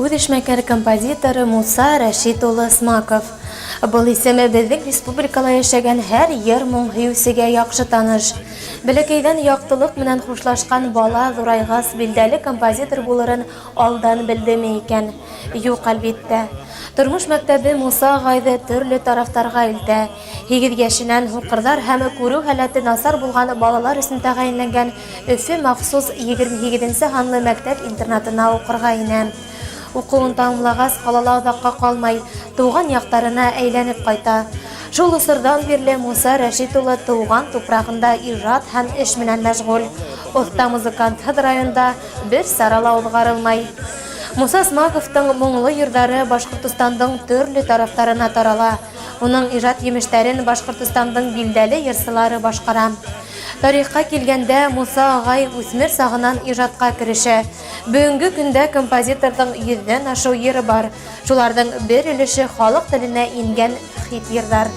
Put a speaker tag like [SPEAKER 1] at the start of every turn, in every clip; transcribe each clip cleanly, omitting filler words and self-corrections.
[SPEAKER 1] Үҙешмәкәр композитор Муса Рәшит улы Смаков. Был исеме беҙҙең республикала йәшәгән һәр йыр-моң һөйөүсегә яҡшы таныш. Бәләкәйҙән яҡтылыҡ менән хушлашҡан бала ҙурайғас билдәле композитор булырын алдан белдеме икән? Юҡ, әлбиттә. Тормош мәктәбе Муса ағайҙы төрлө тарафтарға илтә. Һигеҙ йәшенән һуҡырҙар һәм күреү һәләте насар булған балалар өсөн тәғәйенләнгән Өфө махсус 28 нсе һанлы мәктәп-интернатына уҡырға инә. Уҡыуын тамамлағас, ҡалала оҙаҡҡа ҡалмай, тыуған яҡтарына әйләнеп ҡайта. Шул осорҙан бирле Муса Рәшит улы тыуған тупрағында ижад һәм эш менән мәшғүл. Оҫта музыкантһыҙ районда бер сара ла уҙғарылмай. Муса Смаковтың моңло йырҙары Башҡортостандың төрлө тарафтарына тарала. Уның ижад емештәрен Башҡортостандың билдәле йырсылары башҡара. Тарихҡа килгәндә, Муса ағай үҫмер сағынан ижадҡа керешә. Бөгөнгө көндә композиторҙың йөҙҙән ашыу йыры бар. Шуларҙың бер өлөшө халыҡ теленә ингән хит йырҙар.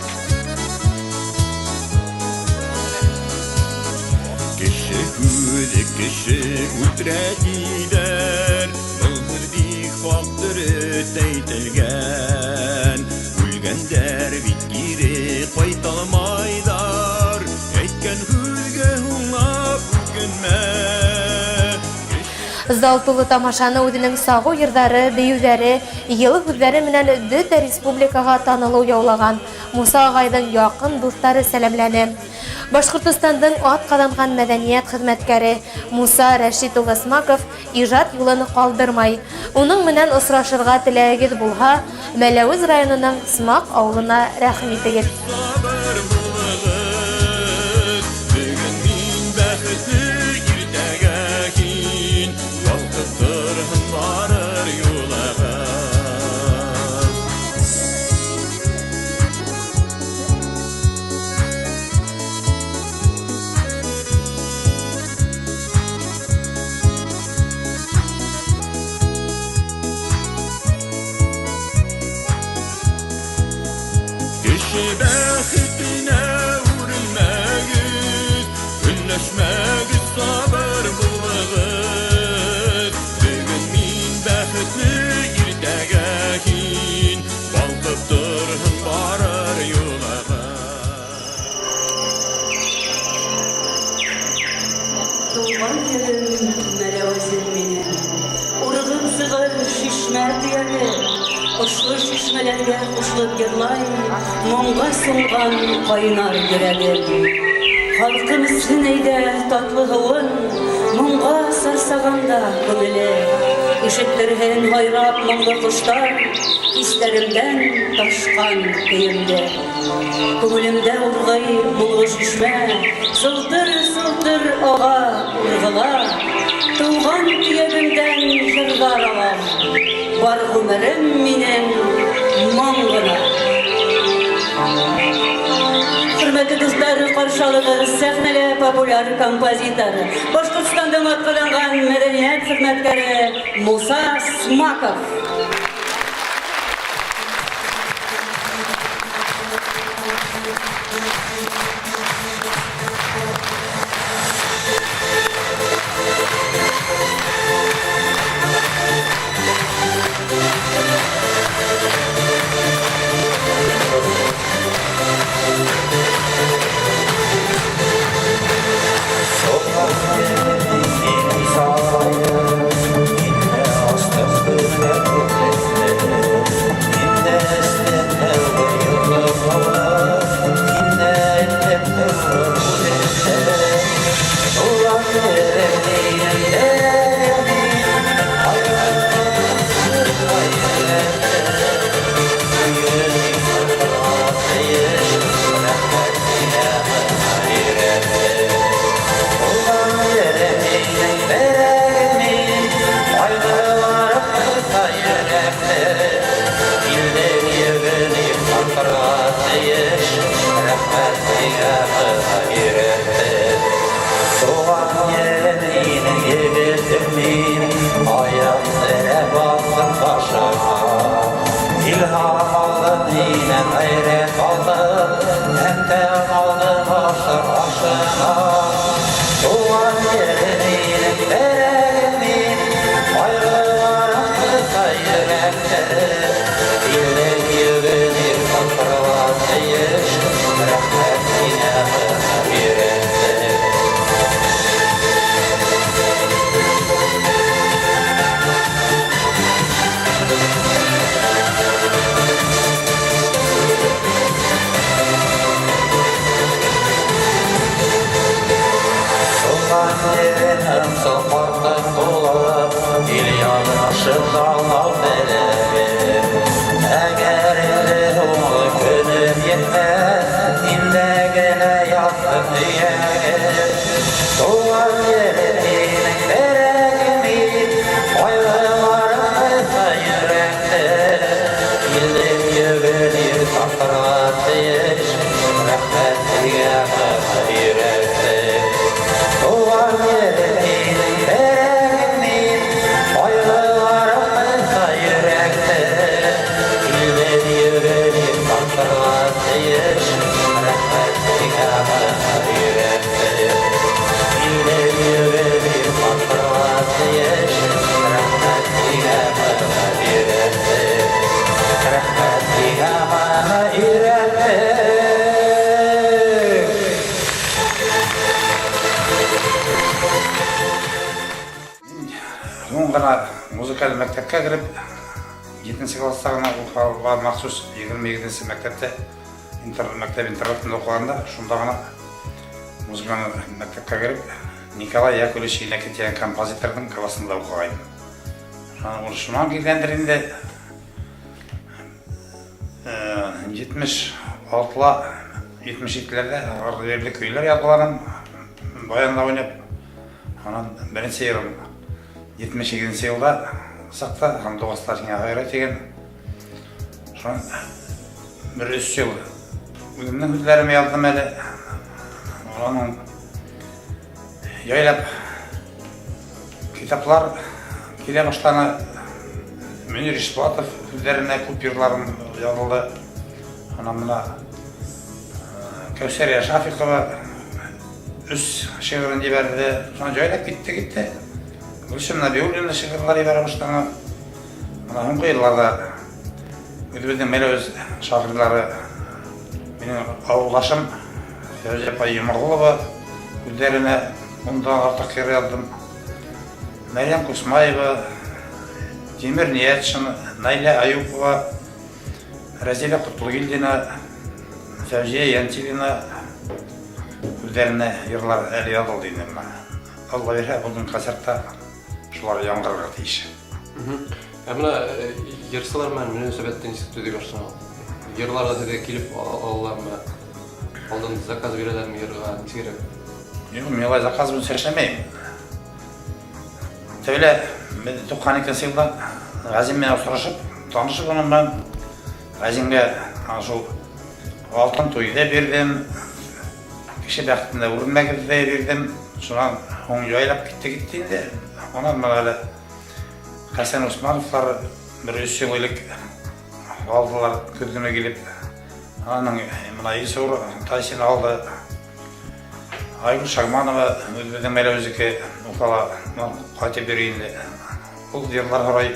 [SPEAKER 2] Кеше һүҙе кеше үлтерә тиҙәр, Был һүҙ бик хаҡ дөрөҫ әйтелгән. Үлгәндәр бит кире ҡайталмайҙар, Әйткән һүҙгә һуңлап үкенмә.
[SPEAKER 1] Зал тулы тамашаны үҙенең сағыу йырҙары, бейеүҙәре, йылы һүҙҙәре менән бөтә республикаға танылыу яулаған Муса ағайҙың яҡын дуҫтары сәләмләне. Башҡортостандың атҡаҙанған мәҙәниәт хеҙмәткәре Муса Рәшит улы Смаков ижад юлын ҡалдырмай. Уның менән осрашырға теләгегеҙ булһа, Мәләүез районының Смак ауылына рәхим итегеҙ.
[SPEAKER 2] Сабыр булығыҙ, бөгөн мин бәхетле, иртәгә һин ялҡытырһың барыр юлығыҙ. Кеше бәхетенә үрелмәгеҙ, көнләшмәгеҙ, сабыр булығыҙ. Бөгөн мин бәхетле, иртәгә һин балҡып торһон барыр юлығыҙ.
[SPEAKER 3] Тыуған ерем Мәләүезем минең, Урғып сығыр шишмә төйәге. Ошлы шишмәләргә ҡушылып йырлай, Моңға сумған ҡайнар йөрәгем. Халҡым эсһен әйҙә татлы һыуын, Моңға сарсағанда күңеле. Ишеттерһен һайрап моңло ҡоштар, Хистәремдән ташҡан көйөмдө. Күңелемдә урғый моңло шишмә, Сылтыр-сылтыр аға, урғыла. Тыуған төйәгемдән йырҙар алам, Бар ғүмерем минең моң ғына. Хөрмәтле дуҫтар, ҡаршы алығыҙ сәхнәлә популяр композитор, Башҡортостандың атҡаҙанған мәҙәниәт хеҙмәткәре Муса Смаков.
[SPEAKER 4] калдым, Әнкәм алдым ашыр ашына. Туган җирем минем, терәгем мин, Кайгыларым кыса йөрәкне. Илнең йөген ир сакларга тиеш, Рәхмәт сиңа, моны өйрәттең. Туган җирем соң картым булып, Ил язмышын аңлау теләгем. Әгәр инде ул көнем етмәс, Миндә генә ятсын сөягем. Туган җирем минем, терәгем мин, Кайгыларым кыса йөрәкне. Илнең йөген ир сакларга тиеш, Рәхмәт сиңа, моны өйрәттең. Туган җирем минем, терәгем мин, Кайгыларым кыса йөрәкне. Илнең йөген ир сакларга тиеш, Рәхмәт сиңа, моны өйрәттең. Илнең йөген ир сакларга тиеш, Рәхмәт сиңа, моны өйрәттең. Рәхмәт сиңа, моны өйрәттең.
[SPEAKER 5] Һуң гына музыкаль мәктәпкә кереп, 7 класста гына Уфага махсус 22 мәктәптә, мәктәп интернатында укыганда, шунда гына музыкаль мәктәпкә кереп, Николай Яковлевич Иннокентьев дигән композиторның классында укыган идем. Ул шуннан килгәндер инде. 76-ла, 77-ләрдә арлы-бирле көйләр язганым, баянда уйнап. Анан беренче йырым 78 елда чыкты, Һандугаслар сиңа гайрәт дигән. Шуннан бер өч ел үземнең сүзләремә яздым әле. Аның яйлап китаплар килә башланы. Мөнир Ишбулатов сүзләренә күп йырларым язылды. Анан менә Кәүсәрия Шафикова үз шигырен җибәрде. Шуннан җайлап китте, китте. Гөлсем Нәбиуллина шигырьләр җибәрә башлады. Менә һуңгы елларда үзебезнең Мәләвез шагыйрьләре, минем авылдашым Фәүзия апай Йомаголова үзләренә ундан артык шигырь яздым. Мәрьям Кусмаева, Тимер Ниятшин, Наилә Аюпова, Рәзилә Котлыгилдина, Фәүзия Янтилина үзләренә йырлар әле язылды инде менә. Алла бирһә, бүген концертта шулар яңгырарга тиеш.
[SPEAKER 6] Ә менә йырчылар белән мөнәсәбәттә ничек төзи башладың? Йырларга сезгә килеп алалармы? Алдан заказ бирәләрме йырга? Ничегрәк?
[SPEAKER 5] Юк, мин алай заказ буенча эшләмәйм. Тәүлә без 92 елда Газим белән очрашып, танышып аның белән Газимгә шул алтын туй да бирдем, кеше бәхетендә үрнәгез дә бирдем. Шуннан һуң җайлап китте китте инде. Аннан менә әле Хәсән Усмановлар бер өч ел элек алдылар көз көне килеп. Аның менә Илсур Тайсин алды. Айгөл Шагманова үзебезнең Мәләвезнеке Уфага кайтып йөри инде. Ул җырлар һорай.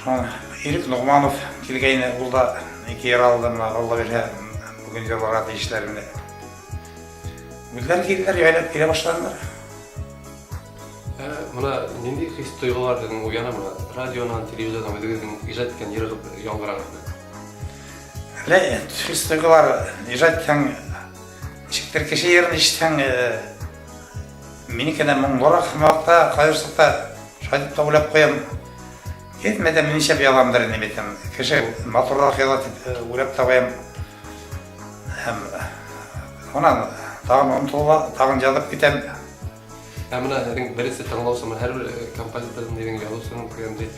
[SPEAKER 5] Шуның Ирек Ногманов килгәйне, ул да ике ел алды, менә Алла бирһә, бүген җырларга тиешләр инде. Үзләре килделәр, җайлап килә башладылар.
[SPEAKER 6] Ә менә нинди хис-тойгылар сезнең уяна менә радионан, телевизордан үзегезнең иҗат иткән йырыгыз яңгыраганда?
[SPEAKER 5] Әле хис-тойгылар иҗат иткән, ничектер кеше йырын ишетсәң, минеке дә моңлырак вакытта, кайбер чакта шулай дип тә уйлап куям. Әйтмә дә, мин нишләп язамдыр инде бит. Кеше матуррак яза дип уйлап та куям. Һәм анан тагын омтыла, тагын язып китәм.
[SPEAKER 6] Ә менә сезнең беренче тыңлаучы, менә һәрбер композиторның дигән язучының дигәндәй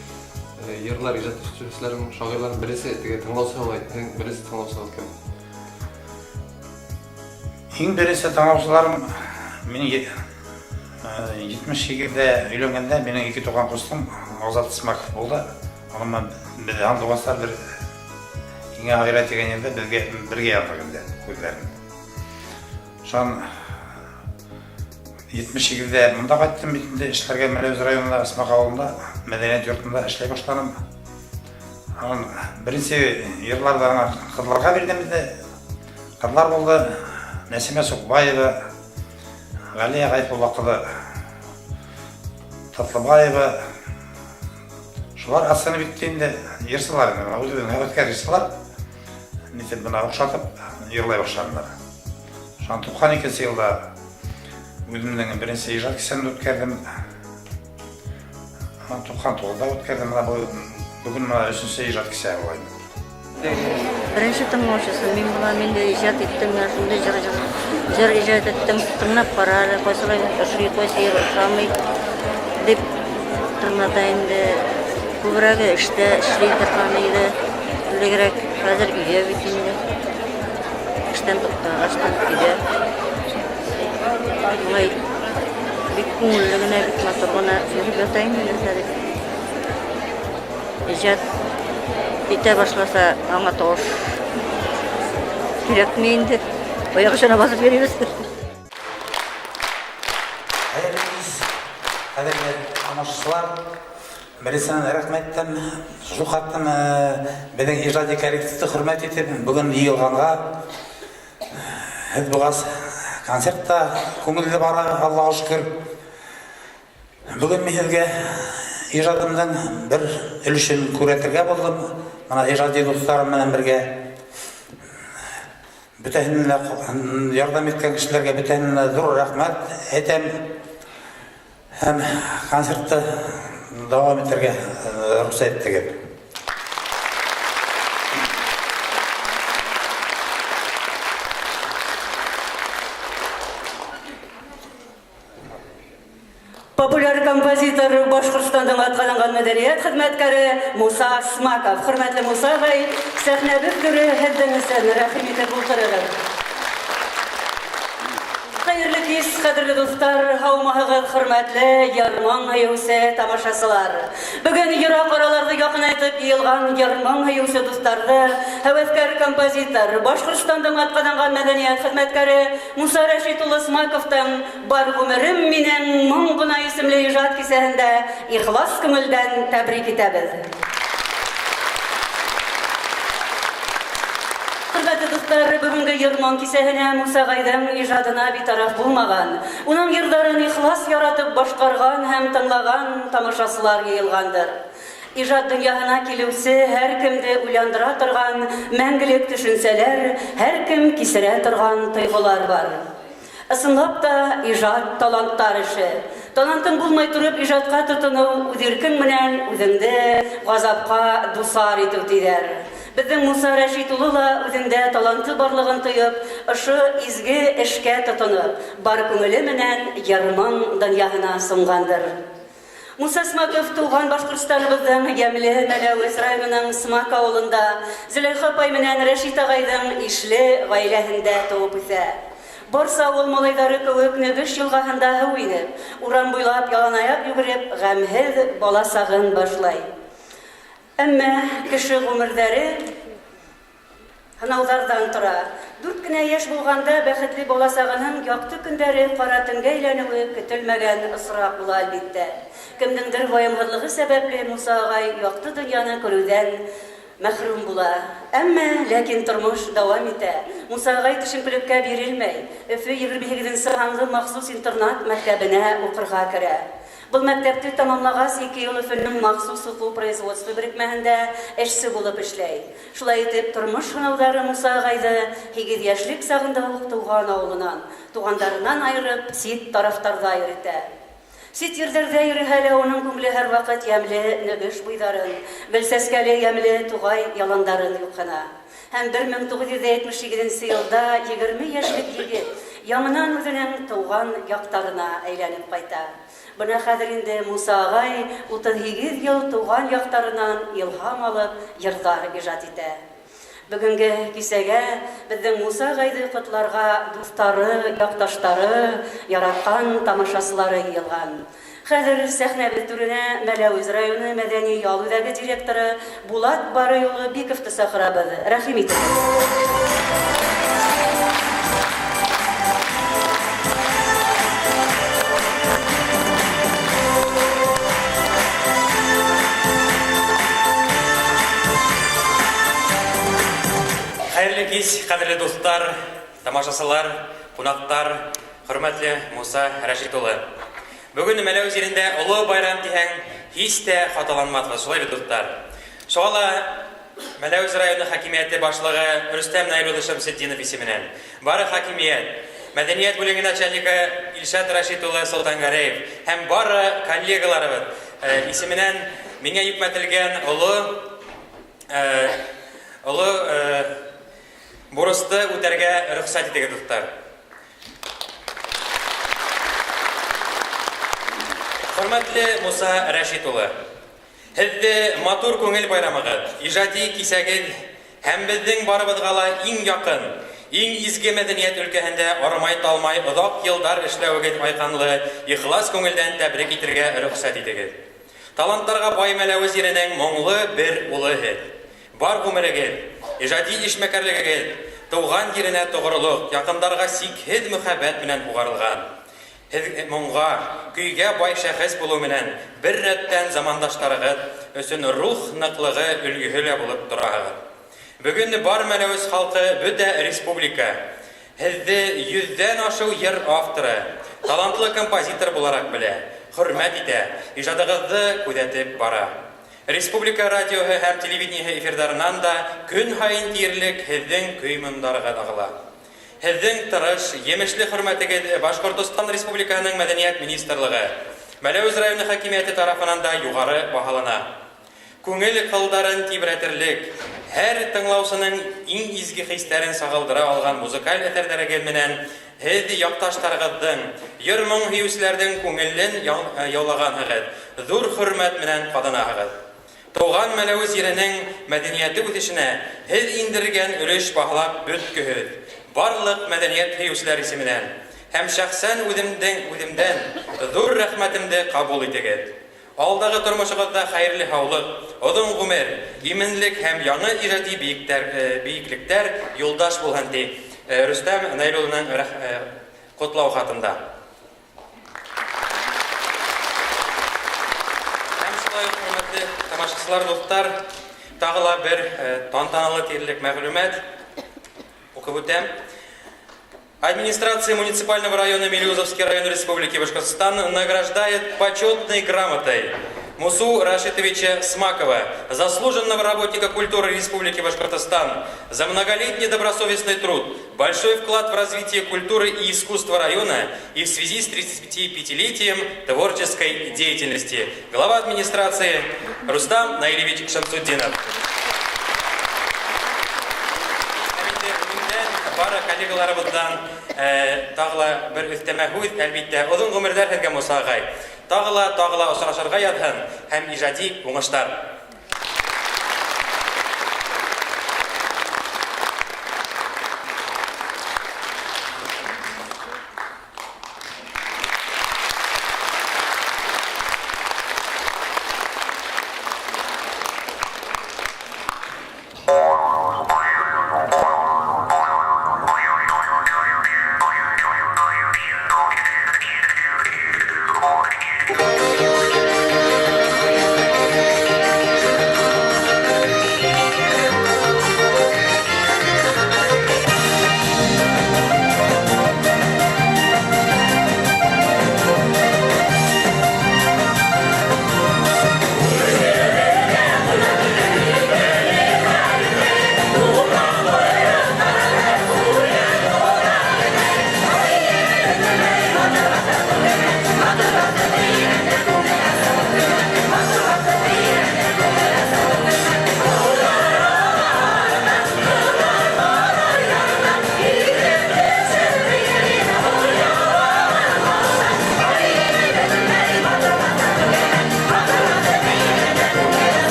[SPEAKER 6] йырлар иҗат итүчеләрнең, шагыйрьләрнең беренче теге тыңлаучы алай, сезнең беренче тыңлаучыгыз кем?
[SPEAKER 5] Иң беренче тыңлаучыларым минем 78-дә өйләнгәндә минем ике туган кустым Азат Исмаков булды. Аның белән без һәм дугаслар бер Һиңә һайра дигән йырҙы беҙгә бергә яҙҙыҡ инде һүҙҙәрен. Шунан 78-дә монда кайттым бит инде эшләргә Мәләвез районында Асмак авылында мәдәният йортында эшләй башланым. Анан беренче йырларда ана кызларга бирдем инде. Кызлар булды. Нәсимә Сукбаева, Галия Гайфулла кызы Татлыбаева. Шулар оценив итте инде. Йырсылар инде. Менә үзебезнең һәвәскәр йырсылар. Нитеп менә охшатып йырлай башладылар. Шуннан 92 елда үземнең беренче иҗат кичәмне үткәрдем. Аннан 99-да үткәрдем. Менә бу бүген менә өченче иҗат кичә була инде.
[SPEAKER 7] Беренче тыңлаучысы мин булам, мин дә иҗат иттем, менә шундый җыр җыр, җыр иҗат иттем. Тыңлап кара әле, кайсылай ошый, кайсы җыр ошамый дип тыңлата инде. Күбрәге эштә эшли торган иде. Элегрәк, хәзер өйдә бит инде. Эштән туктагач та өйдә. Болай бик күңелле генә, бик матур гына йөреп ята инде нәрсә дип. Иҗат итә башласа, аңа тавыш кирәкми инде. Аяк очына басып йөрибез.
[SPEAKER 5] Хәерле кич, кадерле тамашачылар. Беренчедән рәхмәт әйтәм, шул хаттан безнең иҗади коллективны хөрмәт итеп, бүген җыелганга һез бугаз концерт та күңелле бара, Аллага шөкер. Бүген мин сезгә иҗадымның бер өлешен күрәтергә булдым. Менә иҗади дусларым белән бергә бөтәһенә дә ярдәм иткән кешеләргә бөтәһенә дә зур рәхмәт әйтәм. Һәм концертты дәвам итәргә рөхсәт итегез.
[SPEAKER 3] Популяр композитор, Башкортстанның атказанган мәдәният хезмәткәре Муса Смаков. Хөрмәтле Муса агай, сәхнәбез түре һездең өчен рәхим итеп утырыгыз. Хәерле кич, кадерле дуслар, һаумыһыгыз, хөрмәтле Ярмаң һөюче тамашачылар. Бүген ерак араларны якынайтып йыелган Ярмаң һөюче дусларны һәвәскәр композитор, Башкортстанның атказанган мәдәният хезмәткәре Муса Рәшит улы Смаковтың Бар гомерем минем моң гына исемле иҗат кичәһендә ихлас күңелдән тәбрик итәбез. Хөрмәтле дуслар, бүгенге йыр-моң кичәһенә Муса Гайдың иҗадына битараф булмаган, уның йырларын ихлас яратып башкарган һәм тыңлаган тамашачылар йыелгандыр. Иҗат дөньяһына килүче һәркемде уйландыра торган мәңгелек төшенчәләр, һәркем кичерә торган тойгылар бар. Ысынлап та, иҗат, талантлар эше. Талантың булмай торып иҗатка тотыну үз иркең менән үзеңде газапка дусар итү, диләр. Безнең Муса Рәшит улы ла үзендә таланты барлыгын тоеп, ошо изге эшкә тотынып, бар күңеле менән йыр-моң дөньяһына соңгандыр. Муса Смаков туган Башкортстаныбызның ямьле Мәләвез районының Смак авылында Зөләйха апай менән Рәшит агайның ишле гаиләһендә туып үсә. Барса авыл малайлары кеүек Нөгеш елгаһында һу инеп, урам буйлап яланаяк йөгереп гамьһез баласагын башлай. Әмма кеше гомердәре Һынаулардан тора. Дүрт кенә яшь булганда бәхетле балачагының якты көндәре кара төнгә әйләнүе көтелмәгән очрак була, әлбиттә. Кемнеңдер ваемһызлыгы сәбәпле Муса агай якты дөньяны күрүдән мәхрүм була. Әмма ләкин тормыш дәвам итә. Муса агай төшенкелеккә бирелмәй, Өфе 28 нче санлы махсус интернат мәктәбенә укырга керә. Был мәктәпте тәмамлагач, ике ел Өфенең махсус уку-производство берекмәһендә эшче булып эшләй. Шулай итеп, тормыш сынаулары Муса агайды һигез яшьлек сагында ук туган авылынан, тугандарынан аерып, чит тарафтарда йөретә. Чит йирләрдә йөреһә лә уның күңле һәрвакыт ямьле Нөгеш буйдарын, гөлсәскәле ямьле тугай яландарын юкына. Һәм 1978 нче елда 20 яшьлек егет яңынан үзенең туган яктарына әйләнеп кайта. Бына хәҙер инде Муса ағай 38 йыл тыуған яҡтарынан илһам алып йырҙар ижад итә. Бөгөнгө кисәгә беҙҙең Муса ағайҙы ҡотларға дуҫтары, яҡташтары, яратҡан тамашасылары йыйылған. Хәҙер сәхнәбеҙ түренә Мәләүез районы мәҙәни ял үҙәге директоры Булат Барый улы Биковты саҡырабыҙ. Рәхим итегеҙ.
[SPEAKER 8] Хәйерле кис, ҡәҙерле дуҫтар, тамашасылар, ҡунаҡтар, хөрмәтле Муса Рәшит улы. Бөгөн Мәләүез ерендә оло байрам тиһәң, һис тә хаталанмаҫбыҙ, шулай бит, дуҫтар? Шуға ла Мәләүез районы хакимиәте башлығы Рөстәм Наил улы Шәмсетдинов исеменән бары хакимиәт, мәдәниәт бүлеге начальнигы Илшат Рәшит улы Солтангәрәев һәм бары коллегаларыбыҙ исеменән миңә йөкмәтелгән оло оло бурысты үтәргә рөхсәт итегеҙ, дуҫтар. Хөрмәтле Муса Рәшит улы, һеҙҙе матур күңел байрамығыҙ, ижади кисәгеҙ һәм беҙҙең барыбыҙға ла иң яҡын, иң изге мәҙәниәт өлкәһендә арымай-талмай оҙаҡ йылдар эшләүегеҙ айҡанлы, ихлас күңелдән тәбрик итергә рөхсәт итегеҙ. Таланттарға бай Мәләүез еренең моңло бер улы һеҙ. Бар ғүмерегеҙ, ижади эшмәкәрлегегеҙ, тыуған еренә тоғролоҡ, яҡындарға сикһеҙ мөхәббәт менән һуғарылған. Һеҙ моңға, көйгә бай шәхес булыу менән бер рәттән замандаштарығыҙ өсөн рух ныҡлығы өлгөһө лә булып тораһығыҙ. Бөгөн бар Мәләүез халҡы, бөтә республика һеҙҙе йөҙҙән ашыу йыр авторы, талантлы композитор булараҡ белә, хөрмәт итә, ижадығыҙҙы күҙәтеп бара. Республика радиоһы һәм телевидениеһы эфирҙарынан да көн һайын тиерлек һеҙҙең көй-моңдарығыҙ ағыла. Һеҙҙең тырыш, емешле хөрмәтегеҙ Башҡортостан Республикаһының Мәҙәниәт министрлығы, Мәләүез районы хакимиәте тарафынан да юғары баһалана. Күңел ҡылдарын тибрәтерлек, һәр тыңлаусының иң изге хистәрен сағылдыра алған музыкаль әҫәрҙәрегеҙ менән һеҙ яҡташтарығыҙҙың, йыр-моң һөйөүселәрҙең күңелен яулағанһығыҙ, ҙур хөрмәт менән ҡаҙанаһығыҙ. Тыуған Мәләүез еренең мәҙәниәте үҫешенә һеҙ индергән өлөш баһалап бөткөһөҙ. Барлыҡ мәҙәниәт һөйөүселәр исеменән һәм шәхсән үҙемдән ҙур рәхмәтемде ҡабул итегеҙ. Алдағы тормошоғоҙҙа хәйерле һаулыҡ, оҙон ғүмер, именлек һәм яңы ижади бейеклектәр юлдаш булһын, ти Рөстәм Наил улының ҡотлау хатында. Һәм шулай уҡ, хөрмәтле тамашасылар, дуҫтар, тағы ла бер тантаналы тиерлек мәғлүмәт уҡып үтәм. Администрация муниципального района Мелеузовский район Республики Башкортостан награждает почетной грамотой Мусу Рашитовича Смакова, заслуженного работника культуры Республики Башкортостан, за многолетний добросовестный труд, большой вклад в развитие культуры и искусства района и в связи с 35-летием творческой деятельности. Глава администрации Рустам Наилевич Шамсутдинов. Бары коллегаларыбыҙҙан тағы ла бер өҫтәмә һүҙ, әлбиттә, оҙон ғүмерҙәр һеҙгә, Муса ағай. Тағы ла, тағы ла осрашырға яҙһын һәм ижади уңыштар.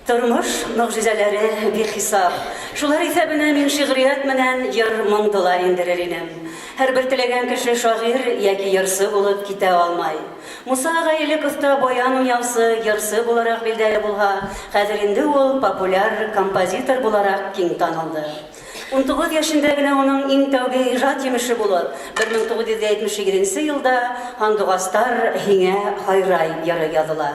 [SPEAKER 3] Тормыш могҗизәләре бихисап. Шулар исәбенә мин шигърият менән йыр-моңды ла индерер инем. Һәрбер теләгән кеше шагыйрь яки йырчы булып китә алмай. Муса агай элек оста баян уйнаучы, йырчы буларак билдәле булһа, хәзер инде ул популяр композитор буларак киң танылды. 19 яшендә генә уның иң тәүге ижат җимеше булып, 1978 нче елда Һандугастар һиңә һайрай йыры языла.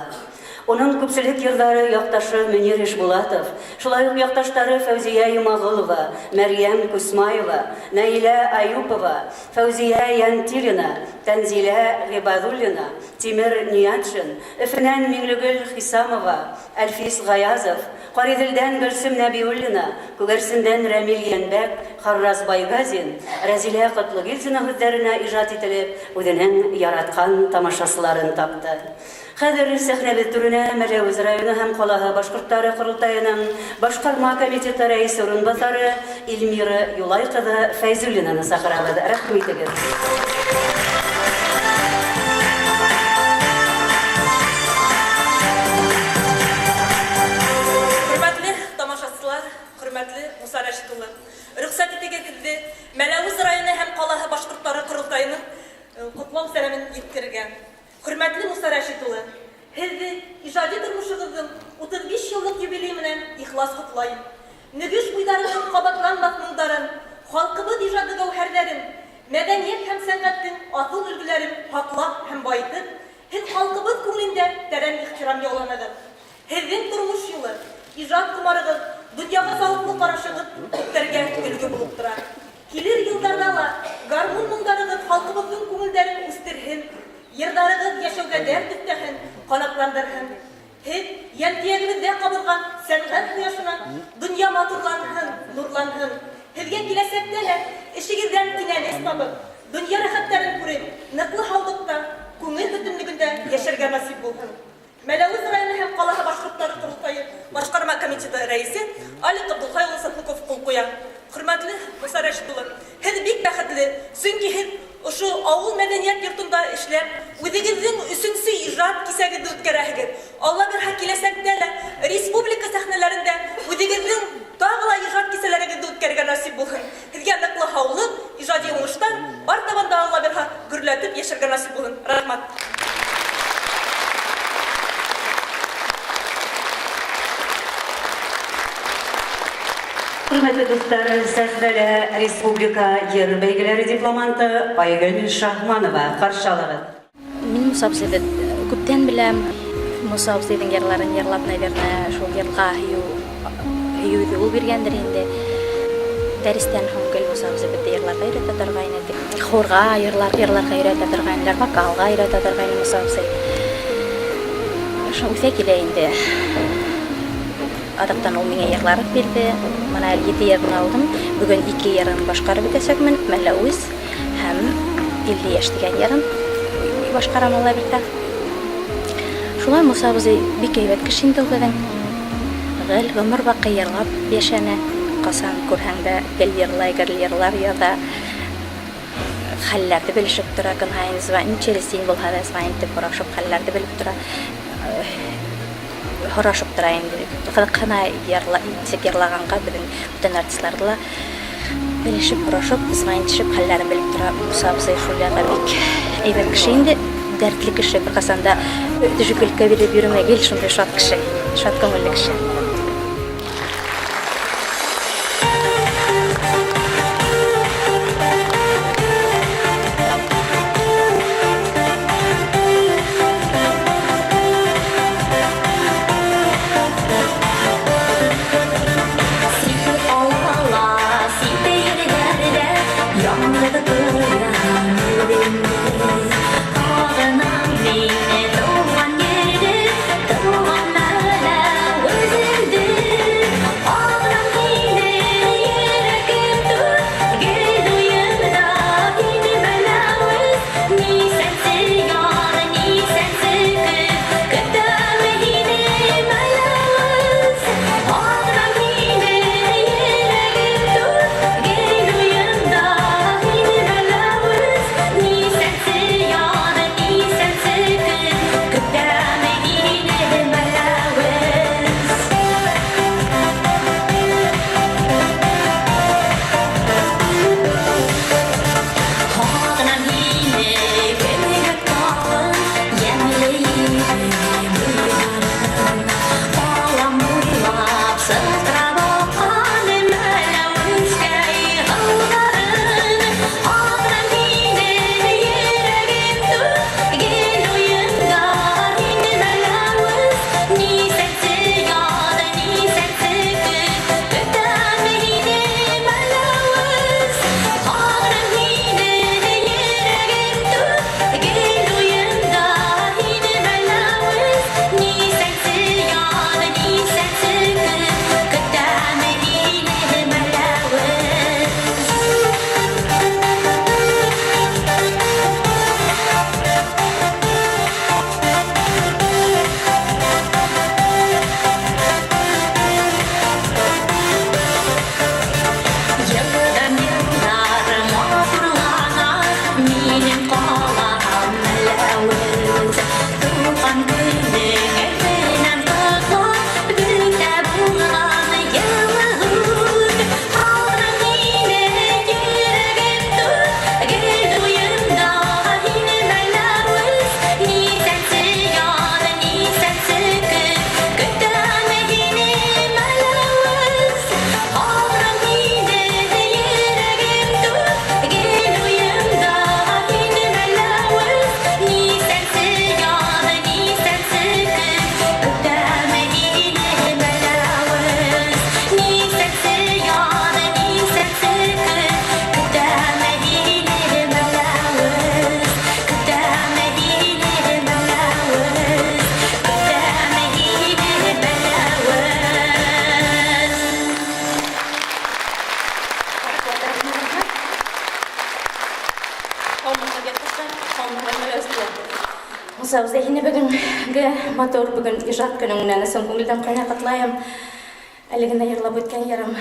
[SPEAKER 3] Уның күпселек йырҙары яҡташы Мөнир Ишбулатов, шулай уҡ яҡташтары Фәүзиә Йомағолова, Мәрйәм Кусмаева, Наилә Аюпова, Фәүзиә Янтилина, Тәнзилә Ғибадуллина, Тимер Ниятшин, Өфөнән Миңлегөл Хисамова, Әлфис Ғаязов, Ҡариҙелдән Гөлсөм Нәбиуллина, Күгәрсендән Рәмил Йәнбәк, Харрас Байгазин, Рәзилә Ҡотлогилдина һүҙҙәренә ижад ителеп, үҙенең яратҡан тамашасыларын тапты. Хәҙер сәхнәбеҙ түренә Мәләүез районы һәм ҡалаһы башҡорттары ҡоролтайының башҡарма комитеты рәйесе урынбаҫары Эльмира Юлай ҡыҙы Фәйзуллинаны саҡырабыҙ. Рәхим итегеҙ.
[SPEAKER 9] Хөрмәтле тамашасылар, хөрмәтле Муса Рәшит улы, рөхсәт итегеҙ һеҙҙе Мәләүез районы һәм ҡалаһы башҡорттары ҡоролтайының ҡотлау сәләмен еткерергә. Хөрмәтле Муса Рәшит улы, һеҙҙе ижади тормошоғоҙҙоң 35 йыллыҡ юбилейы менән ихлас ҡотлайым. Нөгөш буйҙарының ҡабатланмаҫ моңдарын, халҡыбыҙ ижады гәүһәрҙәрен, мәҙәниәт һәм сәнғәттең аҫыл өлгөләрен һаҡлап һәм байытып, һеҙ халҡыбыҙ күңелендә тәрән ихтирам яуланығыҙ. Һеҙҙең тормош юлы, ижад ҡомарығыҙ, донъяға зауыҡлы ҡарашығыҙ күптәргә өлгө булып тора. Килер йылдарҙа ла гармун моңдарығыҙ халҡыбыҙҙың күңелдәрен үҫтерһен, йырҙарығыҙ йәшәүгә дәрт өҫтәһен, ҡанатландырһын. Һеҙ йәнтөйәгебеҙҙә ҡабыҙған сәнғәт ҡояшынан донъя матурланһын, нурланһын. Һеҙгә киләсәктә лә эшегеҙҙән кинәнес табып, донъя рәхәттәрен күреп, ныҡлы һаулыҡта, күңел бөтөнлөгөндә йәшәргә насип булһын. Мәләүез районы һәм ҡалаһы башҡорттары ҡоролтайы башҡарма комитеты рәйесе Алик Ғабдулхай улы Сатлыков ҡул ҡуя. Хөрмәтле Муса Рәшит улы, һеҙ бик бәхетле, сөнки һеҙ ошо ауыл мәҙәниәт йортонда эшләп, үҙегеҙҙең өсөнсө ижад кисәгеҙҙе үткәрәһегеҙ. Алла бирһә, киләсәктә лә республика сәхнәләрендә үҙегеҙҙең тағы ла ижад кисәләрегеҙҙе үткәрергә насип булһын. Һеҙгә ныҡлы һаулыҡ, ижади уңыштар, бар табан да Алла бирһә, гөрләтеп йәшәргә насип булһын. Рәхмәт.
[SPEAKER 3] Хөрмәтле дуҫтар, сәхнәлә республика йыр бәйгеләре дипломанты Айгөл Шаһманова ҡаршы алығыҙ.
[SPEAKER 10] Мин Муса абзыйҙы күптән беләм. Муса абзыйҙың йырларын йырлап, наверное, шул йырға һөйөүҙе ул биргәндер инде. Дәрестән һуң гел Муса абзый беҙҙе йырларға өйрәтә торғайны. Хорға йырларға өйрәтә торғайнылар, вокалға өйрәтә торғайны Муса абзый. Ошо үҫә килә инде. Аҙаҡтан ул миңә йырлар бирҙе. Мына әле 7 йырын алдым. Бөгөн 2 йырын башҡарып бөтәсәкмен. Мәләүез һәм 50 йәш тигән йырын башҡарам Алла бирһә. Шулай Муса абзый бик һәйбәт кеше инде ул беҙҙең. Гел ғүмер баҡый йырлап йәшәне. Ҡасан күрһәң дә гел йырлай, гел йырлар яҙа. Хәлләрҙе белешеп тора, көн һайын звонит, через день булһа да звонит итеп һорашып хәлләрҙе белеп тора. Һорашып тора инде. Ҡыҙыҡһына нисек йырлағанға беҙҙең бүтән артистларҙы ла белешеп, һорашып, звонит итешеп хәлләрен белеп тора. Муса абзый шул яғы бик әйбәт кеше инде, дәртле кеше, бер ҡасан да төшөнкөлөккә бирелеп йөрөмәй, гел шундай шат кеше, шат күңелле кеше.
[SPEAKER 11] Тыуған
[SPEAKER 10] Әлеге матур бүген ижат көнең белән ысын күңелдән кайнар котлыйм. Әле генә йырлап үткән йырым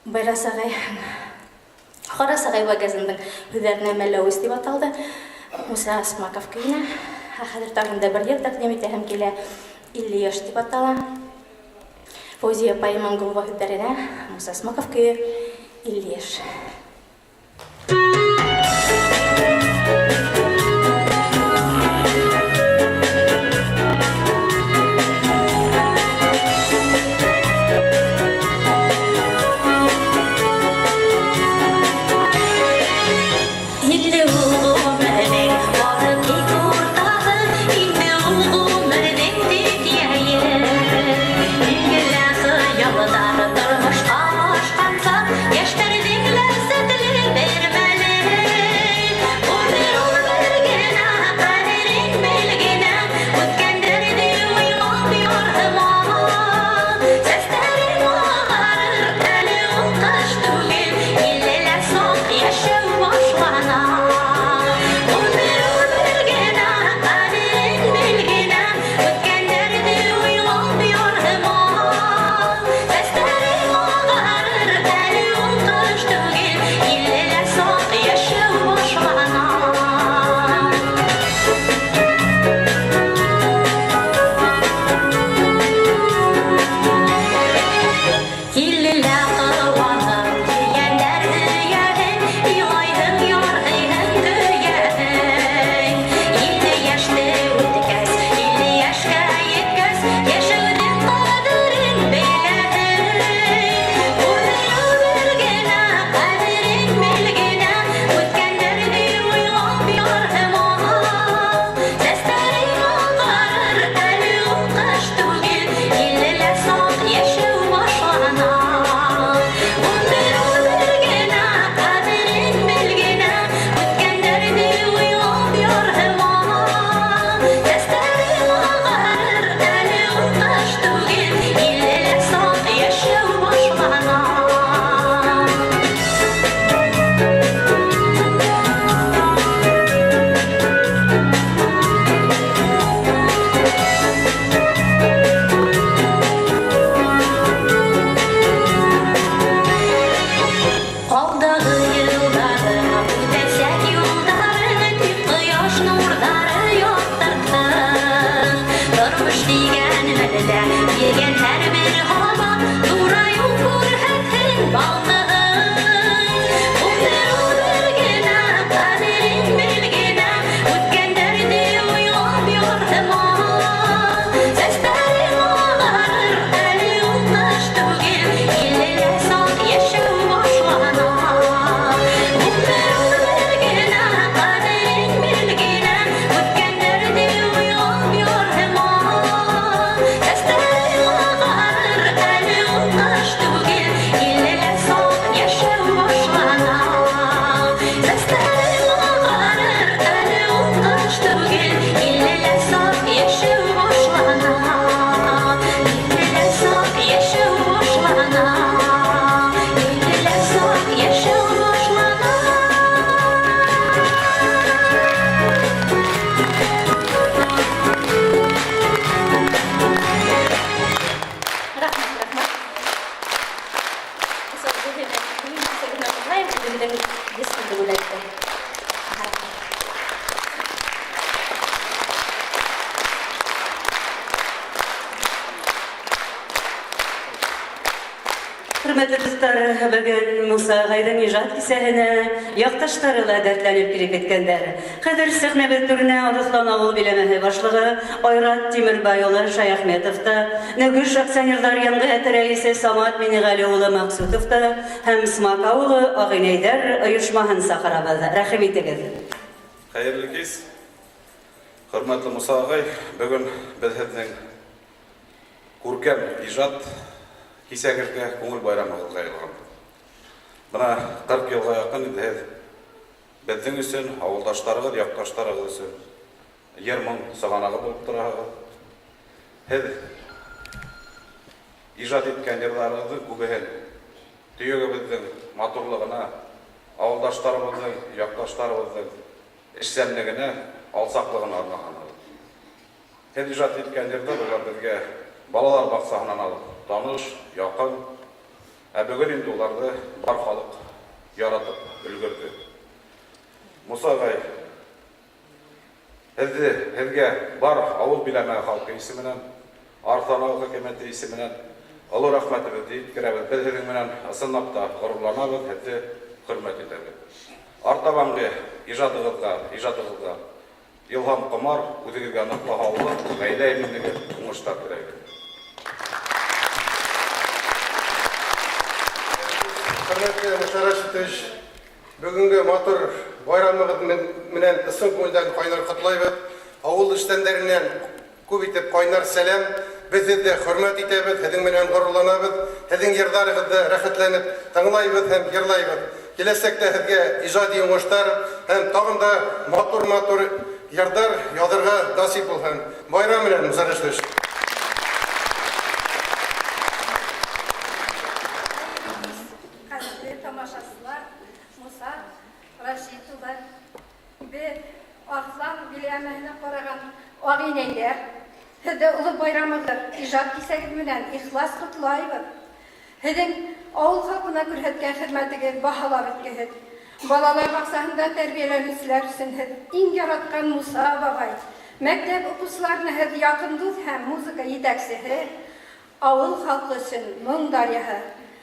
[SPEAKER 10] Байрас агай, Харас агай Вагазиндың һүҙҙәренә Мәләүез дип аталды. Муса Асмаков көенә. Ә хәҙер тагын да бер йыр тәкъдим итәһем килә. 50 яшь дип атала. Фаузия апай Имангулова һүҙҙәренә Муса Асмаков көе 50 яшь. Инде ул гомернең бары тик уртасы, инде ул гомернең тик яе. Иллелә хыяллар тормышка ашканса, яшьләрнең ләззәтле бер мәле. Гомер ул бер генә, кадерен бел генә, үткәннәрне уйлап ярһыма. Сәсләрең агарыр, әле ул кыш түгел, иллелә соң яшәү башлана. Гомер ул бер генә, кадерен бел генә, үткәннәрне уйлап ярһыма. Сәсләрең агарыр, әле ул кыш түгел, иллелә соң яшәү башлана. Иллелә кыланып дигәннәр дөяһен, Елайһың, ярһыйһың, көяһең. 50 яшьне үткәс, 50 яшькә еткәс, Яшәүнең кадерен беләһең. Гомер ул бер генә, кадерен бел генә, Үткәннәрне уйлап ярһыма. Сәсләрең агарыр, әле ул кыш түгел, Иллелә соң яшәү башлана. Гомер ул бер генә, кадерен бел генә, Үткәннәрне уйлап ярһыма. Сәсләрең агарыр, әле ул кыш түгел, Иллелә соң яшәү башлана. Алдагы елларың үтәсәк юлдарын, Тик кояш нурлары яктыртсын. Тормыш дигән мәлдә биргән һәрбер һабак Тура юл күрһәтһен балкыгын. Гомер ул бер генә, кадерен бел генә, Үткәннәрне уйлап ярһыма. Сәсләрең агарыр, әле ул кыш түгел, Иллелә соң яшәү башлана. Гомер ул бер генә, кадерен бел генә, Үткәннәрне уйлап ярһыма. Сәсләрең агарыр, әле ул кыш түгел, Иллелә соң яшәү башлана. Сәсләрең агарыр, әле ул кыш түгел, Иллелә соң яшәү башлана. Иллелә соң яшәү башлана. Иллелә соң яшәү башлана. Рәхмәт, рәхмәт. Үземнең дискымды бүләк иттем.
[SPEAKER 3] Хөрмәтле дуслар, бүген Муса агайның иҗат кисәһенә якташлары да дәртләнеп килеп җиткәннәр. Хәзер сәхнәбез түренә Арыслан авыл биләмәһе башлыгы Айрат Тимербай улы Шаяхметов та, Нөгеш акционерлар җәмгыяте рәисе Самат Минегали улы Максутов та һәм Смак авылы Агыйнәйдәр оешмаһын чакырабыз. Рәхим итегез.
[SPEAKER 11] Хәерле кич, хөрмәтле Муса агай. Бүген без һезнең күркәм иҗат кисәгезгә, күңел байрамыгызга елган. Менә 40 елга якын инде һез безнең өчен, авылдашларыгыз, якташларыгыз өчен йыр-моң сыганагы булып торасыгыз. Һез иҗат иткән йырларыгызның күбеһен төягебезнең матурлыгына, авылдашларыбызның, якташларыбызның эшчәнлегенә, алсаклыгына арнаган. Һеҙ ижад иткән йырҙар улар беҙгә балалар баҡсаһынан алып таныш, яҡын. Ә бөгөн инде уларҙы бар халыҡ яратып өлгөрҙө. Муса ағай, һеҙҙе, һеҙгә бар ауыл биләмәһе халҡы исеменән, Арыҫлан авыл хакимиәте исеменән оло рәхмәтебеҙҙе еткерәбеҙ. Беҙ һеҙҙең менән ысынлап та ғорурланабыҙ, һеҙҙе хөрмәт итәбеҙ. Артабанғы ижадығыҙға, ижадығыҙға илһам ҡомар, үҙегеҙгә ныҡлы һаулыҡ, ғаилә именлеге, уңыштар теләйбеҙ.
[SPEAKER 12] Хөрмәтле Муса Рәшитович, бүгенге матур байрамыгыз менән ысын күңелдән кайнар котлайбыз. Авыл эшчәннәреннән күп итеп кайнар сәлам. Без һеҙҙе хөрмәт итәбеҙ, һеҙҙең менән ғорурланабыҙ, һеҙҙең йырҙарығыҙҙы рәхәтләнеп тыңлайбыҙ һәм йырлайбыҙ. Киләсәктә һеҙгә ижади уңыштар һәм тағын да матур-матур йырҙар яҙырға насип булһын. Байрам менән, Муса Рәшитович!
[SPEAKER 13] Кадерле тамашачылар, Муса Рәшит улы, без Арслан биләмәһенә караган агыйнәйләр, һеҙҙе оло байрамығыҙ, ижад кисәгеҙ менән ихлас ҡотлайбыҙ. Һеҙҙең авыл халҡына күрһәткән хеҙмәтегеҙ баһалап бөткөһөҙ. Балалар баҡсаһында тәрбиәләнеүселәр өсөн һеҙ иң яратҡан Муса бабай, мәктәп уҡыусыларына һеҙ яҡын дуҫ һәм музыка етәксеһе, авыл халҡы өсөн моң дарьяһы.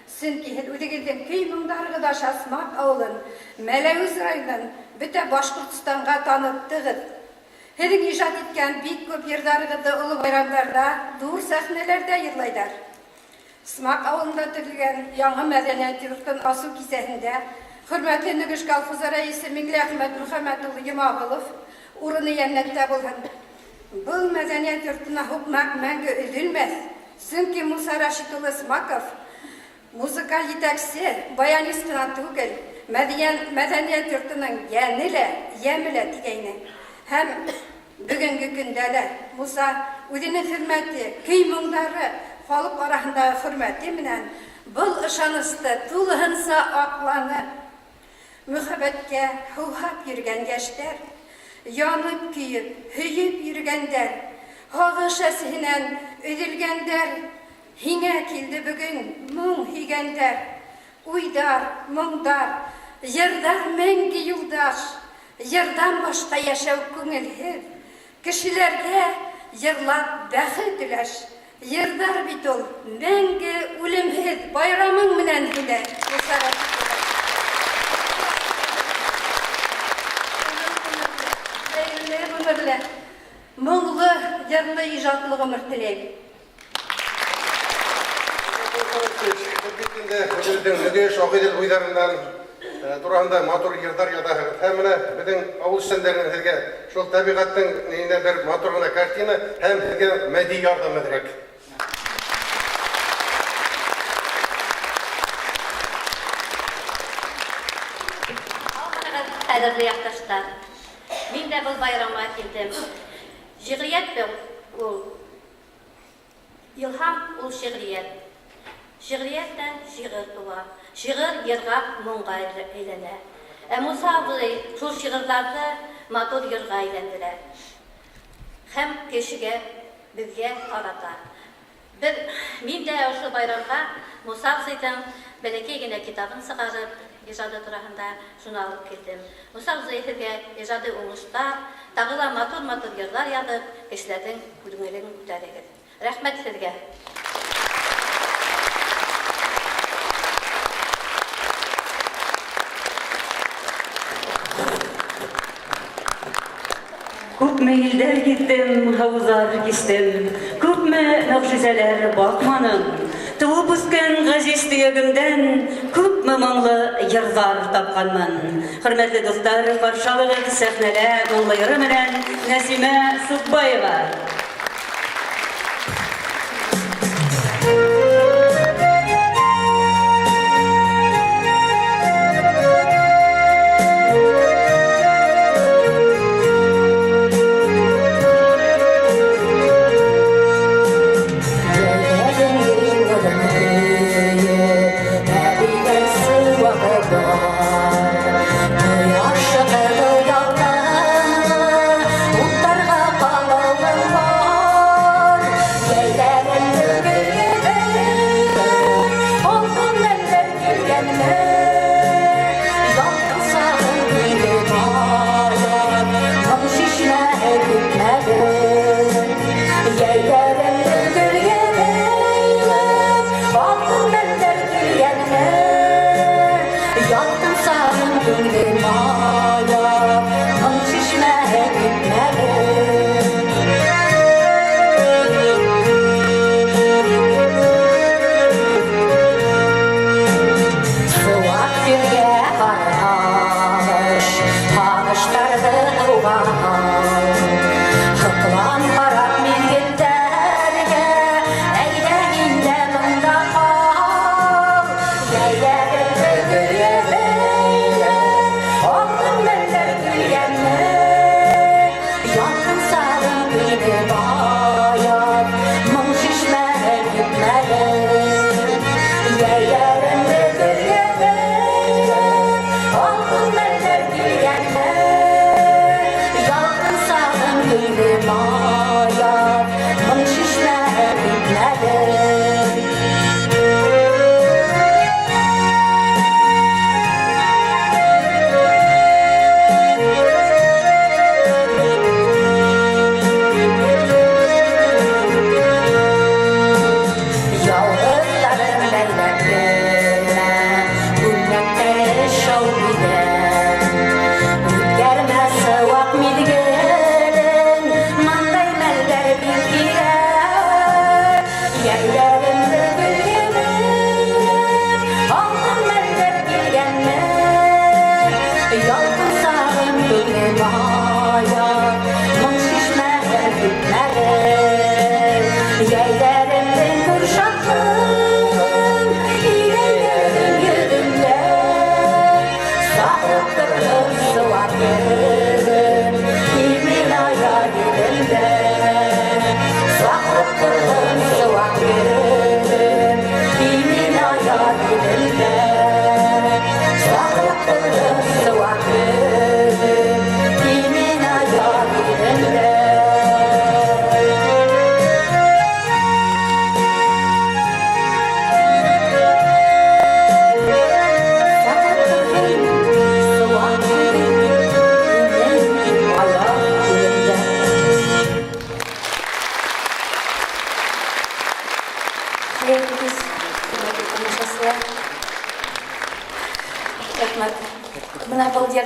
[SPEAKER 13] Сөнки һеҙ үҙегеҙҙең көй-моңдарығыҙ аша Смак авылын, Мәләүез районын бөтә Башҡортостанға таныттығыҙ. Һеҙҙең ижад иткән бик күп йырҙарығыҙҙы оло байрамдарҙа, ҙур сәхнәләрҙә йырлайҙар. Смак авылында төҙөлгән яңы мәҙәниәт йортон асыу кисәһендә хөрмәтле Нөгөш колхозы рәисе Миңлеәхмәт Мөхәммәт улы Йомағолов, урыны йәннәттә булһын, Был мәҙәниәт йортона һуҡмаҡ мәңге өҙөлмәҫ, сөнки Муса Рәшит улы Смаков музыкаль етәксе, баянист ҡына түгел, мәҙәниәт йортоноң йәне лә, йәме лә тигәйне. Һәм бөгөнгө көндә лә Муса үҙенең хеҙмәте, көй-моңдары, халыҡ араһындағы хөрмәте менән был ышанысты тулыһынса аҡланы. Мөхәббәткә һыуһап йөргән йәштәр, Янып-көйөп, һөйөп йөргәндәр, Һагыш әсеһенән өҙөлгәндәр, Һиңә килде бөгөн моң һөйгәндәр. Уйҙар, моңдар, йырҙар мәңге юлдаш, Йырҙан башҡа йәшәү күңелһеҙ. Кешеләргә йырлап бәхет өләш, Йырҙар бит ул мәңге үлемһеҙ. Байрамың менән һине, Муса Рәшит улы! Хәерле ғүмерле, моңло, йырлы, ижадлы ғүмер теләйем.
[SPEAKER 12] Һеҙ бит инде үҙебеҙҙең Нөгөш, Ағиҙел буйҙарынан тураһында матур йырҙар яҙаһығыҙ. Һәм менә беҙҙең ауыл эшсәндәренән һеҙгә шул тәбиғәттең ниенә бер матур ғына картина һәм һеҙгә матди ярҙам әҙерәк.
[SPEAKER 14] Һаумыһығыҙ, ҡәҙерле яҡташтар! Мин дә был байрамға килдем. Шиғриәт ул Илһам ул шигърият. Шигърияттән шигырь туа. Шигырь йырга, моңга әйләнә. Ә Муса абзый шул шигырьләрне матур йырга әйләндерә. Һәм кешегә, безгә тарата. Без, мин дә ошо байрамга Муса абзыйдың бәләкәй генә китабын чыгарып, ижады тураһында шуны алып килдем. Муса абзый, һеҙгә ижади уңыштар, тагы ла матур-матур йырлар язып, кешеләрнең күңелен күтәрегеҙ. Рәхмәт һеҙгә!
[SPEAKER 3] Күпме илдәр гиздем, һаузар кистем, Күпме могжизәләр бакманым. Туып үскән газиз төягемдән Күпме моңлы йырҙар тапҡанмын. Хөрмәтле дуҫтар, каршы алыгыҙ сәхнәдә моңлы йыры менән Нәсимә Сукбаева.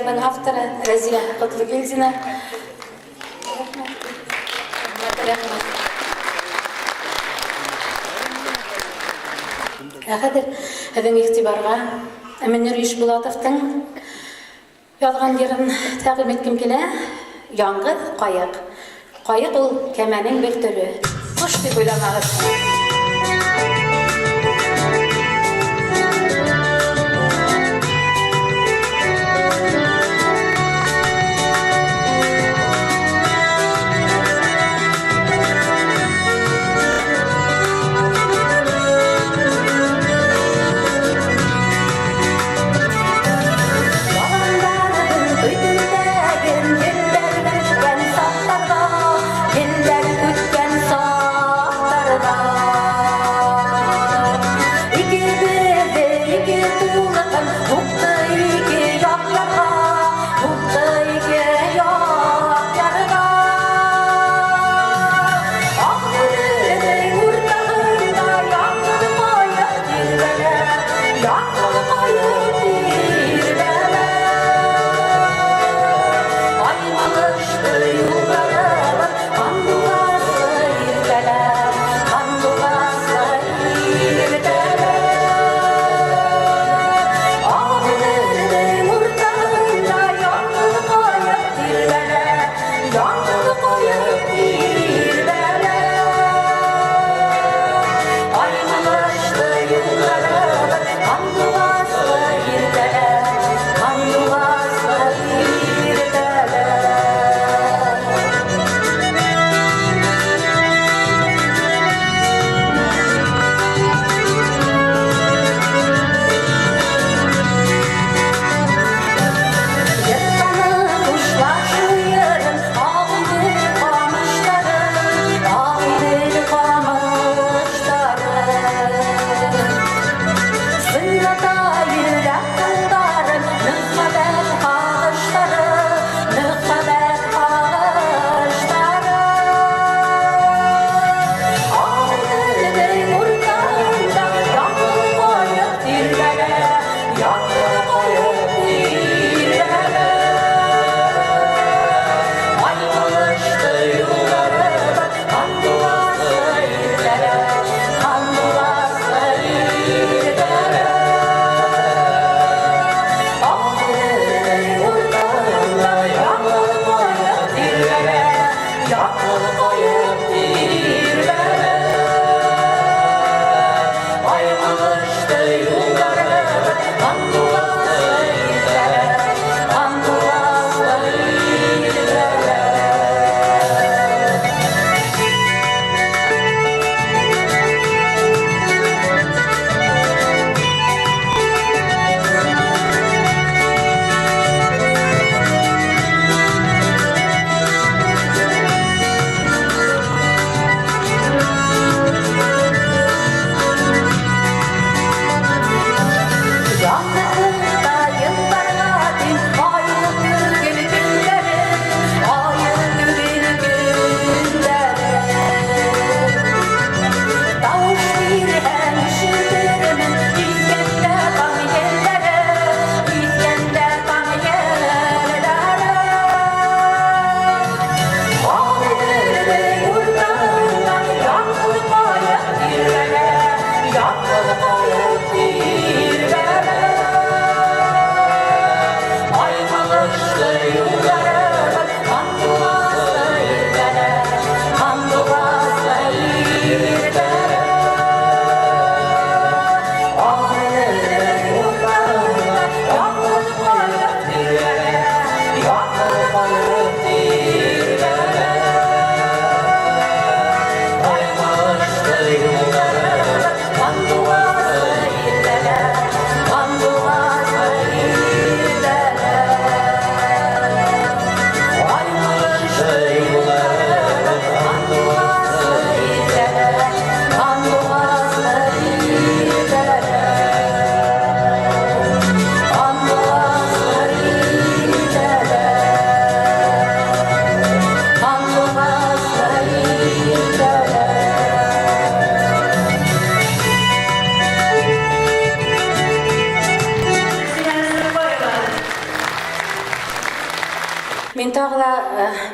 [SPEAKER 15] Йырның авторы Рәзилә Котлыгилдина. Рәхмәт. Рәхмәт. Ә хәзер һеҙҙең иғтибарға Мөнир Ишбулатовтың яҙған йырын тәҡдим иткем килә. Яңғыҙ ҡайыҡ. Ҡайыҡ ул кәмәнең бер төрө. Ҡош дип уйламағыҙ. Елләр үткән саҡтарҙа.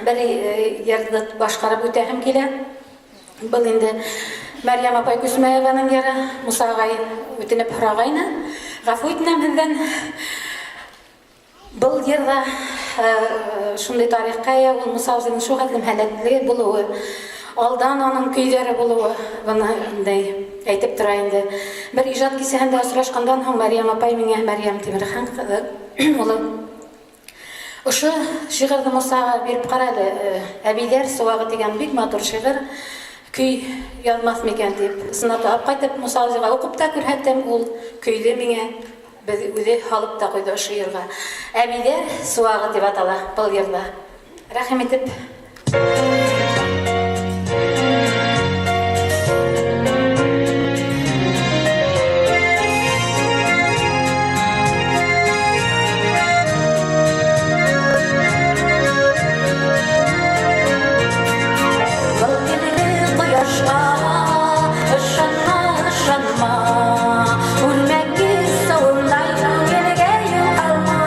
[SPEAKER 15] бер йырҙы башҡарып үтәһем килә. Был инде Мәрйәм апай Күсмәеваның йыры, Муса ағай үтенеп һорағайны. Ғәфү итенәм һеҙҙән. Был йырҙа шундай тарихҡа эйә, ул Муса абзыйның шул хәтлем һәләтле булыуы, алдан уның көйҙәре булыуы, быны инде әйтеп тора инде. Бер ижад кисәһендә осрашҡандан һуң Мәрйәм апай миңә, Мәрйәм Тимерхан ҡыҙы улы, ошо шиғырҙы Мусаға биреп ҡара әле, Әбейҙәр сыуағы тигән бик матур шиғыр, көй яҙмаҫ микән тип. Ысынлап та алып ҡайтып Муса абзыйға уҡып та күрһәттем, ул көйҙө миңә беҙ үҙе һалып та ҡуйҙы ошо йырға. Әбейҙәр сыуағы тип атала был йырҙа. Рәхим итеп.
[SPEAKER 16] Был көнге кояшка ышанма, ышанма, Үрмәкүс суындай күңелгә юл алма.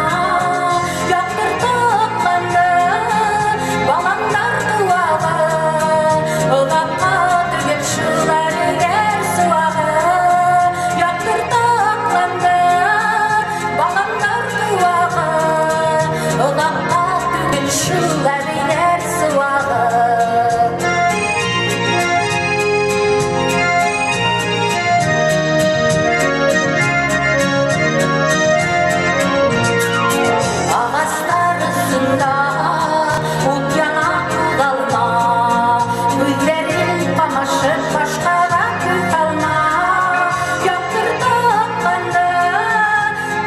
[SPEAKER 16] Яктыртып баландар куагы, Озакка түгел шул әбиләр сыуагы. Яктыртып баландар куагы, Озакка түгел шул әбиләр сыуагы. Ағастар өстендә ут яна юғалма, Күҙҙәрең ҡамашып башҡаға күҙ һалма. Яҡтыртып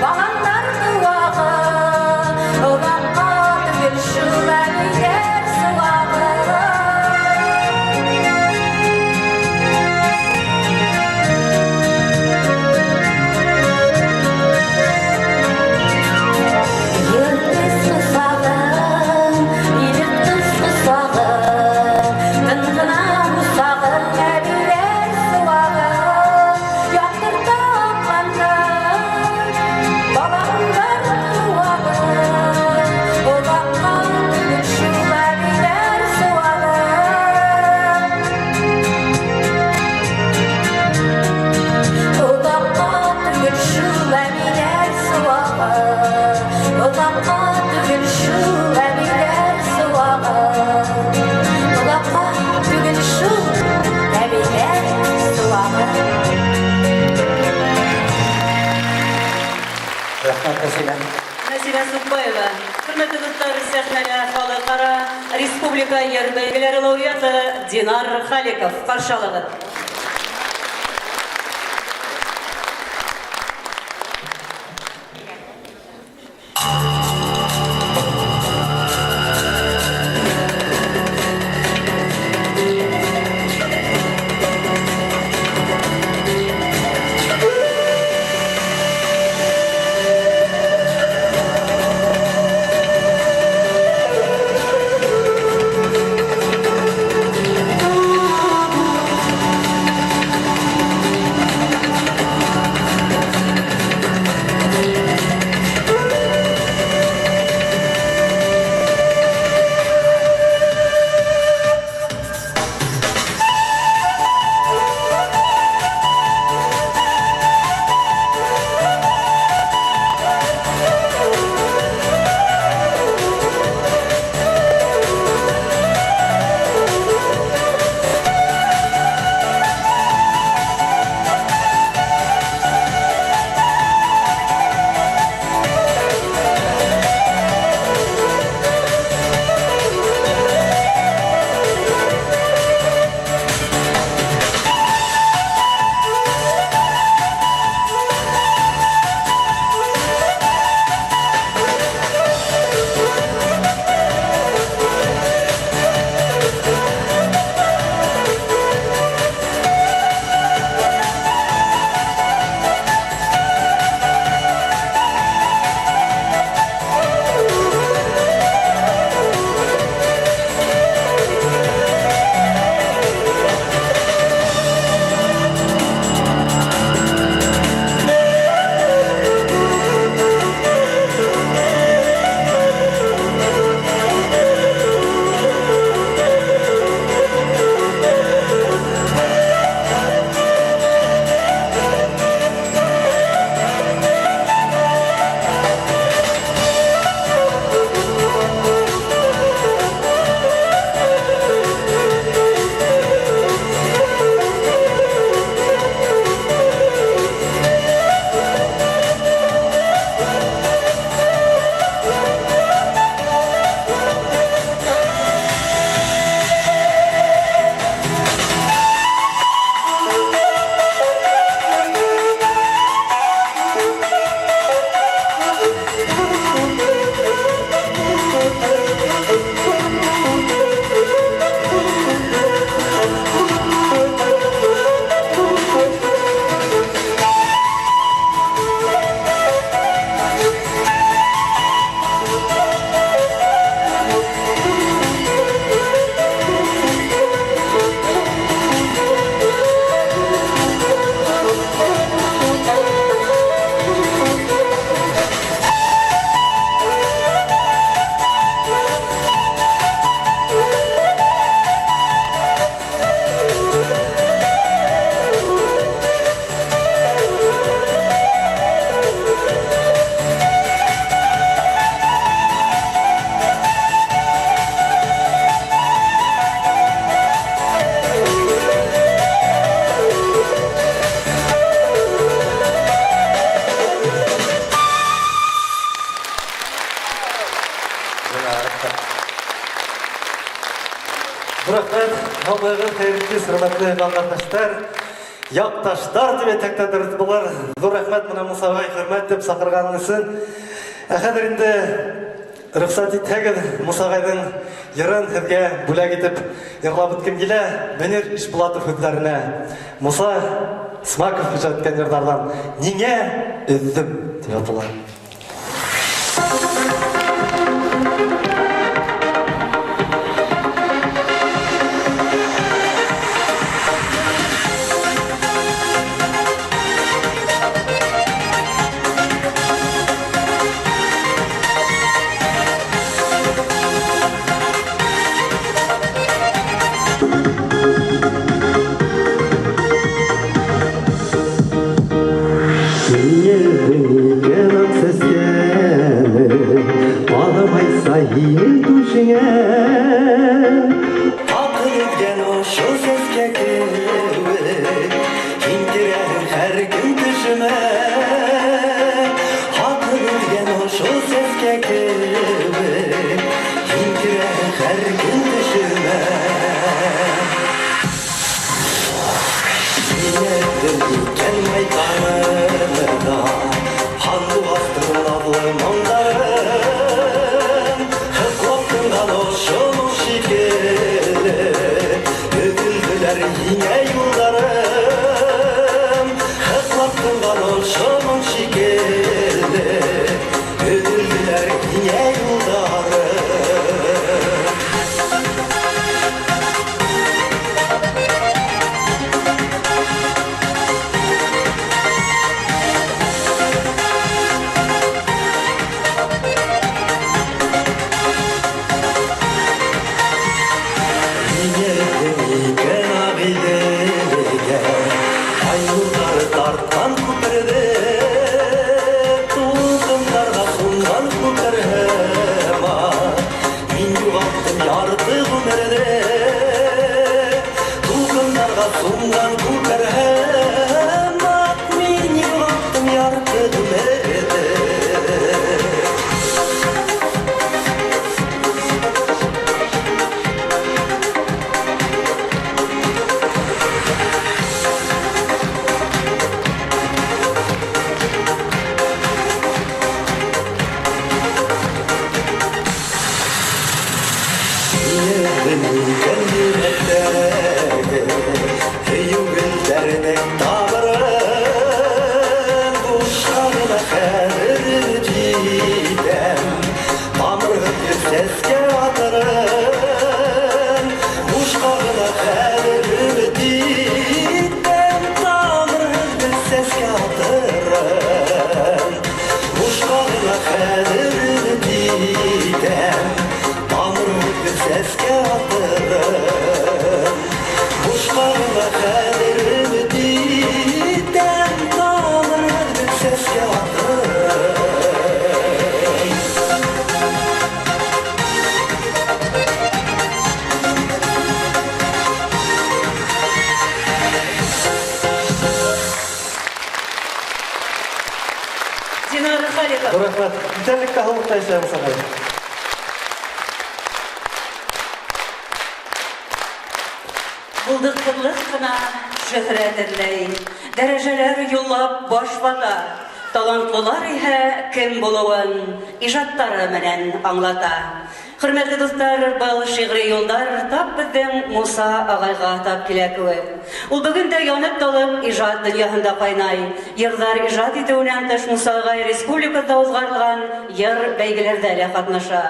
[SPEAKER 16] баландар ҡыуағы, Оҙаҡҡа түгел шул әбейҙәр сыуағы. Йыртыс ҡосағың, ирек ҡосағың, Тын ғына усағың, әбейҙәр сыуағы. Яҡтыртып баландар ҡыуағы, Оҙаҡҡа түгел шул әбейҙәр сыуағы. Оҙаҡҡа түгел шул әбейҙәр сыуағы, Оҙаҡҡа түгел шул әбейҙәр сыуағы, Оҙаҡҡа түгел шул әбейҙәр сыуағы.
[SPEAKER 4] Рәхмәт, Нәсимә.
[SPEAKER 3] Нәсимә Сукбаева. Хөрмәтле дуҫтар, сәхнәгә халыкара республика йыр бәйгеләре лауреаты Динар Халиков. Ҡаршы алығыҙ.
[SPEAKER 17] Хушлыгыз, хәерле кич, хөрмәтле кардәшләр. Якташлар дип әйтсәк тә дөрес булыр. Зур рәхмәт менә Муса агай хөрмәт дип чакырган өчен. Ә хәзер инде рөхсәт итсәгез, Муса агайның йырын сезгә бүләк итеп йырлап үткем килә. Мөнир Ишбулатов сүзләренә Муса Смаков иҗат иткән йырлардан Ниңә өздем дип атала.
[SPEAKER 3] Динара Халиков.
[SPEAKER 17] Рәхмәт. Исәнлектә һаулыкта яшәгез, агай.
[SPEAKER 3] Булдыксызлык кына шөһрәт эзләй, дәрәҗәләр юллап баш вата. Талантлылар иһә кем булуын ижаттары менән аңлата. Хөрмәтле дуслар, был шигъри юлдар тап безнең Муса агайга тап килә кеүек. Ул бүген дә янып талып ижат дөньяһында кайнай. Йырлар ижат итеүенән тыш Муса агай республикада узгарылган йыр бәйгеләрдә лә катнаша.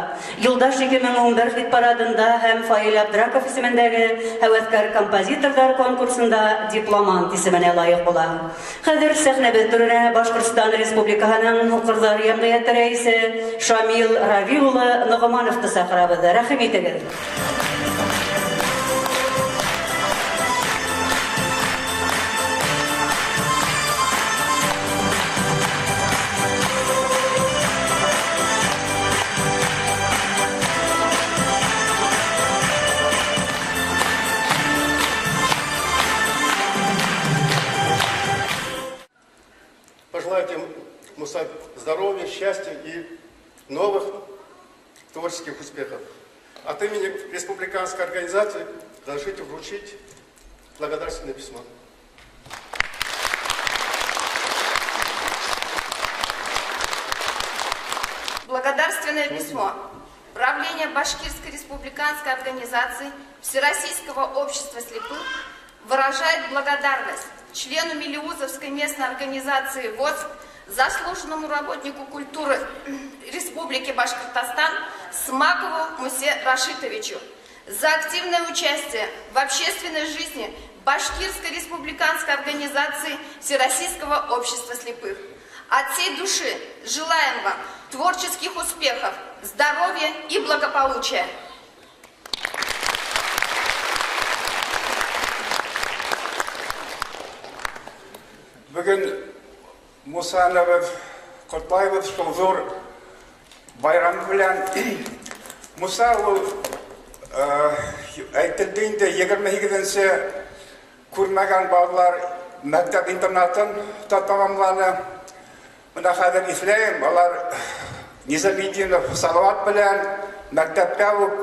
[SPEAKER 3] Юлдаш 2011 хит-парадында һәм Фаил Абдраков исемендәге һәвәскәр композиторлар конкурсында дипломант исеменә лаек була. Хәзер сәхнәбез түренә Башкортстан Республикаһының Һуҡырҙар йәмғиәте рәисе Шамил Равил улы Ногомановты саҡырабыҙ. Рәхим итегеҙ.
[SPEAKER 12] Пожелать им, Муса, здоровья, счастья и новых творческих успехов. От имени республиканской организации Разрешите вручить благодарственное письмо.
[SPEAKER 18] Благодарственное письмо. Правление Башкирской республиканской организации Всероссийского общества слепых выражает благодарность члену Мелеузовской местной организации ВОЗ, заслуженному работнику культуры Республики Башкортостан Смакову Мусе Рашитовичу за активное участие в общественной жизни Башкирской республиканской организации Всероссийского общества слепых. От всей души желаем вам творческих успехов, здоровья и благополучия.
[SPEAKER 19] Бөгөн Мусаны беҙ ҡотлайбыҙ шул ҙур байрамы белән. Муса ул әйтелде инде 28-нсе күрмәгән балалар мәктәп интернатын та тамамланы. Бына хәҙер иҫләйем, алар Низаметдинов Салават белән мәктәптә үк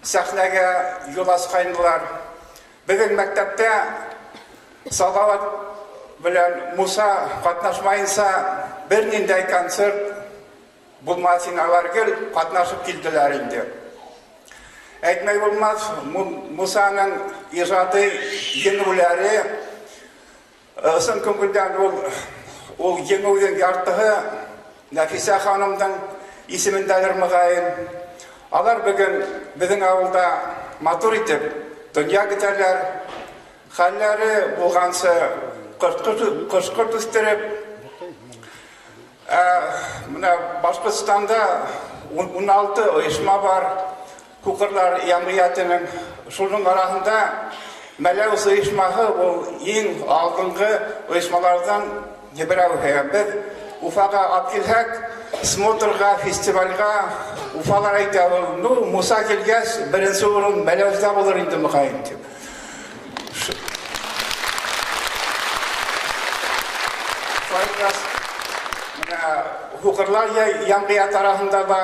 [SPEAKER 19] сәхнәгә юл асҡайнылар. Беҙҙең мәктәптә Салават белән Муса ҡатнашмайынса бер ниндәй концерт булмаҫ ине, алар гел ҡатнашып килделәр инде. Әйтмәй булмаҫ, Мусаның ижады еңеүләре ысын күңелдән ул еңеүҙең яртыһы Нәфисә ханымдың исемендәлер мөғайын. Алар бөгөн беҙҙең ауылда матур итеп донъя көтәләр. Хәлләре булғансы ҡышҡырт үҫтереп, бына Башҡортостанда 16 ойошма бар һуҡырлар йәмғиәтенең. Шуның араһында Мәләүез ойошмаһы ул иң алдынғы ойошмаларҙан берәүһе. Беҙ Уфаға алып килһәк, смотрға, фестивальға Уфалар әйтә, ну, Муса килгәс, беренсе урын Мәләүездә булыр инде мөғайын тип. Бына һуҡырлар йәмғиәт араһында ла,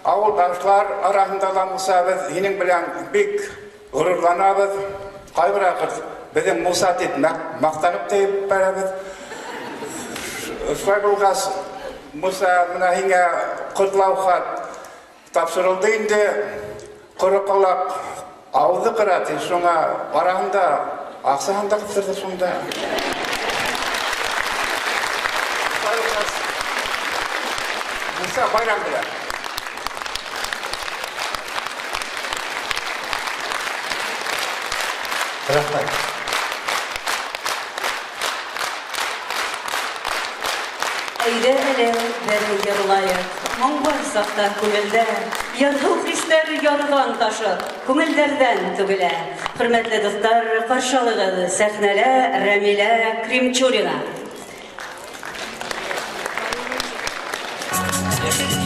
[SPEAKER 19] ауылдашлар араһында ла Муса беҙ һинең белән бик ғорурланабыҙ. Ҡайбер ваҡыт беҙҙең Муса тип маҡтанып та ебәрәбеҙ. Шулай булғас, Муса, бына һиңә ҡотлау хат тапшырылды инде. Ҡоро ҡолаҡ ауыҙҙы ҡыра ти, шуңа араһында аҡсаһын да ҡыҫтырҙы шунда. Муса байрам белән.
[SPEAKER 17] Рәхмәт.
[SPEAKER 3] Әйҙә әле бер йырлайыҡ, моң бар саҡта күңелдә, ярһыу хистәр ярҙан ташып, күңелдәрҙән түгелә. Хөрмәтле дуҫтар, ҡаршы алығыҙ сәхнәлә Рәмилә Кримчурина.
[SPEAKER 16] Thank you.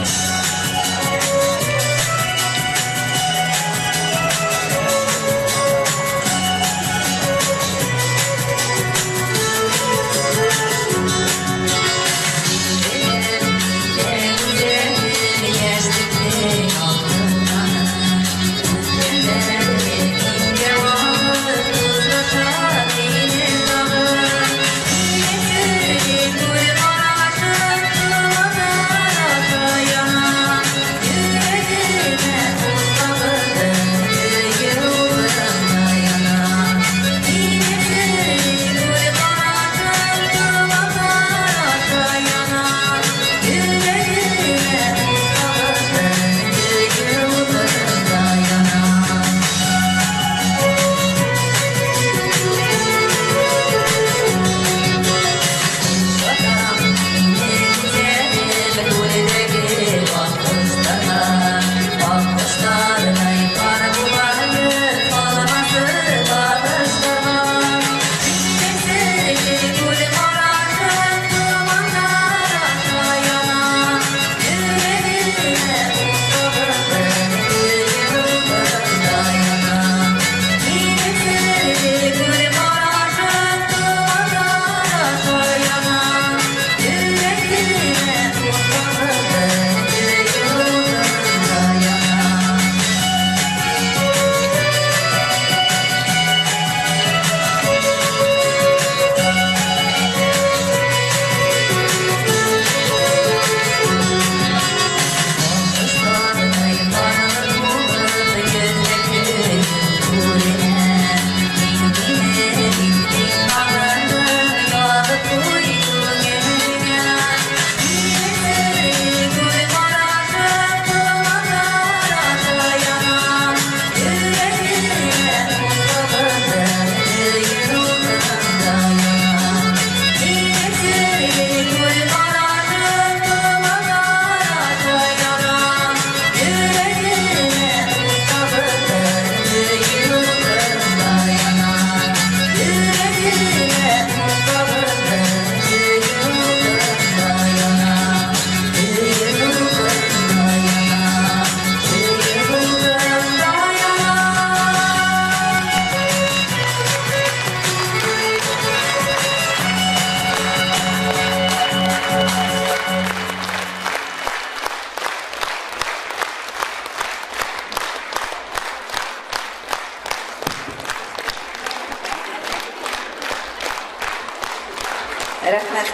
[SPEAKER 20] Рәхмәт.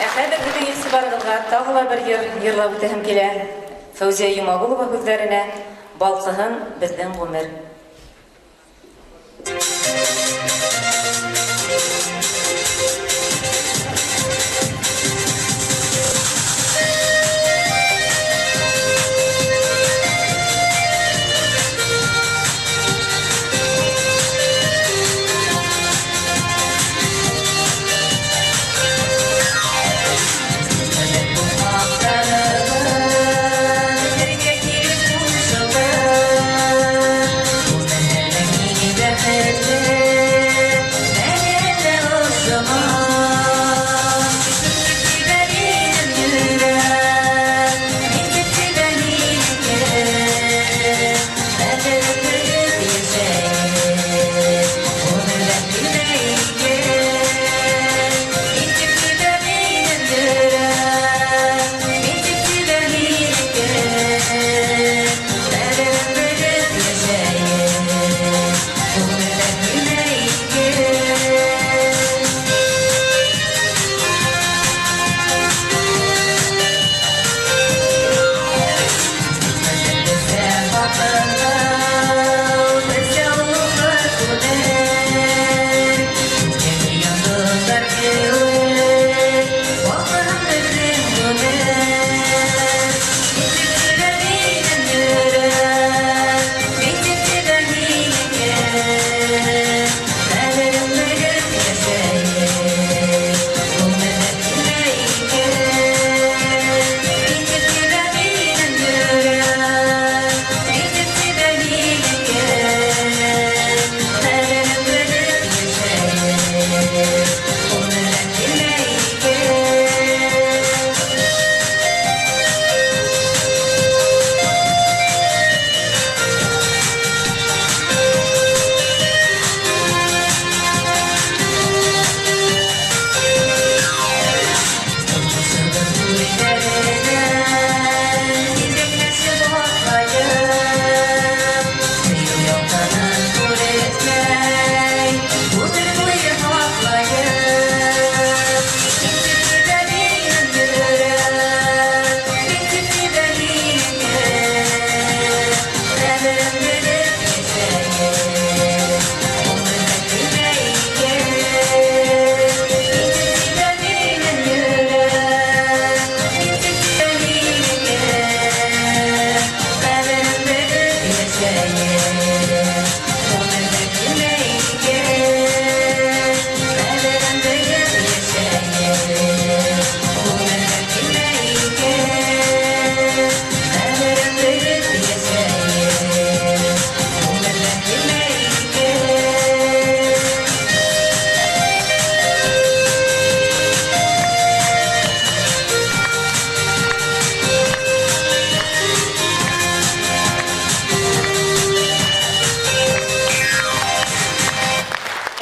[SPEAKER 20] Ә хәҙер беҙҙең иғтибарығыҙға тағы ла бер йыр йырлап үтәһем килә. Фәүзиә Йомағолова һүҙҙәренә «Балҡыһын беҙҙең ғүмер».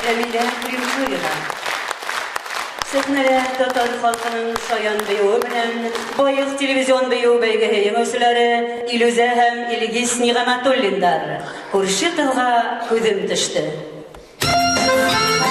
[SPEAKER 3] Рәмилә Римзурина. Сәхнәлә татар халҡының шаян бейеүе менән Байыҡ телевизион бейеү бәйгеһе еңеүселәре Илүзә һәм Илгиз Ниғмәтуллиндар. Күрше ҡыҙға күҙем төштө.
[SPEAKER 16] Thank you.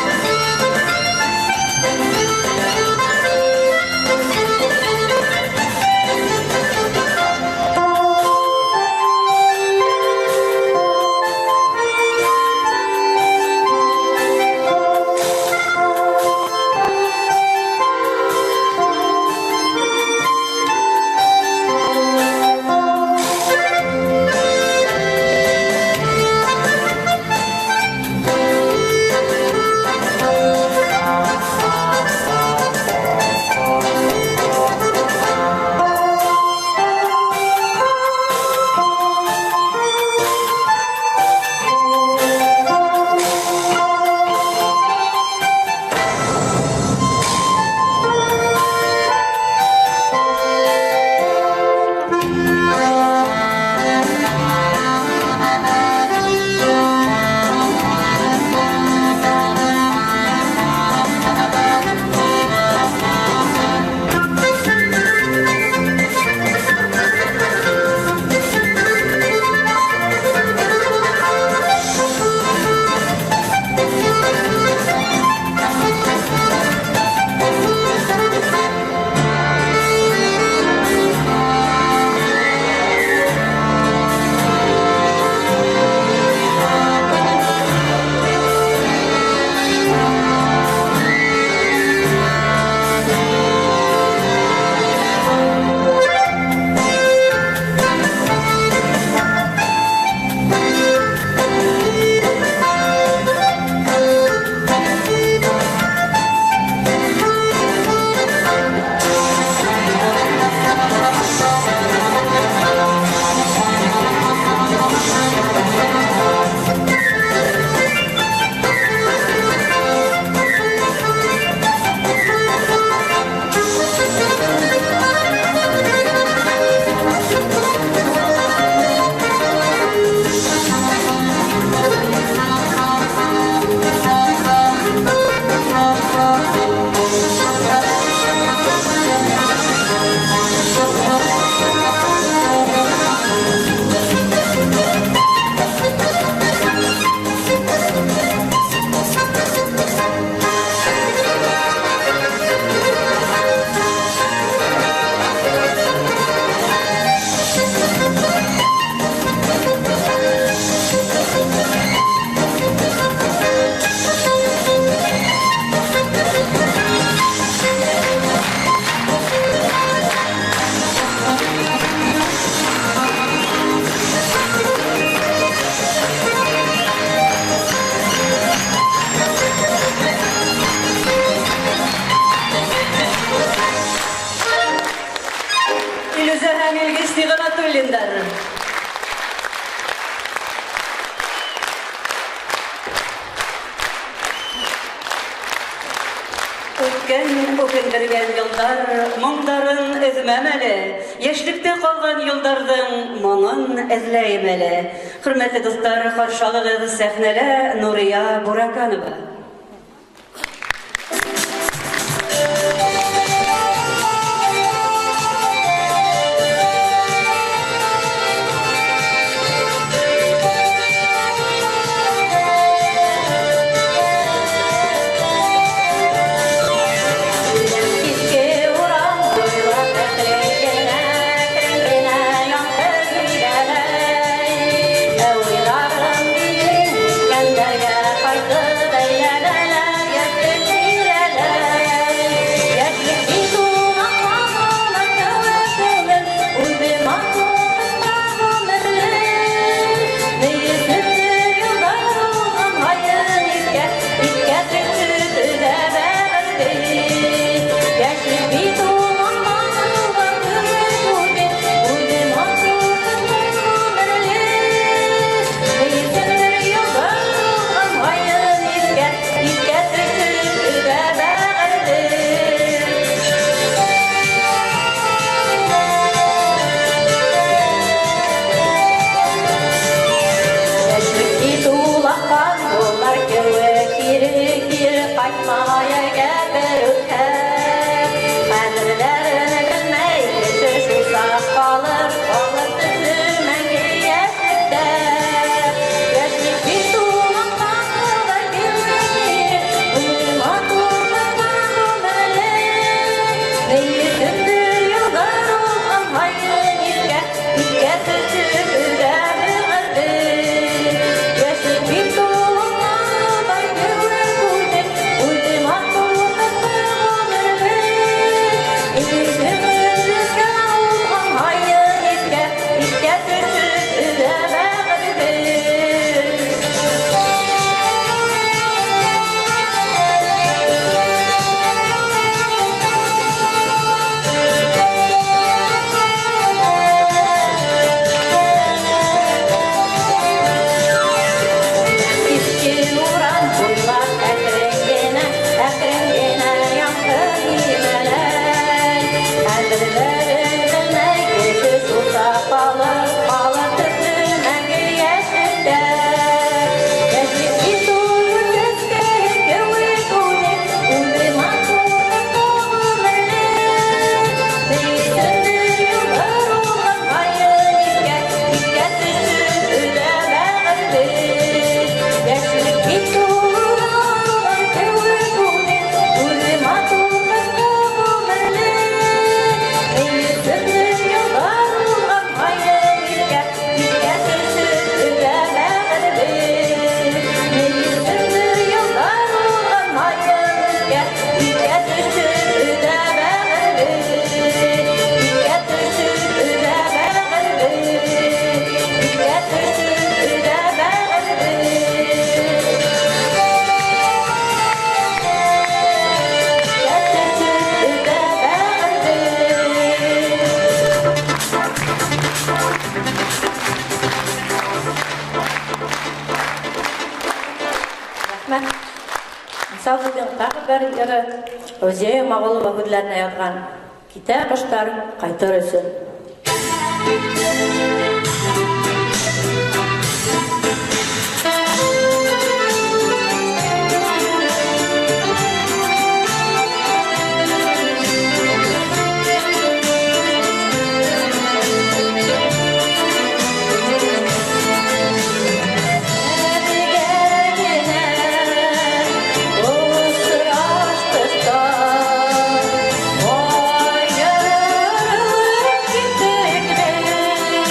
[SPEAKER 3] Үткән үкендергән йылдар моңдарын өҙмәм әле. Йәшлектә ҡалған йылдарҙың моңон эҙләйем әле. Хөрмәтле дуҫтар, ҡаршы алығыҙ сәхнәлә Нурия Бураканова.
[SPEAKER 14] Фәүзиә Йомағолова һүҙҙәренә яҙған «Китә ҡоштар ҡайтыр өсөн». Ayırılıp gittik biz.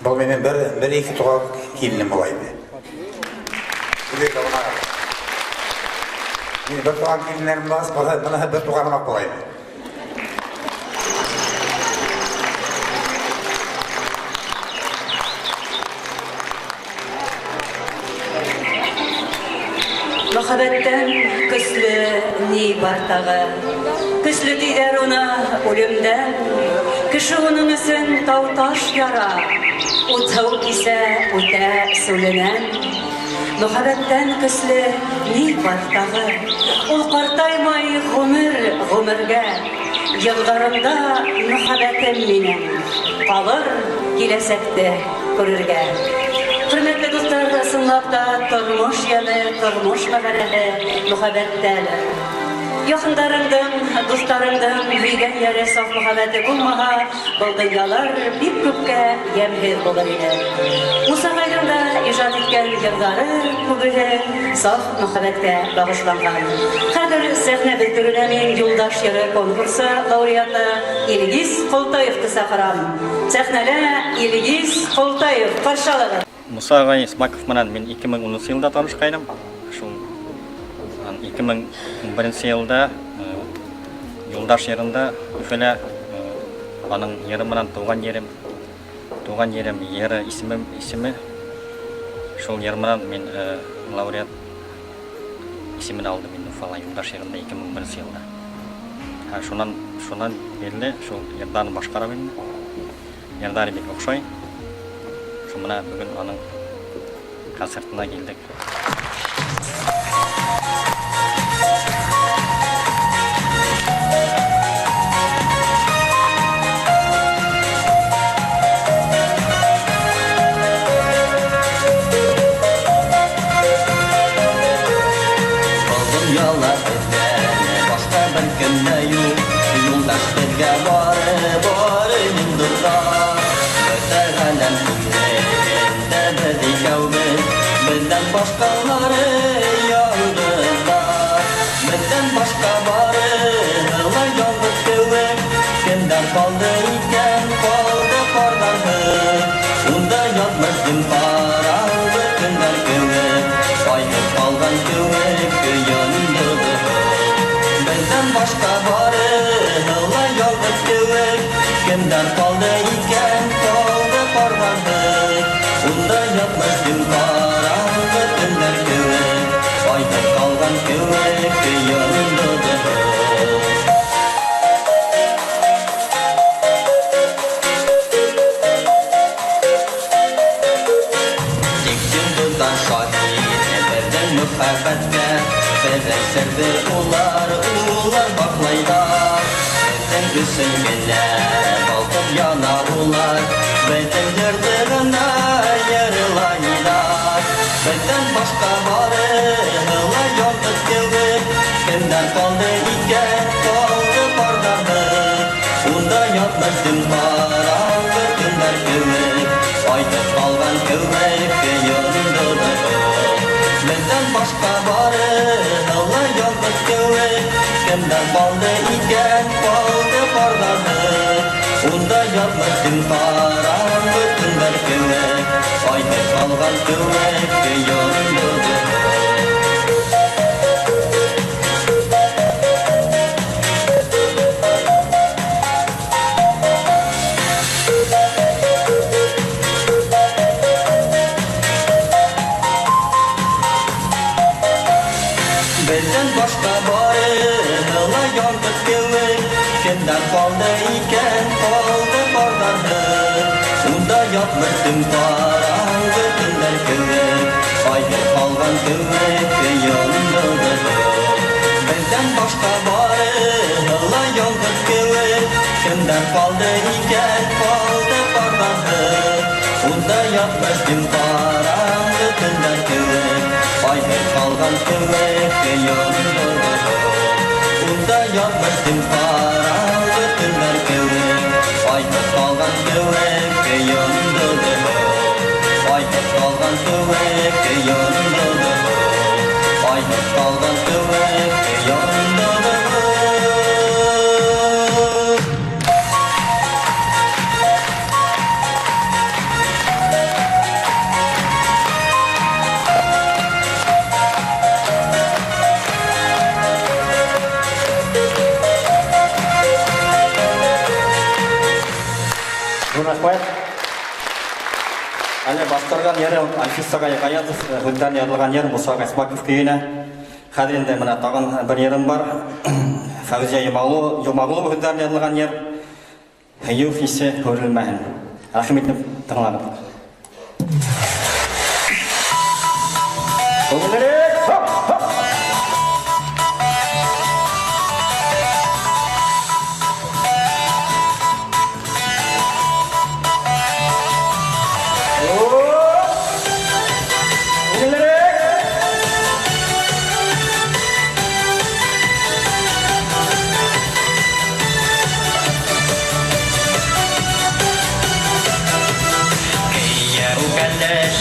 [SPEAKER 5] Был минең бер, бер ике туған киленем була инде. Мин бер туған киленнәрем булғас, быныһы бер туғаным була инде.
[SPEAKER 3] Мәхәббәттән көслө ни бар тағы? Көслө тиҙәр уны үлемдән. Кеше уның өсөн тау-таш яра, ут-һыу кисә үтә сүленән. Мөхәббәттән көслө ни бар тағы? Ул ҡартаймай ғүмер ғүмергә. Йылдарымда мөхәббәтем минең ҡалыр киләсәкте күрергә. Хөрмәтле дуҫтар, ысынлап та тормош йәме, тормош мәғәнәһе мөхәббәттәлер. Яҡындарыңдың, дуҫтарыңдың һөйгән йәре саф мөхәббәте булмаһа, был донъялар бик күпкә йәмһеҙ булыр ине. Муса ағайҙың да ижад иткән йырҙары күбеһе саф мөхәббәткә бағышланған. Хәҙер сәхнәбеҙ түренә мин Юлдаш йыры конкурсы лауреаты Илгиз Ҡолтаевты саҡырам. Сәхнәлә Илгиз Ҡолтаев, ҡаршы алығыҙ.
[SPEAKER 21] Муса ағай Исмаков менән мин 2010 йылда танышҡайным. Шул 2011 йылда Юлдаш йырында Өфөлә аның йыры менән туған ерем, туған ерем йыры исеме шул йыр менән мин лауреат исемен алдым инде Өфөлә Юлдаш йырында 2011 йылда. Һәм шунан бирле шул йырҙарны башҡарам инде. Йырҙары бик оҡшай. Шул менән бөгөн аның концертына килдек.
[SPEAKER 4] Был донъяла беҙҙән башҡа бер кем дә юҡ. Юлдаш беҙгә бары, бары йондоҙҙар. Бөтә ғаләм күңелендә беҙ икәүбеҙ. Беҙҙән башҡалары ялғыҙҙар. Беҙҙән башҡа бары ла ялғыҙ кеүек. Кемдәр ҡалды икән, ҡалды ҡарҙарһыҙ. Унда ятмыш дөм ҡараңғы төндәр кеүек. Айһыҙ ҡалған кеүек йондоҙһоҙ. Беҙҙән башҡа бары ла ялғыҙ кеүек. Кемдәр ҡалды икән, ҡалды ҡарҙарһыҙ. Унда ятмыш дөм ҡараңғы төндәр кеүек. Айһыҙ ҡалған кеүек йондоҙһоҙ. Тик йондоҙҙар шаһит беҙҙең мөхәббәткә. Беҙҙең серҙе улар, улар баҡлайҙар. Беҙҙең өсөн генә балҡып яна улар. Беҙҙең йырҙы ғына йырлайҙар. Беҙҙән башҡа бары ла ялғыҙ кеүек. Кемдәр ҡалды икән, ҡалды ҡарҙарһыҙ. Унда ятмыш дөм ҡараңғы төндәр кеүек. Айһыҙ ҡалған кеүек йондоҙһоҙ. Беҙҙән башҡа бары ла ялғыҙ кеүек. Кемдәр ҡалды икән, ҡалды ҡарҙарһыҙ. Унда ятмыш дөм ҡараңғы төндәр кеүек. Айһыҙ ҡалған кеүек йондоҙһоҙ. Беҙҙән башҡа бары ла ялғыҙ кеүек. Кемдәр ҡалды икән, ҡалды ҡарҙарһыҙ. Унда ятмыш дөм ҡараңғы төндәр кеүек. Айһыҙ ҡалған кеүек йондоҙһоҙ. Беҙҙән башҡа бары ла ялғыҙ кеүек. Кемдәр ҡалды икән, ҡалды ҡарҙарһыҙ. Унда ятмыш дөм ҡараңғы төндәр кеүек. Айһыҙ ҡалған кеүек йондоҙһоҙ. Унда ятмыш дөм ҡараңғы төндәр кеүек. Айһыҙ ҡалған кеүек йондоҙһоҙ. Айһыҙ ҡалған кеүек йондоҙһоҙ. Айһыҙ ҡалған кеүек йондоҙһоҙ. рәхмәт. Әле башҡарған йыры Әлфис ағай Ғаязов һүҙҙәренә яҙылған йыр Муса Ғисмаков көйөнә. Хәҙер инде менә тағын бер йырым бар. Фәүзиә Йомағолова һүҙҙәренә яҙылған йыр. Һөйөү хисе һүрелмәһен. Рәхим итеп тыңлағыҙ. Күңеллерәк, хоп, хоп.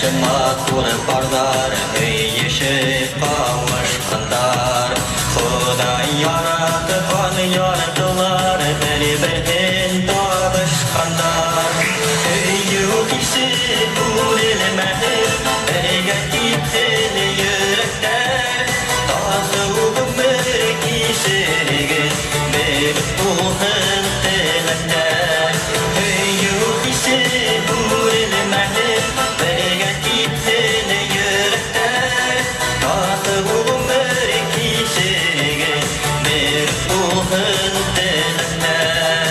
[SPEAKER 1] Матур парҙар һөйөшөп ҡауышҡандар, Хоҙай яратҡан яртылар бер-береһен табышҡандар. Һөйөү хисе бүленмәһен, бергә китһен йөрәктәр. Татыу ғүмер кисерегеҙ, бер булһын теләктәр. Һөйөү хисе бүленмәһен, бергә китһен йөрәктәр. Татыу ғүмер кисерегеҙ, бер булһын теләктәр.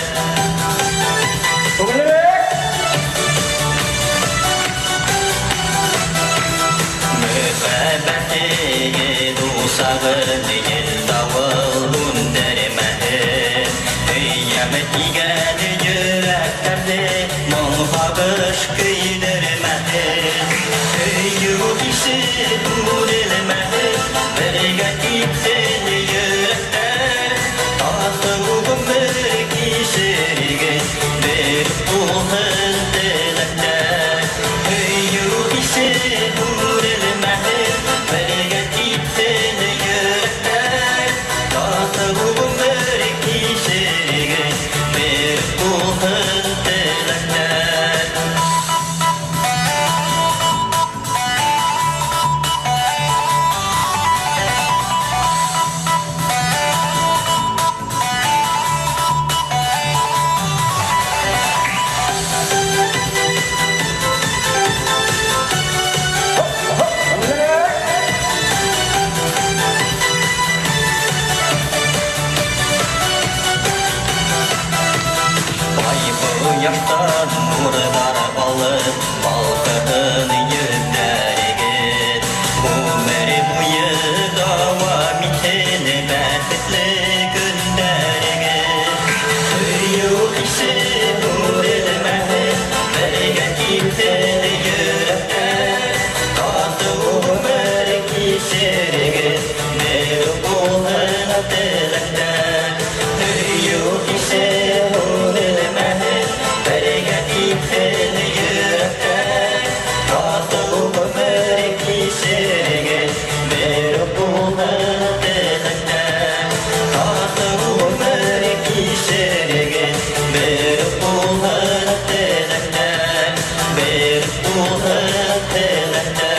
[SPEAKER 1] Мөхәббәтегеҙ усағын ел-дауыл һүндермәһен. Һөйәм тигән йөрәктәрҙе моң-һағыш көйҙөрмәһен. Һөйөү хисе бүленмәһен, бергә китһен йөрәктәр. Татыу ғүмер кисерегеҙ, бер булһын теләктәр. Һөйөү хисе бүленмәһен, бергә китһен йөрәктәр. Татыу ғүмер кисерегеҙ, бер булһын теләктәр. Ай ҡояштан нурҙар алып, балҡыһын йөҙҙәрегеҙ. Ғүмер буйы дауам итһен бәхетле көндәрегеҙ. Һөйөү хисе бүленмәһен, бергә китһен йөрәктәр. Татыу ғүмер кисерегеҙ, бер булһын теләктәр. Һөйөү хисе бүленмәһен, бергә китһен йөрәктәр. Татыу ғүмер кисерегеҙ, бер булһын теләктәр. Татыу ғүмер кисерегеҙ, бер булһын теләктәр. Бер булһын теләктәр.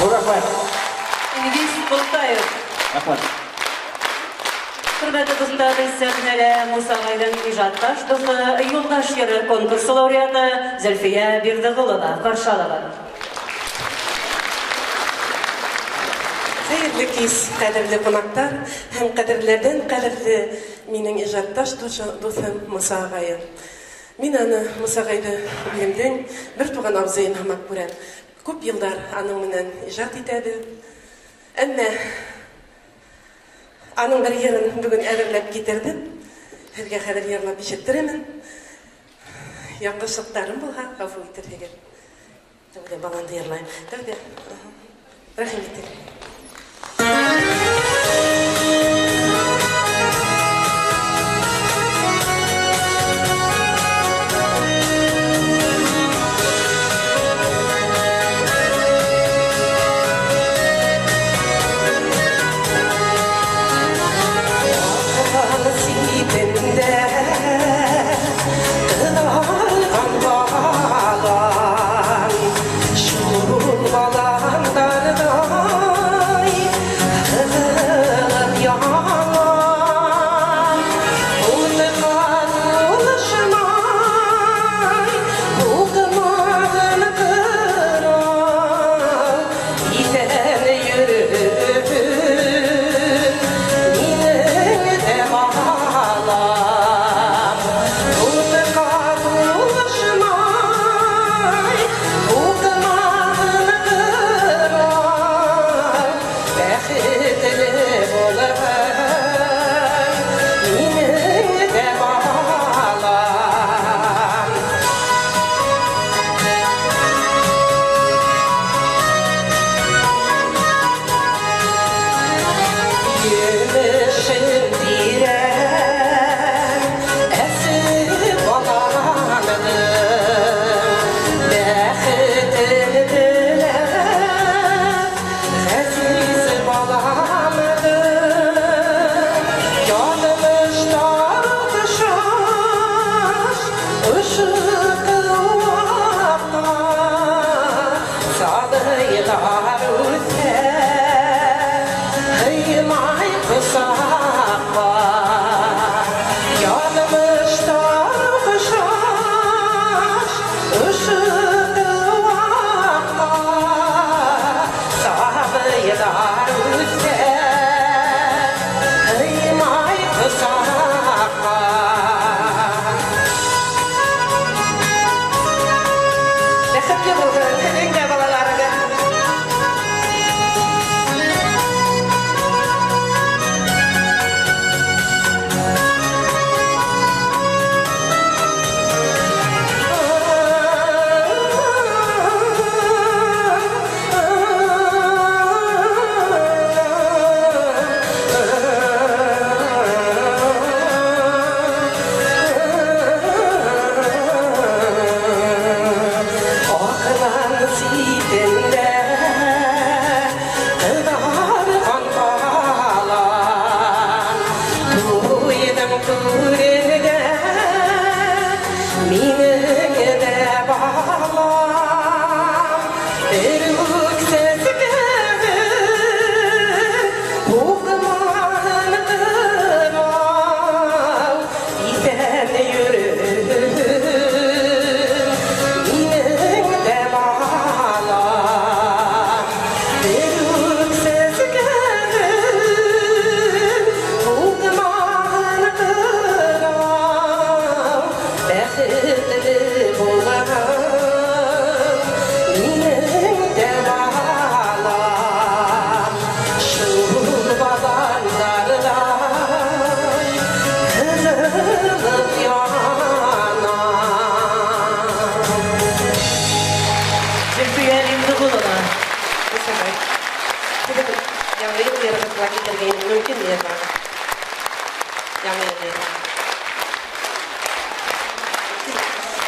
[SPEAKER 5] Рәхмәт.
[SPEAKER 3] Илгиз Ҡолтаев.
[SPEAKER 4] Рәхмәт.
[SPEAKER 3] Хөрмәтле дуҫтар, сәхнәлә Муса ағайҙың ижадташ дуҫы, Юлдаш йыры конкурсы лауреаты Зөлфиә Бирҙеғолова. Ҡаршы алығыҙ.
[SPEAKER 22] Хәйерле кис, ҡәҙерле ҡунаҡтар һәм ҡәҙерләрҙән ҡәҙерле минең ижадташ дуҫым Муса ағайым. Мин аны Муса ағайҙы үҙемдең бер туған абзыйым һымаҡ күрәм. Күп йылдар аның менән ижад итәбеҙ. Әммә аның бер йырын бөгөн әҙерләп китерҙем. Һеҙгә хәҙер йырлап ишеттерәмен. Яңғышлыҡтарым булһа, ғәфү итерһегеҙ. Тәүҙә баланды йырлайым. Тәүҙә, рәхим итегеҙ. Ситендә ҡыҙал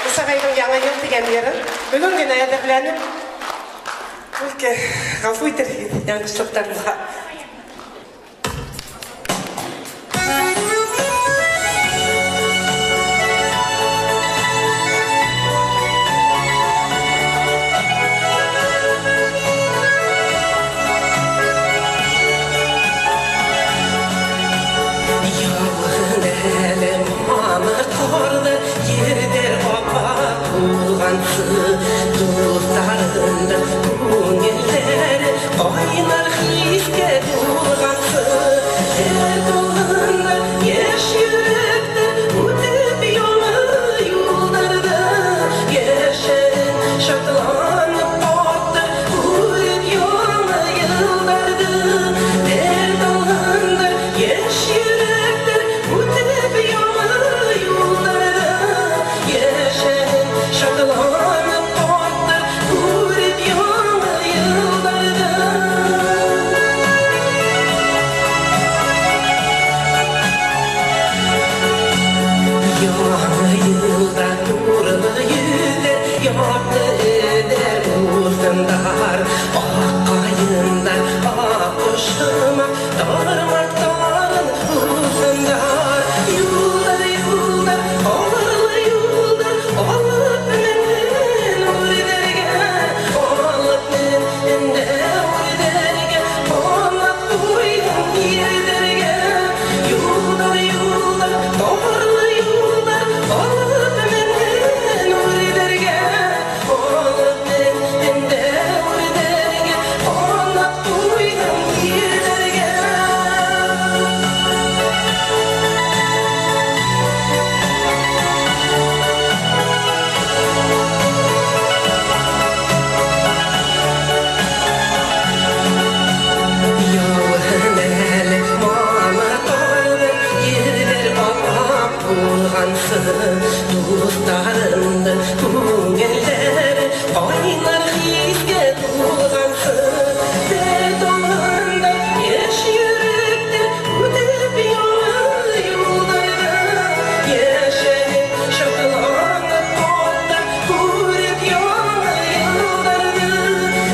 [SPEAKER 22] Муса ағайҙың Яңы йыл тигән йырын бөгөн генә әҙерләнеп, бәлки ғәфү итерһегеҙ яңылышлыҡтар булһа.
[SPEAKER 1] Яуһын әле мамыҡ ҡарҙы, ерҙәр аппаҡ булғансы, дуҫтарымдың күңелдәре ҡайнар хискә тулғансы, дәрт алғанда йәш йөрәктәр үтеп яңы юлдарҙы, йәшәһен шатланып ҡарттар күреп яңы йылдарҙы, дәрт алғанда йәш йөрәктәр үтеп яңы юлдарҙы, йәшәһен шатланып ҡарттар күреп яңы йылдарҙы. Яңы йылда нурлы йөҙҙәр, яҡты эҙҙәр булһындар, аҡ ҡайындар, аҡ ҡош һымаҡ тармаҡтарын һуҙһындар. Юлдар, юлдар, ҡарлы юлдар, алып менһен үрҙәргә, алып менһен дә үрҙәргә, ҡанат ҡуйһын ерҙәргә. Юлдар, юлдар, ҡарлы юлдар, алып менһен үрҙәргә, алып менһен дә үрҙәргә, ҡанат ҡуйһын ерҙәргә. Яуһын әле мамыҡ ҡарҙы, ерҙәр аппаҡ булғансы, дуҫтарымдың күңелдәре ҡайнар хискә тулғансы, дәрт алғанда йәш йөрәктәр үтеп яңы юлдарҙы, йәшәһен шатланып ҡарттар күреп яңы йылдарҙы,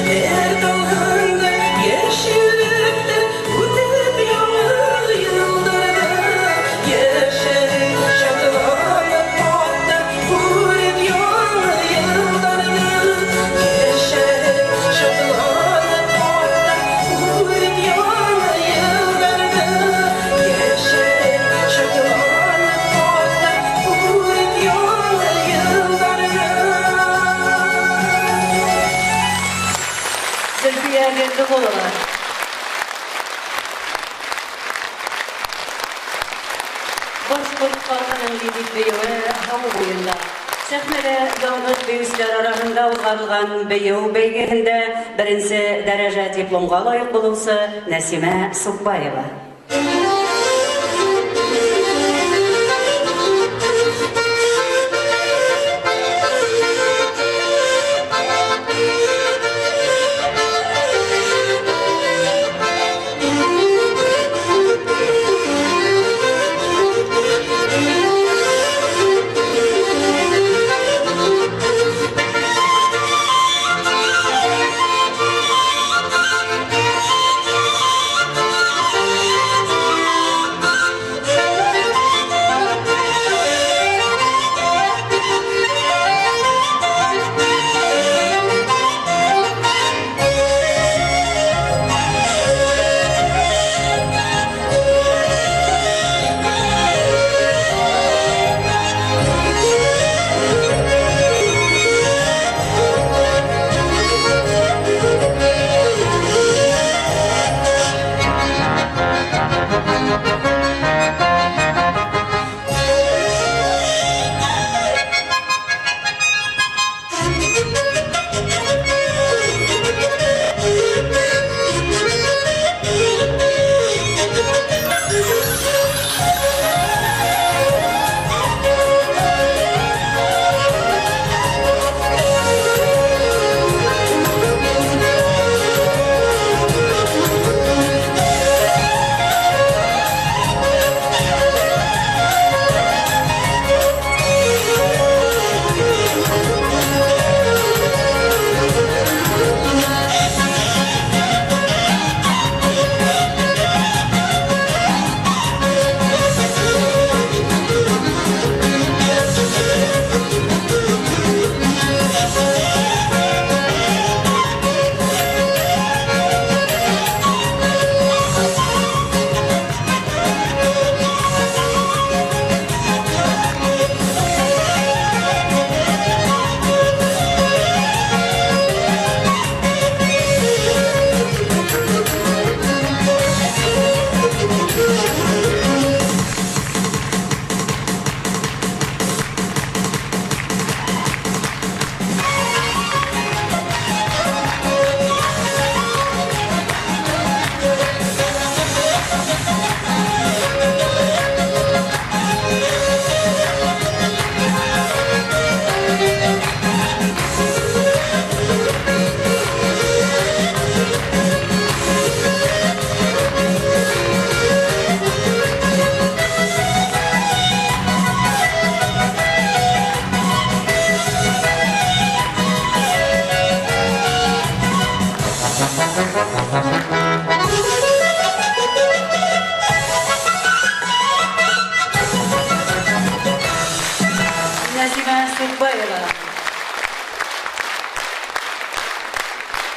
[SPEAKER 1] дәрт алғанда йәш йөрәктәр үтеп яңы йылдарҙы, йәшәһен шатланып ҡарттар күреп яңы йылдарҙы, йәшәһен шатланып ҡарттар күреп яңы йылдарҙы, йәшәһен шатланып ҡарттар күреп яңы йылдарҙы.
[SPEAKER 3] Зөлфиә Гелдеғолова. Башҡорт халҡының лирик бейеүе һау буйында. Сәхнәлә ялғыҙ бейеүселәр араһында уҙғарылған бейеү бәйгеһендә беренсе дәрәжә дипломға лайыҡ булыусы Нәсимә Сукбаева.
[SPEAKER 1] Thank you.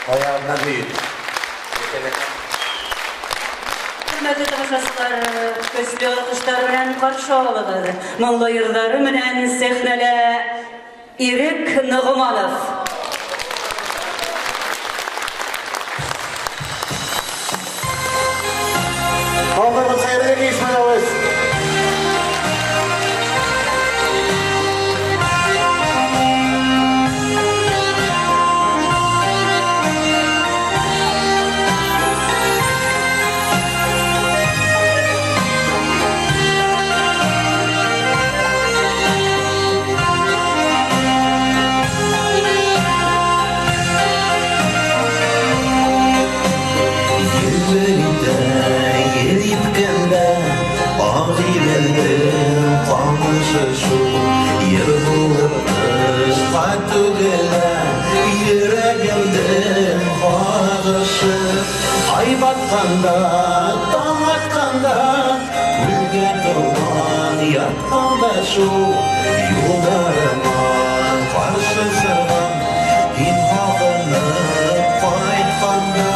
[SPEAKER 5] Аягыннан бөек.
[SPEAKER 3] Хөрмәтле тамашачылар, көчле алкышлар белән каршы алыгыз. Моңлы йырлары белән сәхнәдә Ирек Ногуманов.
[SPEAKER 2] Халкыбыз хәерле кич, Мәләвез!
[SPEAKER 1] Ел итә, ел иткәндә, Агыйделнең камышы шул, Ер булып тышка түгелә, Йөрәгемнең кагышы. Ай батканда, таң атканда, Күлгә томан ятканда шул, Юлдарыма каршы чыгам, Һин һагынып кайтканда.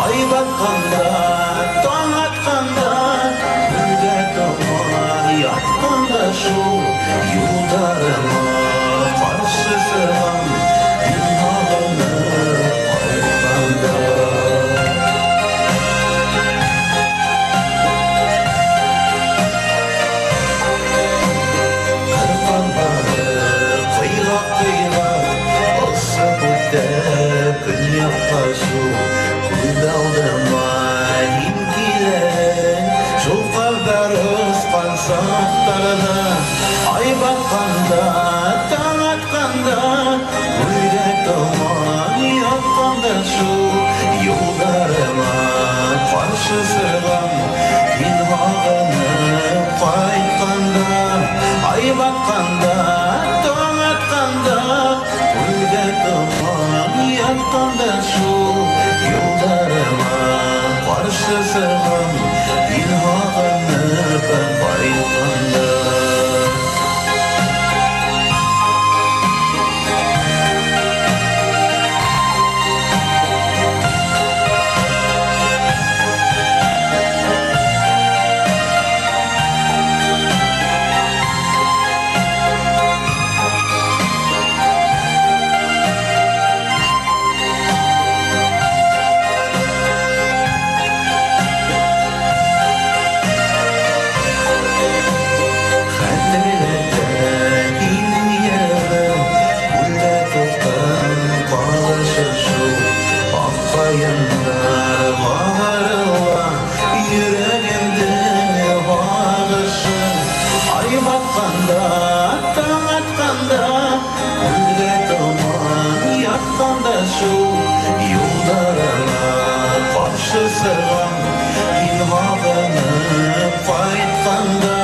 [SPEAKER 1] Ай батканда, таң атканда, Күлгә томан ятканда шул, Юлдарыма каршы чыгам, Һин һагынып кайтканда. Кыр казлары кыйгак-кыйгак Осып үтә көньякка шул, Күз алдыма һин киләһең, Шул казлар оскан сафтарда. Ай батканда, таң атканда, Күлгә томан ятканда шул, Юлдарыма каршы чыгам, Һин һагынып кайтканда. Ай батканда, таң атканда, Күлгә томан ятканда шул, Юлдарыма каршы чыгам, Һин һагынып кайтканда. Хәтерләтә һинең йөрәгең, Күлдә тулкын кагышы шул, Ак каеннар агарыла, Йөрәгемнең һагышы. Ай батканда, таң атканда, Күлгә томан ятканда шул, Юлдарыңа каршы чыгам, Һин һагынып кайтканда.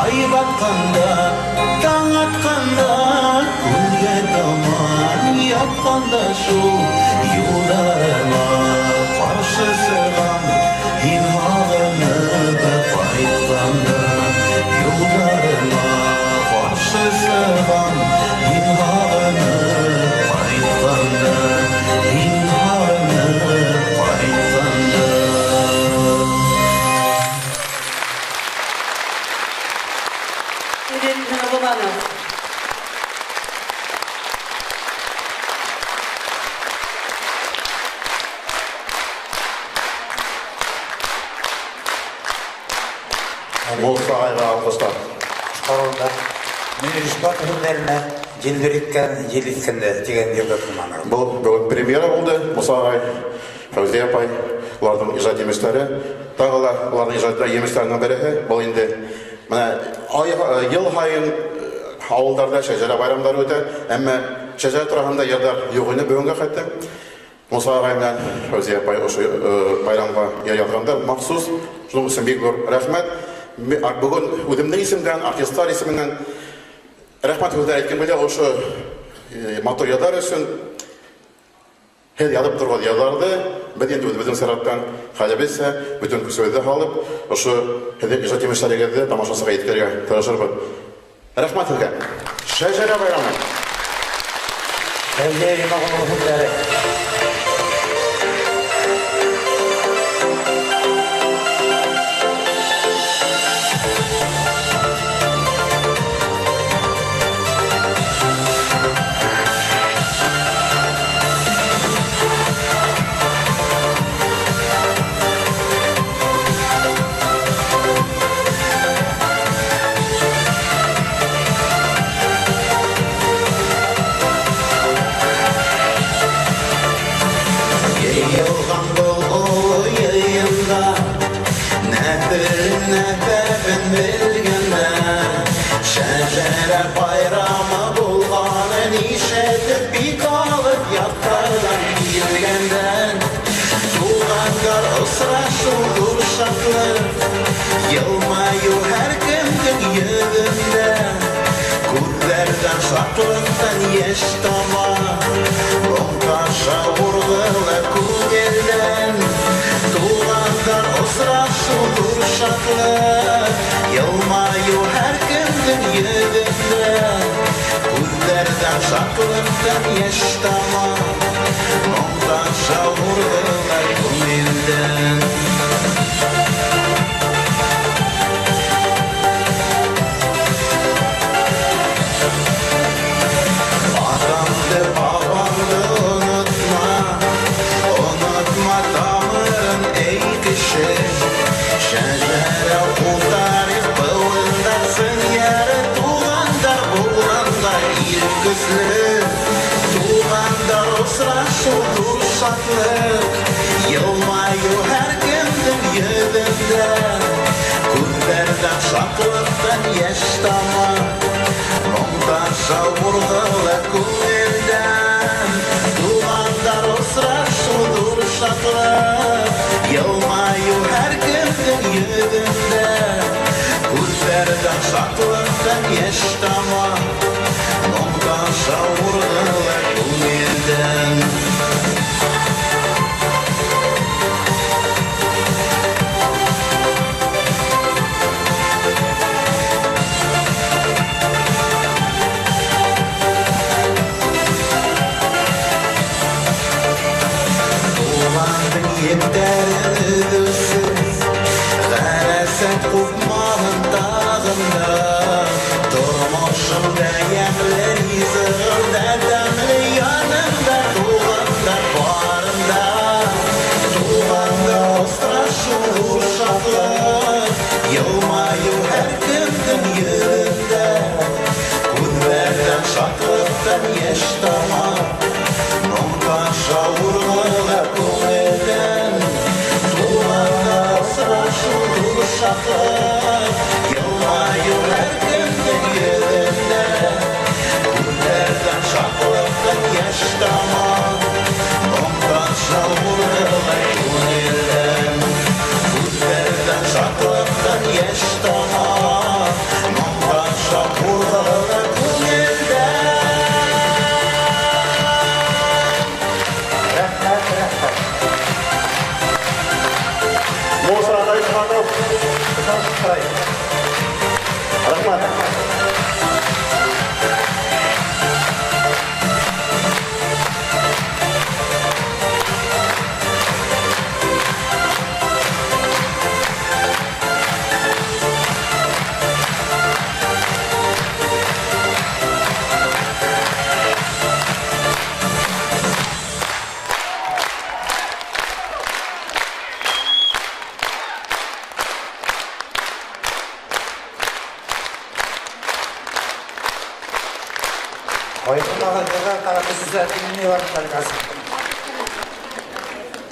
[SPEAKER 1] Ай батканда, таң атканда, Күлгә томан ятканда шул, Юлдарыңа каршы чыгам, Һин һагынып кайтканда. Юлдарыңа каршы чыгам, Һин һагынып кайтканда. Һин һагынып кайтканда.
[SPEAKER 3] Ирек Ногуманов.
[SPEAKER 2] Муса агайга алкышлар.
[SPEAKER 5] Башкаруында Мөнир Ишбатов һүҙҙәренә Елдер иткән, ел иткәндә тигән йырҙы тыңланыҡ.
[SPEAKER 2] Был бөгөн премьера булды. Муса ағай, Фәүзиә апай, уларҙың ижад емештәре. Тағы ла уларҙың ижад емештәренең береһе был инде. Менә ай, йыл һайын ауылдарҙа шәжәрә байрамдары үтә, әммә шәжәрә тураһында йырҙар юҡ ине бөгөнгә хәтлем. Муса ағай менән Фәүзиә апай ошо байрамға йыр яҙғандар махсус. Шуның өсөн бик ҙур рәхмәт. Бөгөн үҙемдең исемдән, артистлар исеменән рәхмәт һүҙҙәр әйткем килә ошо матур йырҙар өсөн. Һеҙ яҙып торған йырҙарҙы беҙ инде үҙебеҙҙең сираттан хәлебеҙсә бөтөн көсөбөҙҙө һалып, ошо һеҙҙең ижад емештәрегеҙҙе тамашасыға еткерергә тырышырбыҙ. Рәхмәт һеҙгә. Шәжәрә байрамы.
[SPEAKER 5] Фәүзиә Йомағолова һүҙҙәре.
[SPEAKER 1] Шәжәрә байрамы булғанын ишетеп, бик алып яҡтарҙан килгәндәр. Туғандар осрашыу ҙур шатлыҡ, йылмайыу һәр кемдең йөҙөндә. Күҙҙәрҙән шатлыҡтан йәш тама, моң таша урғыла күңелдән. Туғандар осрашыу ҙур шатлыҡ, йылмайыу һәр кемдең йөҙөндә. Күҙҙәрҙән шатлыҡтан йәш тама, моң таша урғыла күңелдән. Атаңды, бабаңды онотма, онотма тамырын, эй кеше. Шәжәрә ул тарих, быуындар сыңйары, туғандар булғанда ил көслө. Туғандар осрашыу ҙур шатлыҡ, йылмайыу һәр кемдең йөҙөндә. Күҙҙәрҙән шатлыҡтан йәш тама, моң таша урғыла күңелдән. Туғандар осрашыу ҙур шатлыҡ, йылмайыу һәр кемдең йөҙөндә. Күҙҙәрҙән шатлыҡтан йәш тама, моң таша урғыла күңелдән. Туғандың еттәрен өҙөүсеҙ, ғәрәсәт ҡупмаһын тағында. Тормошоңда йәмле, ризығыңда тәмле, яныңда туғандар барында. Туғанда осрашыу ҙур шатлыҡ, йылмайыу һәр кемдең йөҙөндә. Күҙҙәрҙән шатлыҡтан йәш тама, моң таша урғыла күңелдән. Туғанда осрашыу ҙур шатлыҡ, йылмайыу һәр кемдең йөҙөндә. Күҙҙәрҙән шатлыҡтан йәш тама, моң таша урғыла күңелдән. Күҙҙәрҙән шатлыҡтан йәш тама, моң таша урғыла күңелдән.
[SPEAKER 2] Рәхмәт, рәхмәт. Муса Ағай Исмәғилов. Рәхмәт.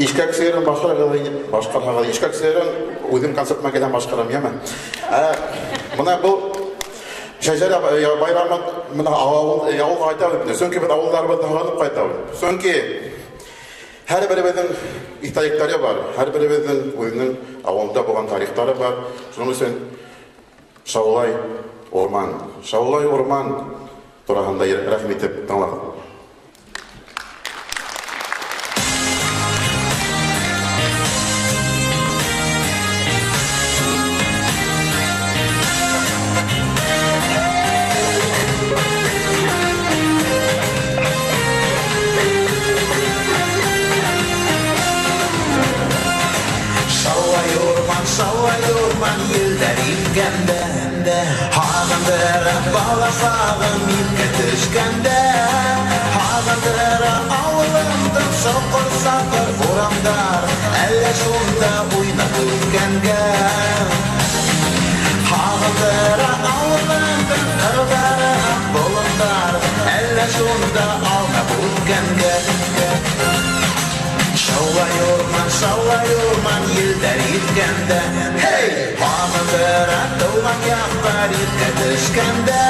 [SPEAKER 2] Ишкәк сыйырын башҡарһағыҙ, ишкәк сыйырын үҙем концертыма килһәм башҡарам, йәме? Бына был шәжәрә байрамы бына ауылға ҡайтабыҙ инде. Сөнки беҙ ауылдарыбыҙҙы һағынып ҡайтабыҙ. Сөнки һәр беребеҙҙең иҫтәлектәре бар, һәр беребеҙҙең үҙенең ауылында булған тарихтары бар. Шуның өсөн шаулай урман, шаулай урман тураһында рәхим итеп тыңлағыҙ.
[SPEAKER 1] Шаулай урман, шаулай урман, елдәр иткәндә, һағындыра бала сағым иҫкә төшкәндә. Һағындыра ауылымдың соҡор-саҡыр урамдар, әллә шунда уйнап үҫкәнгә. Һағындыра ауылымдың ҡырҙары, аҡ болондар, әллә шунда аунап үҫкәнгә. Шаулай урман, шаулай урман, елдәр иткәндә, һей, һағындыра тыуған яҡтар иҫкә төшкәндә.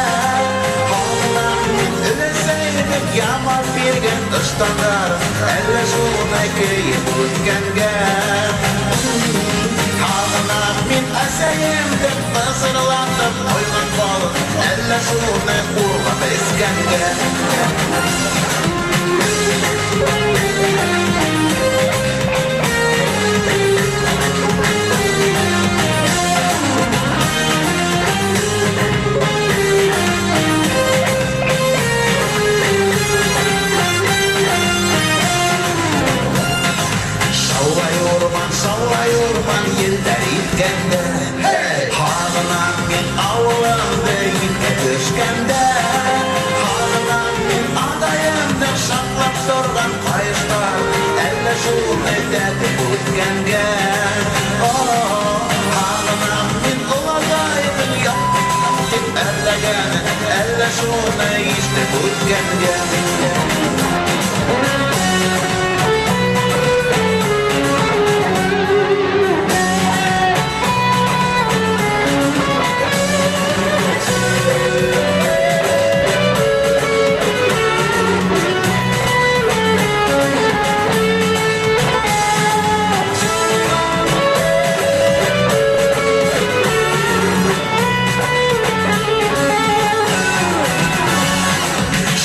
[SPEAKER 1] ыштандар, әллә шуны кейеп үткәнгә. Һағынам мин әсәйемде, ҡысырлатып ҡойған балын, әллә шуны урлап эскәнгә. Шаулай урман, шаулай урман, елдәр иҫкәндә. Һағынам мин ауылымды иҫкә төшкәндә. Һағынам мин атайымдың шартлап торған ҡайыштар, әллә шуны тәтеп үткәнгә. Һағынам мин олатайҙың тип әрләгәнен, әллә шуны ишетеп үткәнгә.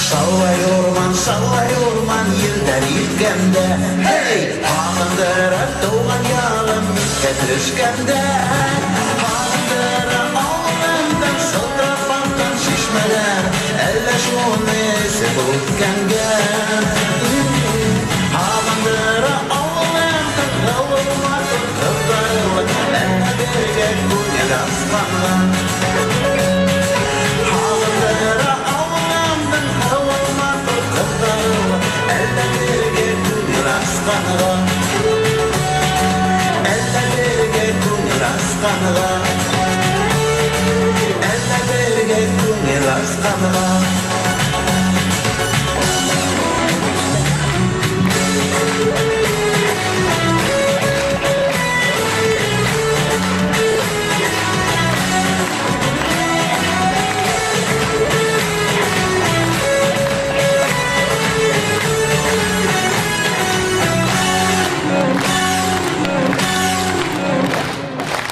[SPEAKER 1] Шаулай урман, шаулай урман, елдәр иҫкәндә. Һей, һағындыра тыуған яғым иҫкә төшкәндә. Һағындыра ауылымдың сылтырап аҡҡан шишмәләр, әллә шуны эсеп үткәнгә. Һағындыра ауылымдың һылыу матур ҡыҙҙары, әллә бергә күңел асҡанға. Һағындыра ауылымдың һылыу матур ҡыҙҙары, әллә бергә күңел асҡанға. Әллә бергә күңел асҡанға. Әллә бергә күңел асҡанға.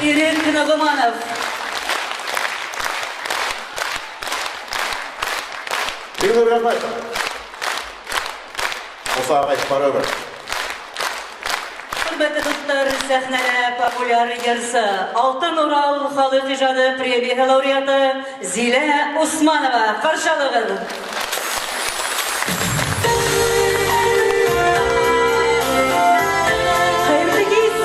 [SPEAKER 3] Ирек Нагуманов.
[SPEAKER 2] Бик ҙур рәхмәт. Муса ағай, барыбер.
[SPEAKER 3] Хөрмәтле дуҫтар, сәхнәлә популяр йырсы, Алтын Урал халыҡ ижады премияһы лауреаты Зилә Усманова. Ҡаршы алығыҙ. Хәйерле кис.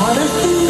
[SPEAKER 1] Ҡар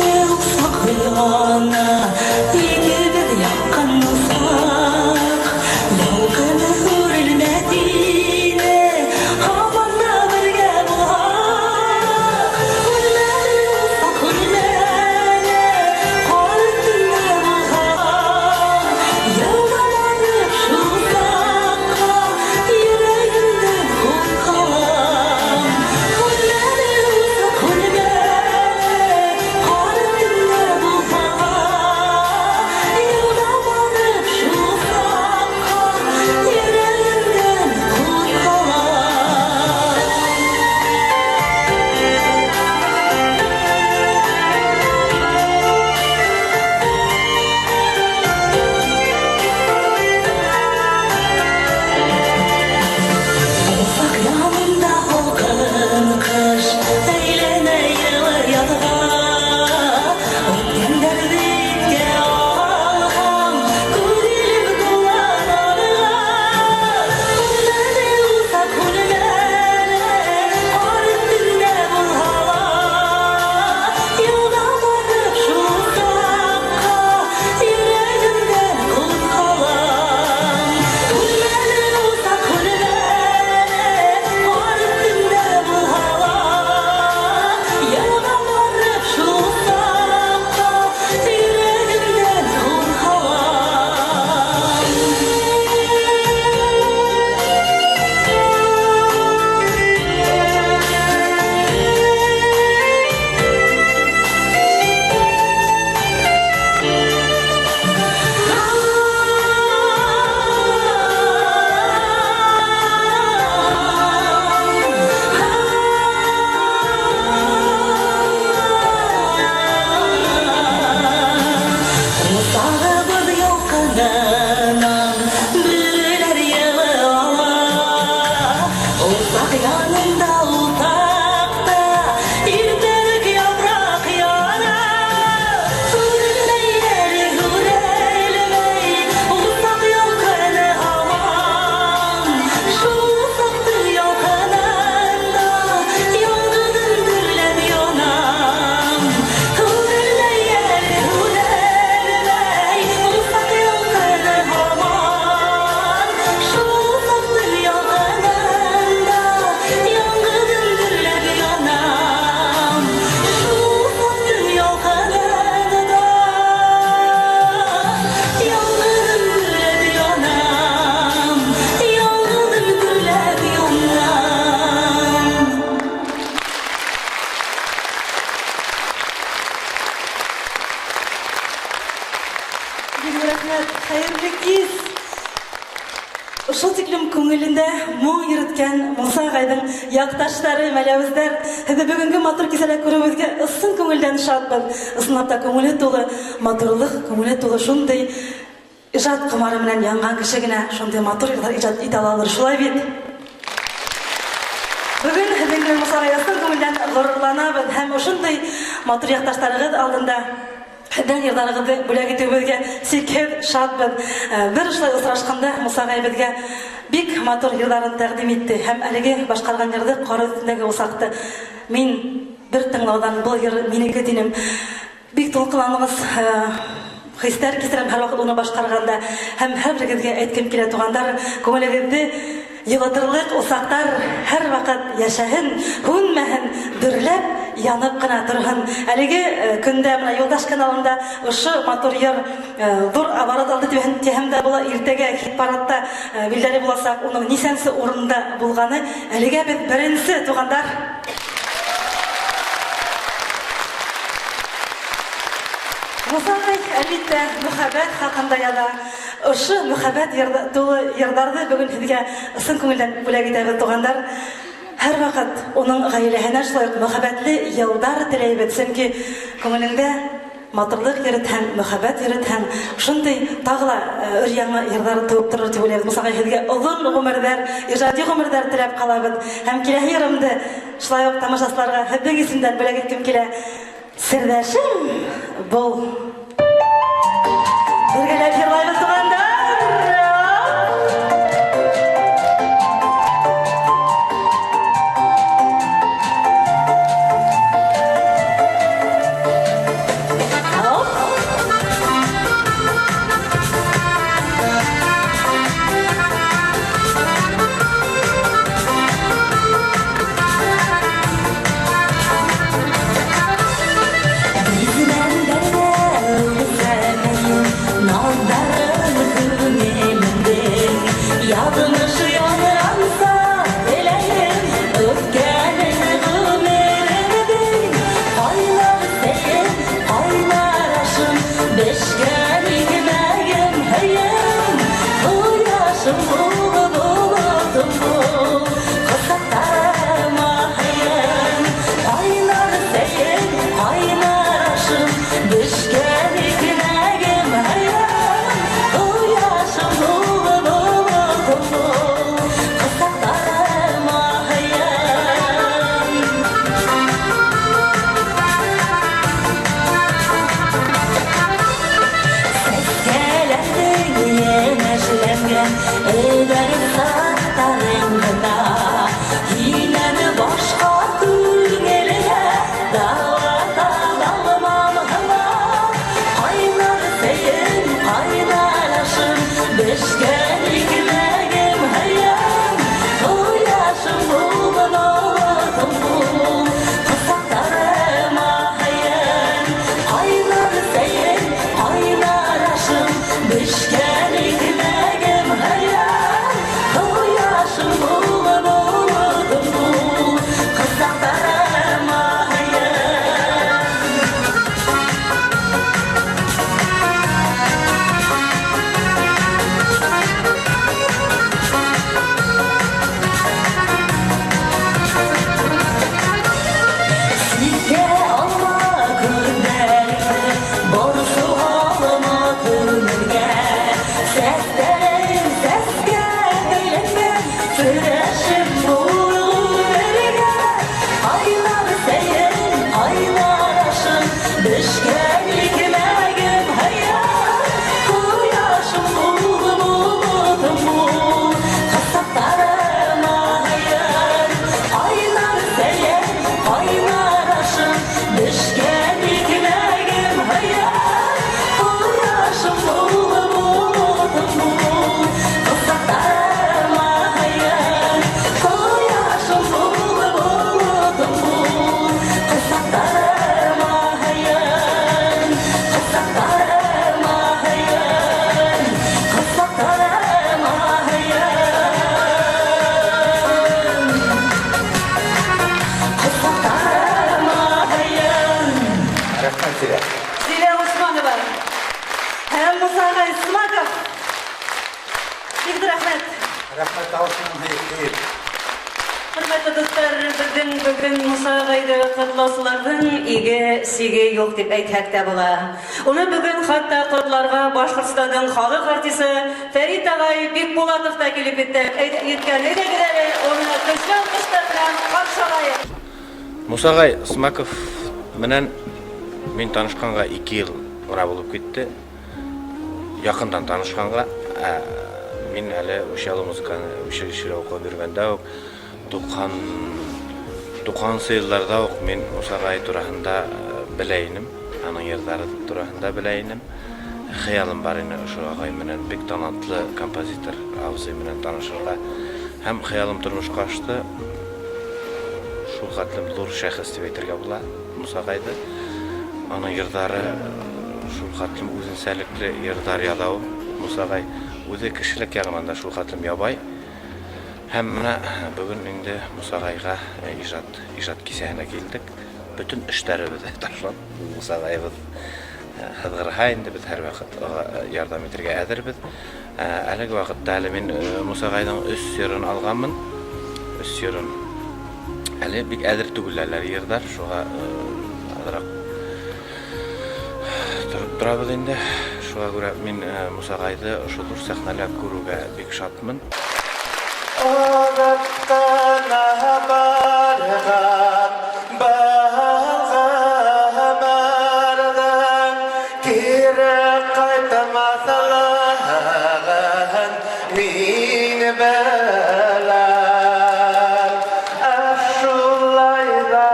[SPEAKER 6] Хәйерле кис! Ошо тиклем күңелендә моң йөрөткән Муса ағайҙың яҡташтары, мәләүездәр, һеҙҙе бөгөнгө матур кисәлә күреүебеҙгә ысын күңелдән шатбыҙ. Ысынлап та күңеле тулы матурлыҡ, күңеле тулы шундай ижад ҡомары менән янған кеше генә шундай матур йырҙар ижад итә алалыр. Шулай бит? Бөгөн һеҙҙең менән Муса ағай ысын күңелдән ғорурланабыҙ һәм ошондай матур яҡташтарығыҙ алдында һеҙҙең йырҙарығыҙҙы бүләк итеүебеҙгә сикһеҙ шатбыҙ. Бер ошолай осрашҡанда Муса ағай беҙгә бик матур йырҙарын тәҡдим итте һәм әлеге башҡарған йырҙы «Ҡар өҫтөндәге усаҡты» мин бер тыңлауҙан был йыр минеке тинем. Бик тулҡынланығыҙ хистәр кисерәм һәр ваҡыт уны башҡарғанда һәм һәр берегеҙгә әйткем килә, туғандар, күңелегеҙҙе йылытырлыҡ усаҡтар һәр ваҡыт йәшәһен, һүнмәһен, дөрләп янып ҡына торһон. Әлеге көндә бына Юлдаш каналында ошо матур йыр ҙур оборот алды тиһәм дә була. Иртәгә хит-парадта билдәле буласаҡ уның нисәнсе урында булғаны. Әлегә беҙ беренсе, туғандар. Муса ағай, әлбиттә, мөхәббәт хаҡында яҙа. Ошо мөхәббәт тулы йырҙарҙы бөгөн һеҙгә ысын күңелдән бүләк итәбеҙ, туғандар. Һәр ваҡыт уның ғаиләһенә шулай уҡ мөхәббәтле йылдар теләйбеҙ, сөнки күңелеңдә матурлыҡ йөрөтһәң, мөхәббәт йөрөтһәң, шундай тағы ла өр-яңы йырҙар тыуып торор тип уйлайбыҙ. Муса ағай, һеҙгә оҙон ғүмерҙәр, ижади ғүмерҙәр теләп ҡалабыҙ. Һәм киләһе йырымды шулай уҡ тамашасыларға һеҙҙең исемдән бүләк иткем килә. Серҙәшем был. Бергәләп йырлайбыҙ, туғандар.
[SPEAKER 5] Рәхмәт тавышыңнан һөйөп.
[SPEAKER 3] Хөрмәтле дуҫтар, беҙҙең бөгөн Муса ағайҙы ҡотлаусыларҙың иге-сиге юҡ тип әйтһәк тә була. Уны бөгөн хатта ҡотларға Башҡортостандың халыҡ артисы Фәрит ағай Бикбулатов та килеп еткән. Әйҙәгеҙ әле, уны көслө алҡыштар менән ҡаршы алайыҡ.
[SPEAKER 7] Муса ағай Смаков менән мин танышҡанға 2 йыл ғына булып китте. Яҡындан танышҡанға, мин әле Учалы музыканы училищеда уҡып йөрөгәндә үк, туҡһанынсы йылдарҙа уҡ мин Муса ағай тураһында белә инем, аның йырҙары тураһында белә инем. Хыялым бар ине ошо ағай менән, бик талантлы композитор абзый менән танышырға. Һәм хыялым тормошҡа ашты. Шул хәтлем ҙур шәхес тип әйтергә була Муса ағайҙы. Аның йырҙары шул хәтлем үҙенсәлекле йырҙар яҙа ул. Муса ағай үҙе кешелек яғынан да шул хәтлем ябай. Һәм менә бөгөн инде Муса ағайға ижад кисәһенә килдек. Бөтөн эштәребеҙҙе ташлап, Муса ағайыбыҙ һыҙғырһа инде беҙ һәр ваҡыт уға ярҙам итергә әҙербеҙ. Әлеге ваҡытта әле мин Муса ағайҙың 3 йырын алғанмын. 3 йырын. Әле бик әҙер түгел әле йырҙар, шуға аҙыраҡ тороп торабыҙ инде. Шуға күрә мин Муса ағайҙы ошо ҙур сәхнәлә күреүгә бик шатмын.
[SPEAKER 1] Оҙаҡҡына барған балғамарҙан кире ҡайтмаҫлығын мин беләм. Ә шулай ҙа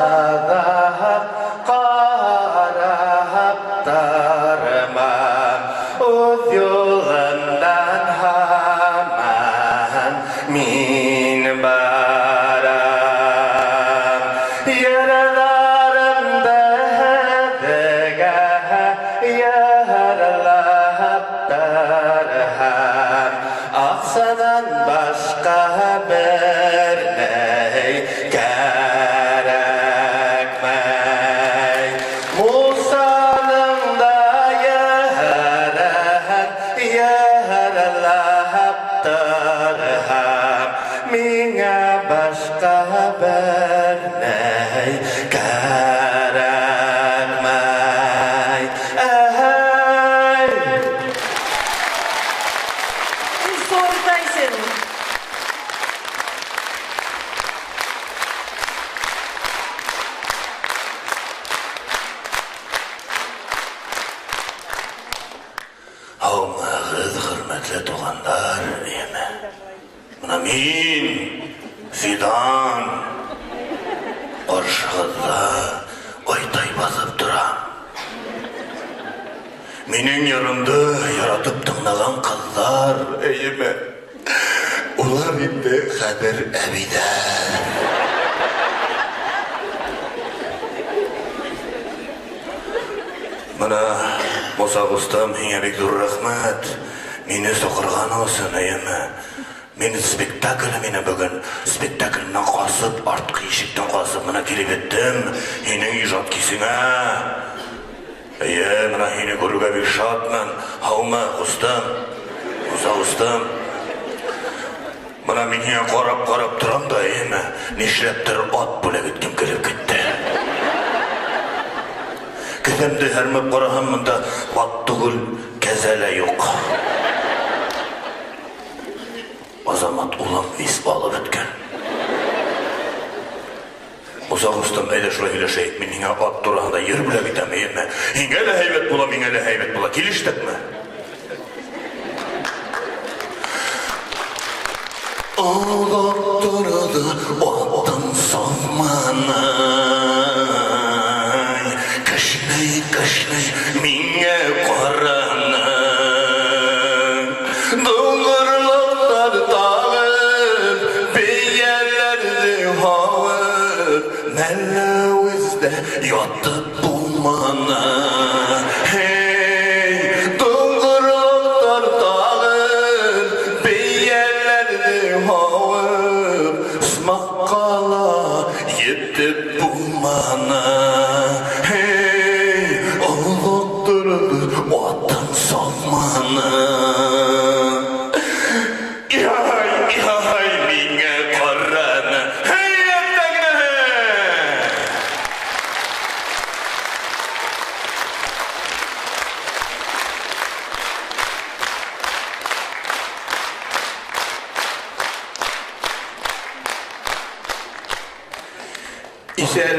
[SPEAKER 1] оҙаҡ ҡарап тормам, үҙ юлымдан һаман мин барам. Йырҙарымды һеҙгә йырлап торһам, аҡсанан башҡа бер ни кәрәкмәй. Мусаның да йырын йырлап торһам, миңә башҡа бер ни кәрәкмәй. Әй!
[SPEAKER 3] Илсур Тайсин.
[SPEAKER 1] Һаумыһығыҙ, хөрмәтле туғандар, эйеме? Бына мин, Фидан, ҡаршығыҙҙа айтай баҫып торам. Минең йырымды яратып тыңлаған ҡыҙҙар, эйеме? Улар инде хәҙер әбейҙәр. Бына, Муса ҡустым, һиңә бик ҙур рәхмәт. Мине саҡырғаның өсөн, эйеме? Мин спектакль мине бөгөн спектакльнән ҡасып, артҡы ишектән ҡасып бына килеп еттем. Һинең ижад кисеңә. Эйе, бына һине күрергә бик шатмын. Һаумы, ҡустым? Муса ҡустым. Бына мин һиңә ҡарап-ҡарап торам да, эйеме? Нишләптер ат бүләк иткем килеп китте. Кеҫәмде һәрмәп ҡараһам, бында ат түгел, кәзә лә юҡ. Азамат улым ис алып бөткән. Муса ҡустым, әйҙә шулай һөйләшәйек. Мин һиңә ат тураһында йыр бүләк итәм, эйеме? Һиңә лә һәйбәт була, миңә лә һәйбәт була. Килештекме? Оҙаҡ торҙо аттың саманы, кешнәй-кешнәй миңә ҡараны. Дуңғырлыҡтар тағып, бейәләрҙе һауып, Мәләүездә ятып булманы. Һей, дуңғырлыҡтар тағып, бейәләрҙе һауып, Смаҡҡа ла етеп булманы. Һей, оҙаҡ торҙо аттың саманы.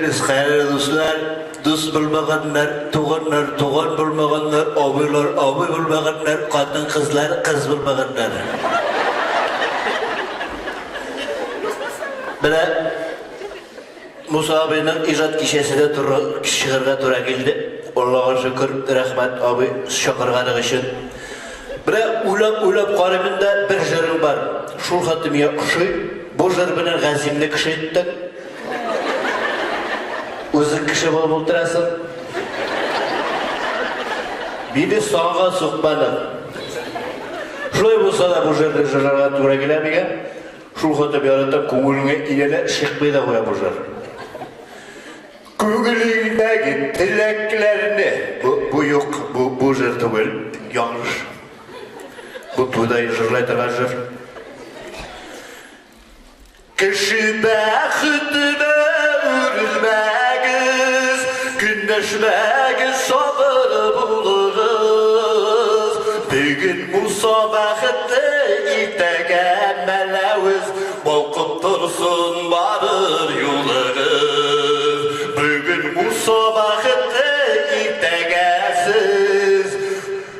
[SPEAKER 1] Исәнмегез, хәерле дуслар, дус булмаганнар, туганнар, туган булмаганнар, абыйлар, абый булмаганнар, хатын-кызлар, кыз булмаганнар. Менә Муса абыйның иҗат кичәсенә туры чыгарга туры килде. Аллага шөкер, рәхмәт абый чакырганың өчен. Менә уйлап-уйлап карыймын да, бер җырың бар. Шул хәтле миңа ошый. Бу җыр белән Газимне кеше иттең. Үзең кеше булып утырасың. Мине санга сукмадың. Шулай булса да бу җырны җырларга туры килә миңа. Шул хәтле яратам, күңелеңә иялә, чыкмый да куя бу җыр. Күңелеңдәге теләкләрне. Бу, бу юк, бу, бу җыр түгел, ялгыш. Бу туйда җырлай торган җыр. Кеше бәхетенә үрелмәгез, көнләшмәгез, сабыр булыгыз. Бүген Муса бәхетле, иртәгә Мәләвез, балкып торсын барыр юлыгыз. Бүген Муса бәхетле, иртәгә сез,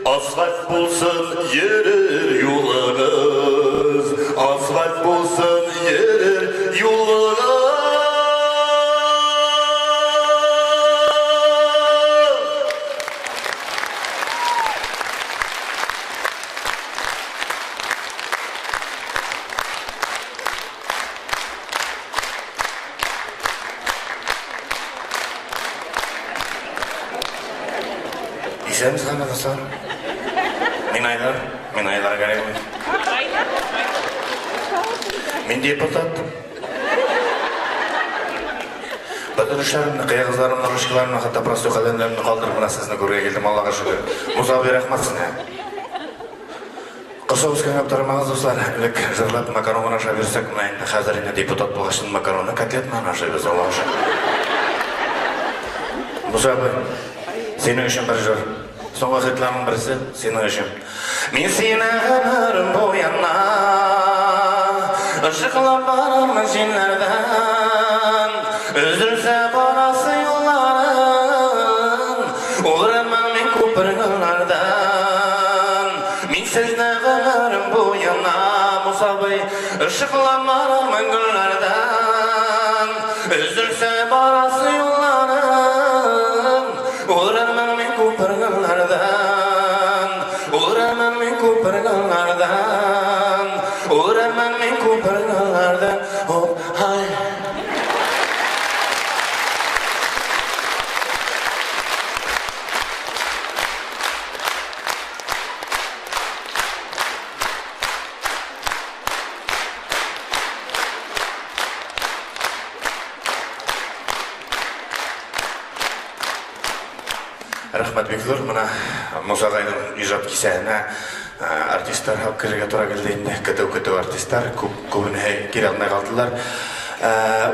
[SPEAKER 1] Асфальт булсын йөрер юлыгыз, Асфальт булсын йөрер юлыгыз. Исәнмесез, хөрмәтле дуслар. Мин Айдар, мин Айдар Галимов. Мин депутат. Бөтен эшләремне, кыягызларымны, ручкаларымны, хәтта простой каләмнәремне калдырып менә сезне күрергә килдем, Аллага шөкер. Муса абый, рәхмәт сезгә. Кыса үскән аптырамагыз, дуслар. Элек җырлап макарон гына ашап йөрсәк, менә инде хәзер инде депутат булгач, макаронны котлет белән ашыйбыз, Аллага шөкер. Муса абый, синең өчен бер җыр. Соңгы хитларның берсе синең өчен. Мин сине гомерем буена Ышыклап барырмын җилләрдән Өзелсә барасы юлларым Урынмын мин күпер гөлләрдән Мин сезне гомерем буена Муса абый Ышыклап барырмын гөлләрдән Өзелсә барасы юлларым Урынмын мин күпер гөлләрдән Урынмын мин күпер гөлләрдән Урынмын мин күпер гөлләрдән Оп, һай Рәхмәт бик зур. Менә Муса агайның иҗат кисәһенә артистлар алып керергә туры килде инде. Көтү-көтү артистлар күп күбенә килә алмый калдылар.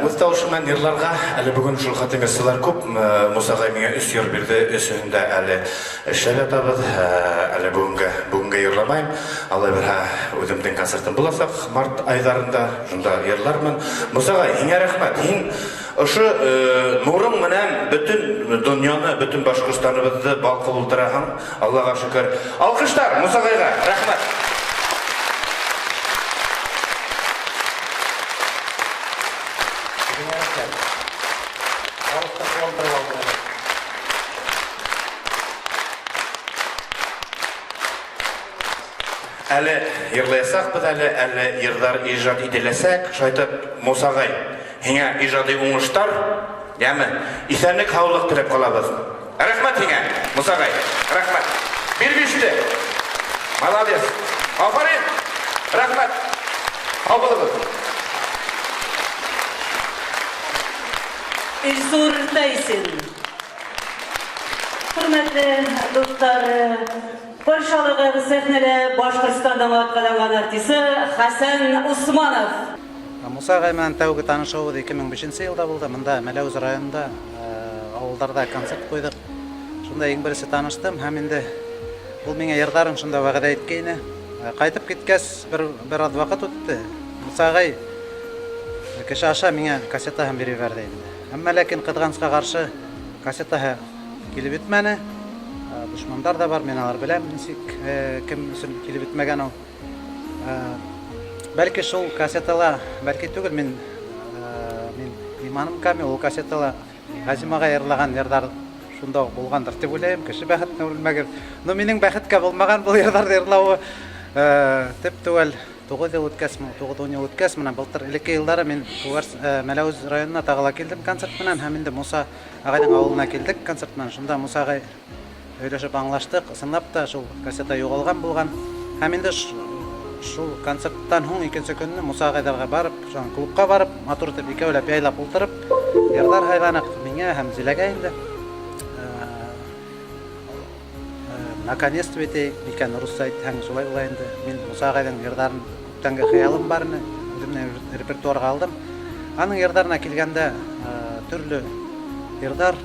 [SPEAKER 1] Үз тавышы белән йырларга әле бүген шул хәтле миссалар күп. Муса агай миңа өч йыр бирде, өчесен дә әле эшләп ятабыз. Әле бүгенгә бүгенгә йырламыйм. Алай бирһә, үземнең концертым булачак март айларында, шунда йырлармын. Муса агай, һиңә рәхмәт. Һин ошо нурың менән бөтен дөньяны, бөтен Башкортстаныбызны балкып утыраһың. Аллага шөкер. Алкышлар Муса агайга. Рәхмәт. Әле йырлаячакбыз әле, әле йырлар иҗат ителәчәк. Шайтып, Муса агай, һиңә иҗади уңыштар, яме, исәнлек, һаулык теләп калабыз. Рәхмәт һиңә, Муса агай, рәхмәт. Бир бишле. Молодец. Афарин. Рәхмәт. Һау булыгыз.
[SPEAKER 3] Илсур Тайсин. Хөрмәтле дуслар, каршы алыгыз сәхнәдә Башкортстанның атказанган артисы Хәсән Усманов.
[SPEAKER 5] Муса агай белән тәүге танышуыбыз 2005 нче елда булды. Монда Мәләвез районында авылдарда концерт куйдык. Шунда иң беренче таныштым һәм инде ул миңа йырларын шунда вәгъдә иткәйне. Кайтып киткәч, бер бераз вакыт үтте. Муса агай кеше аша миңа кассета һәм биреп җибәрде инде.
[SPEAKER 8] Әммә ләкин ҡыҙғанысҡа ҡаршы кассетаһы килеп етмәне. Дошмандар ҙа бар, мин алар беләм, нисек кем өсөн килеп етмәгән ул. Бәлки шул кассетала, бәлки түгел, мин мин иманым камил, ул кассетала Ғәзим ағай йырлаған йырҙар шунда уҡ булғандыр тип уйлайым. Кеше бәхетенә үрелмәгеҙ. Но минең бәхеткә булмаған был йырҙарҙы йырлауы. Тип түгел, 9 йыл үткәс, 9-10 йыл үткәс, менә былтыр элекке йылдары мин Мәләүез районына тағы ла килдем концерт менән һәм инде Муса ағайҙың ауылына килдек концерт менән. Шунда Муса ағай һөйләшеп аңлаштыҡ. Ысынлап та шул кассета юғалған булған. Һәм инде шул концерттан һуң икенсе көнне Муса ағайҙарға барып, шунан клубҡа барып, матур итеп икәүләп яйлап ултырып, йырҙар һайланыҡ миңә һәм Зиләгә инде. Наконец-то бит икән, русса әйтһәң, шулай була инде. Мин Муса ағайҙың йырҙарын күптәнге хыялым бар ине, үҙемдең репертуарға алдым. Аның йырҙарына килгәндә, төрлө йырҙар.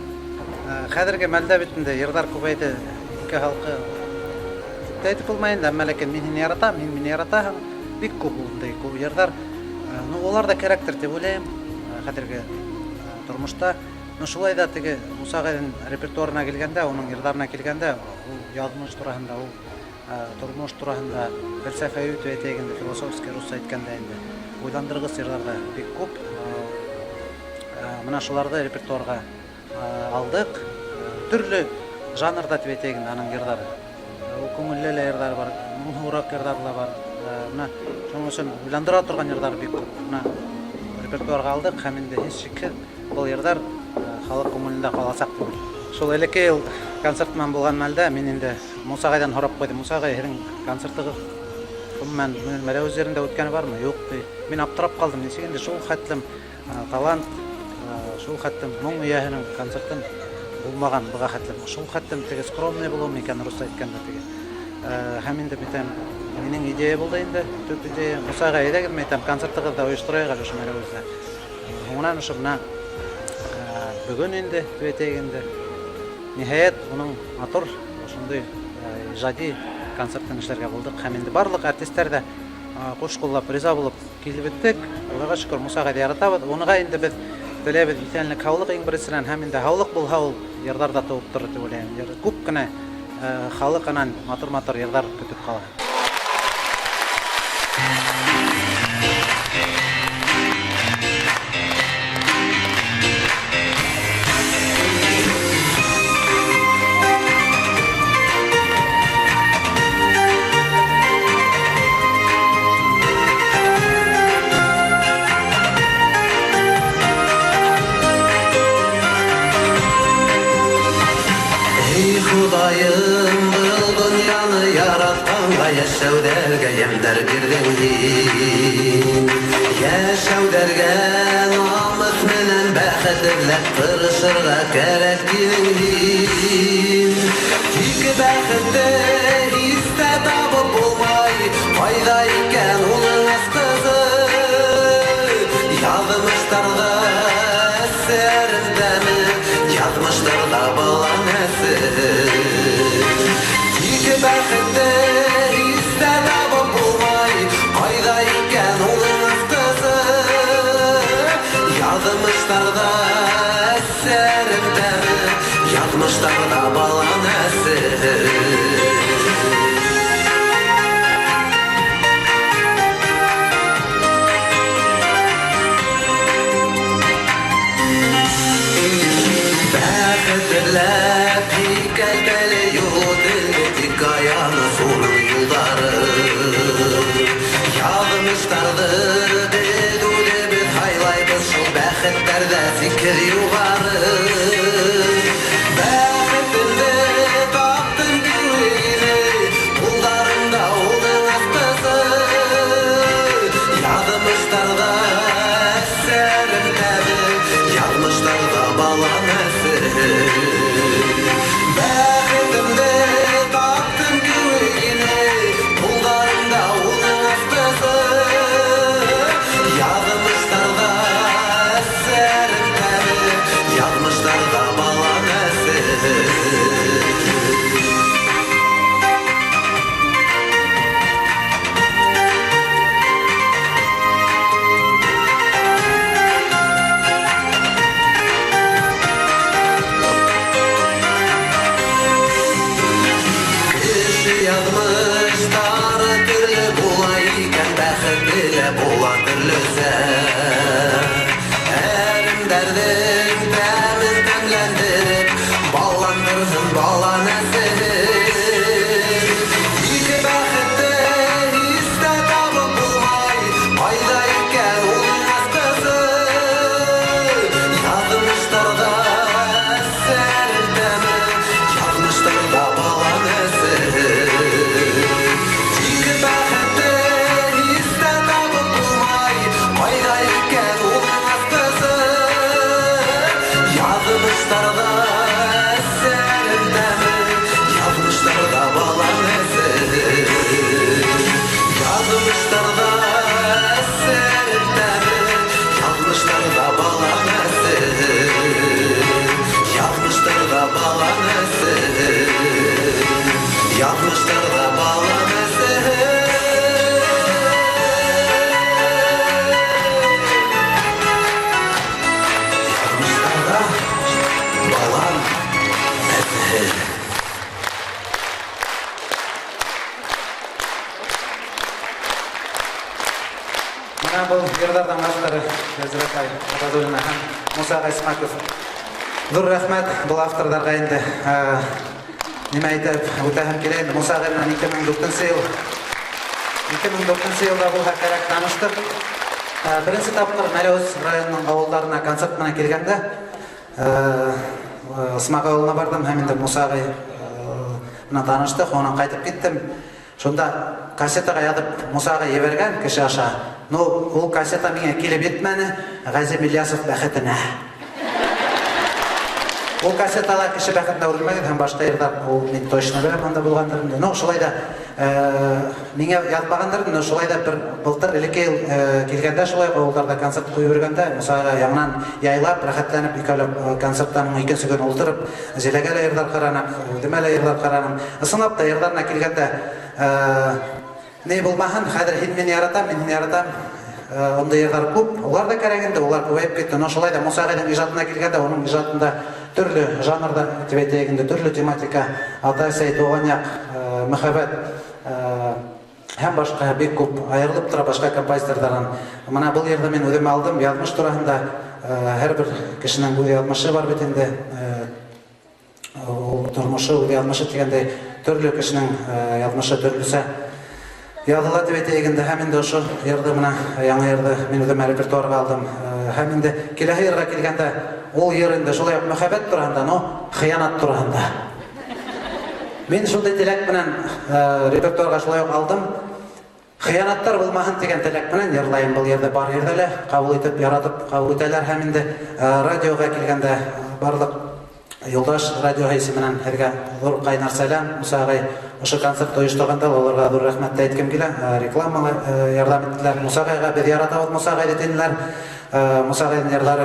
[SPEAKER 8] Хәҙерге мәлдә бит инде йырҙар күбәйҙе, өлкә халҡы тип тә әйтеп булмай инде, әммә ләкин мин һине яратам, һин мине яратаһың, бик күп ундай күп йырҙар. Ну, улар да кәрәктер тип уйлайым хәҙерге тормошта. Но шулай да теге Муса ағайҙың репертуарына килгәндә, уның йырҙарына килгәндә, ул яҙмыш тураһында, ул тормош тураһында фәлсәфәви дип әйтәйек инде, философский русса әйткәндә инде, уйландырғыс йырҙар ҙа бик күп. Мына шуларҙы репертуарға алдыҡ. Төрлө жанрҙа тип әйтәйек инде аның йырҙары. Ул күңелле лә йырҙары бар, моңһоуыраҡ йырҙары ла бар. Мына шуның өсөн уйландыра торған йырҙар бик күп. Мына репертуарға алдыҡ һәм инде һис шикһеҙ был йырҙар халыҡ күңелендә ҡаласаҡ тип уйлайым. Шул элекке йыл концерт менән булған мәлдә мин инде Муса ағайҙан һорап ҡуйҙым. Муса ағай, һеҙҙең концертығыҙ ғөмүмән Мәләүез ерендә үткәне бармы? Юҡ, ти. Мин аптырап ҡалдым. Нисек инде шул хәтлем талант, шул хәтлем моң эйәһенең концертын булмаған быға хәтлем. Шул хәтлем теге скромный булыуым икән, русса әйткәндә теге. Һәм инде битәм, минең идея булды инде, төп идея. Муса ағай, әйҙәгеҙ, мин әйтәм, концертығыҙҙы ойошторояҡ әле ошо Мәләүездә. Һуңынан ошо бына бөгөн инде, тип әйтәйек инде, ниһайәт, уның матур ошондай ижади концертын эшләргә булдыҡ. Һәм инде барлыҡ артистар ҙа ҡуш ҡуллап риза булып килеп бөттөк. Аллаға шөкөр, Муса ағайҙы яратабыҙ. Уныға инде беҙ теләйбеҙ иҫәнлек, һаулыҡ иң беренсенән, һәм инде һаулыҡ булһа, ул йырҙар ҙа тыуып торор тип уйлайым. Күп кенә халыҡ анан матур-матур йырҙар көтөп ҡала.
[SPEAKER 9] Эй, Хоҙайым, был донъяны яратҡанға йәшәүҙәргә йәмдәр бирҙең һин. Йәшәүҙәргә намыҫ менән бәхет эҙләп тырышырға кәрәк тинең һин. Тик бәхетте һис тә табып булмай, ҡайҙа икән уның асҡысы? Яҙмыштарҙа әсәрендәме, яҙмыштарҙа бала нәҫе? Тик бәхетте һис тә табып булмай, ҡайҙа икән уның асҡысы? Яҙмыштарҙа әсәрендәме, яҙмыштарҙа бала нәҫе? Бәхет эҙләп һикәлтәле юл үтелде, тик аяны уның юлдары. Яҙмыштарҙы беҙ үҙебеҙ һайлайбыҙ, шул бәхеттәрҙә сикһеҙ юғары. Бәхетемде таптым кеүек, ҡулдарымда уның асҡысы. Яҙмыштарҙа әсәрендәме, яҙмыштарҙа бала нәҫе? Бәхетемде таптым кеүек, ҡулдарымда уның асҡысы. Яҙмыштарҙа әсәрендәме, яҙмыштарҙа бала нәҫе? Язмышларда әсәрем тәме, язмышларда балам әсәре. Язмышларда әсәрем тәме, язмышларда балам әсәре. Язмышларда балам әсәре. Язмышларда балам әсәре. Язмышларда балам әсәре.
[SPEAKER 8] Менә был йырҙарҙың авторы Вәзирә апай Абадуллина һәм Муса ағай Исмаков. Ҙур рәхмәт был авторҙарға инде. Нимә әйтеп үтәһем килә инде. Муса ағай менән 2004 йыл. 2004 йылда булһа кәрәк таныштыҡ. Беренсе тапҡыр Мәләүез районының ауылдарына концерт менән килгәндә, Ысмаҡ ауылына барҙым һәм инде Муса ағай менән таныштыҡ, унан ҡайтып киттем. Шунда кассетаға яҙып Муса ағай ебәргән кеше аша. Ну, ул кассета миңә килеп етмәне, Ғәзим Ильясов бәхетенә. Ул кассетала кеше бәхетенә үрелмәгән һәм башҡа йырҙар, ул мин точно беләм анда булғандыр инде. Ну, шулай да, миңә яҙмағандыр, но шулай да бер былтыр элекке йыл килгәндә шулай уҡ ауылдарҙа концерт ҡуйып йөрөгәндә Муса ағай яңынан яйлап, рәхәтләнеп икәүләп концерттан һуң икенсе көн ултырып, Зиләгә лә йырҙар ҡараныҡ, үҙемә лә йырҙар ҡараным. Ысынлап та йырҙарына килгәндә, ни булмаһын, хәҙер һин мине яратам, мин һине яратам. Ундай йырҙар күп, улар да кәрәк инде, улар күбәйеп китте. Но шулай да Муса ағайҙың ижадына килгәндә, уның ижадында төрлө жанрҙа, тип әйтәйек инде, төрлө тематика, ата-әсәй, тыуған яҡ, мөхәббәт, һәм башҡа бик күп айырылып тора башҡа композиторҙарҙан. Мына был йырҙы мин үҙем алдым, яҙмыш тураһында, һәр бер кешенең үҙ яҙмышы бар бит инде. Ул тормошо, үҙ яҙмышы тигәндәй, төрлө кешенең яҙмышы төрлөсә яҙыла тип әйтәйек инде. Һәм инде ошо йырҙы, мына яңы йырҙы мин үҙем репертуарға алдым. Һәм инде киләһе йырға килгәндә, ул йыр инде шулай уҡ мөхәббәт тураһында, но хыянат тураһында. Мин шундай теләк менән репертуарға шулай уҡ алдым. Хыянаттар булмаһын тигән теләк менән йырлайым был йырҙы. Бар ерҙә лә ҡабул итеп, яратып ҡабул итәләр. Һәм инде радиоға килгәндә барлыҡ Юлдаш радиоһы исеменән һеҙгә ҙур ҡайнар сәләм. Муса ағай ошо концертты ойошторғанда уларға ҙур рәхмәт тә әйткем килә. Рекламала ярҙам иттеләр. Муса ағайға беҙ яратабыҙ Муса ағайҙы тинеләр. Муса ағайҙың йырҙары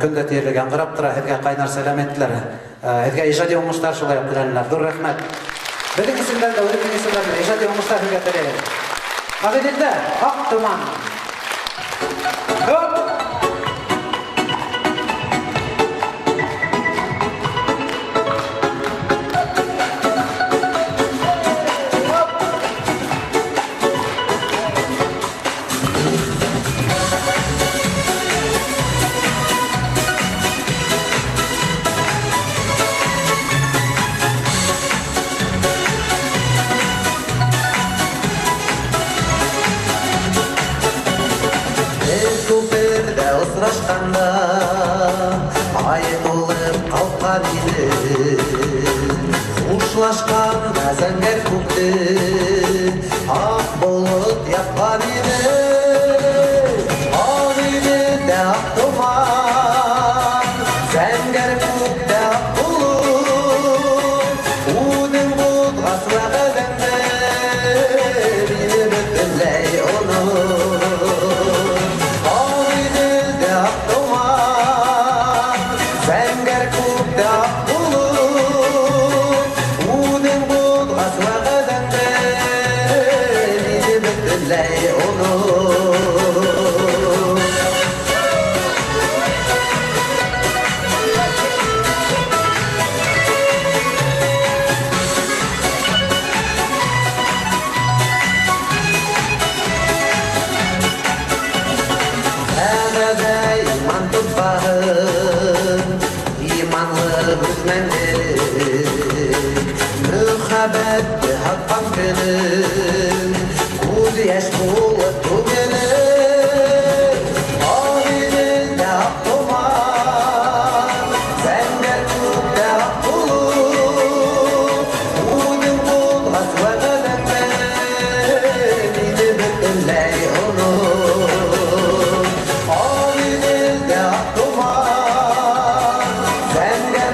[SPEAKER 8] көн дә тиерлек яңғырап тора. Һеҙгә ҡайнар сәләм әйттеләр. Һеҙгә ижади уңыштар шулай уҡ теләнеләр. Ҙур рәхмәт. Беҙҙең исемдән дә, үҙемдең исемдән дә ижади уңыштар һеҙгә теләйем. Ағиҙелдә аҡ томан. Хоп!
[SPEAKER 9] Ай тулып ҡалҡҡан ине, хушлашҡанда зәңгәр күкте аҡ болот япҡан ине. Аҡ ине аҡ томан, зәңгәр күктә аҡ болот, үҙең булғас вәғәҙәңде мине бөтөнләй онот. Аҡ ине аҡ томан, зәңгәр күктә аҡ болот, үҙең булғас вәғәҙәңде мине бөтөнләй онот. Вәғәҙә иман тотмаһын, иманлы һүҙ мәңгелек, мөхәббәтте һатҡан көнөм күҙ йәш булып түгелер. Аҡ иҙелдә аҡ томан, зәңгәр күктә аҡ болот, үҙең булғас вәғәҙәңде мине бөтөнләй онот. Аҡ иҙелдә аҡ томан, зәңгәр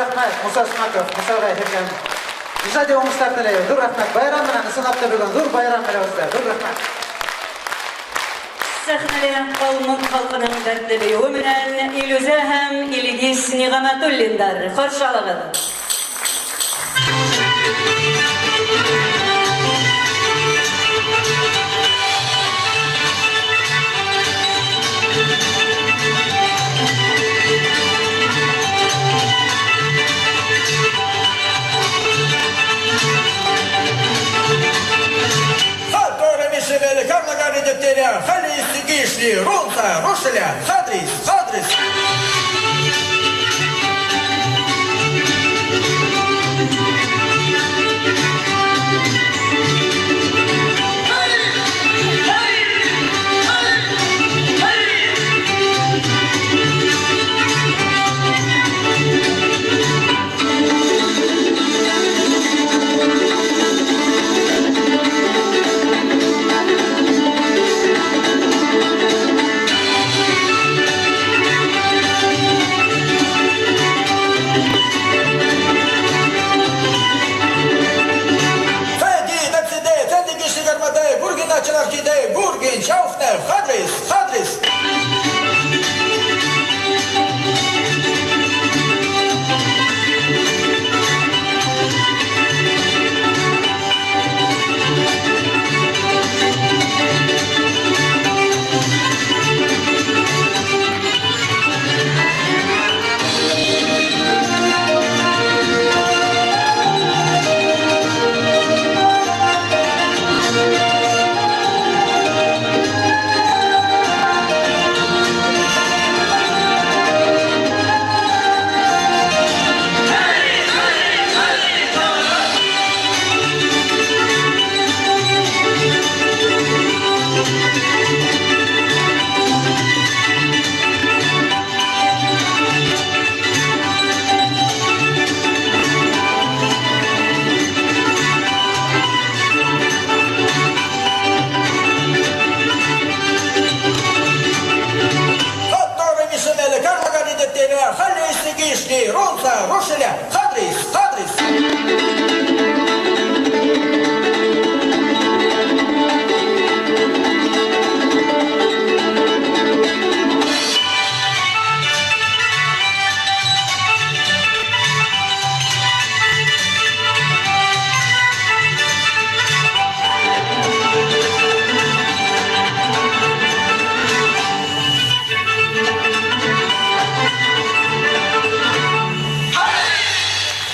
[SPEAKER 8] рәхмәт, Муса Смаков, Муса ағай, һеҙгә ижади уңыштар теләйбеҙ. Ҙур рәхмәт. Байрам менән, ысынлап та бөгөн ҙур байрам менән үтә. Ҙур рәхмәт.
[SPEAKER 3] Сәхнәлә калмык халкының дәртле биюе белән Илүзә һәм Илгиз Нигамәтуллиндар. Каршы алыгыз.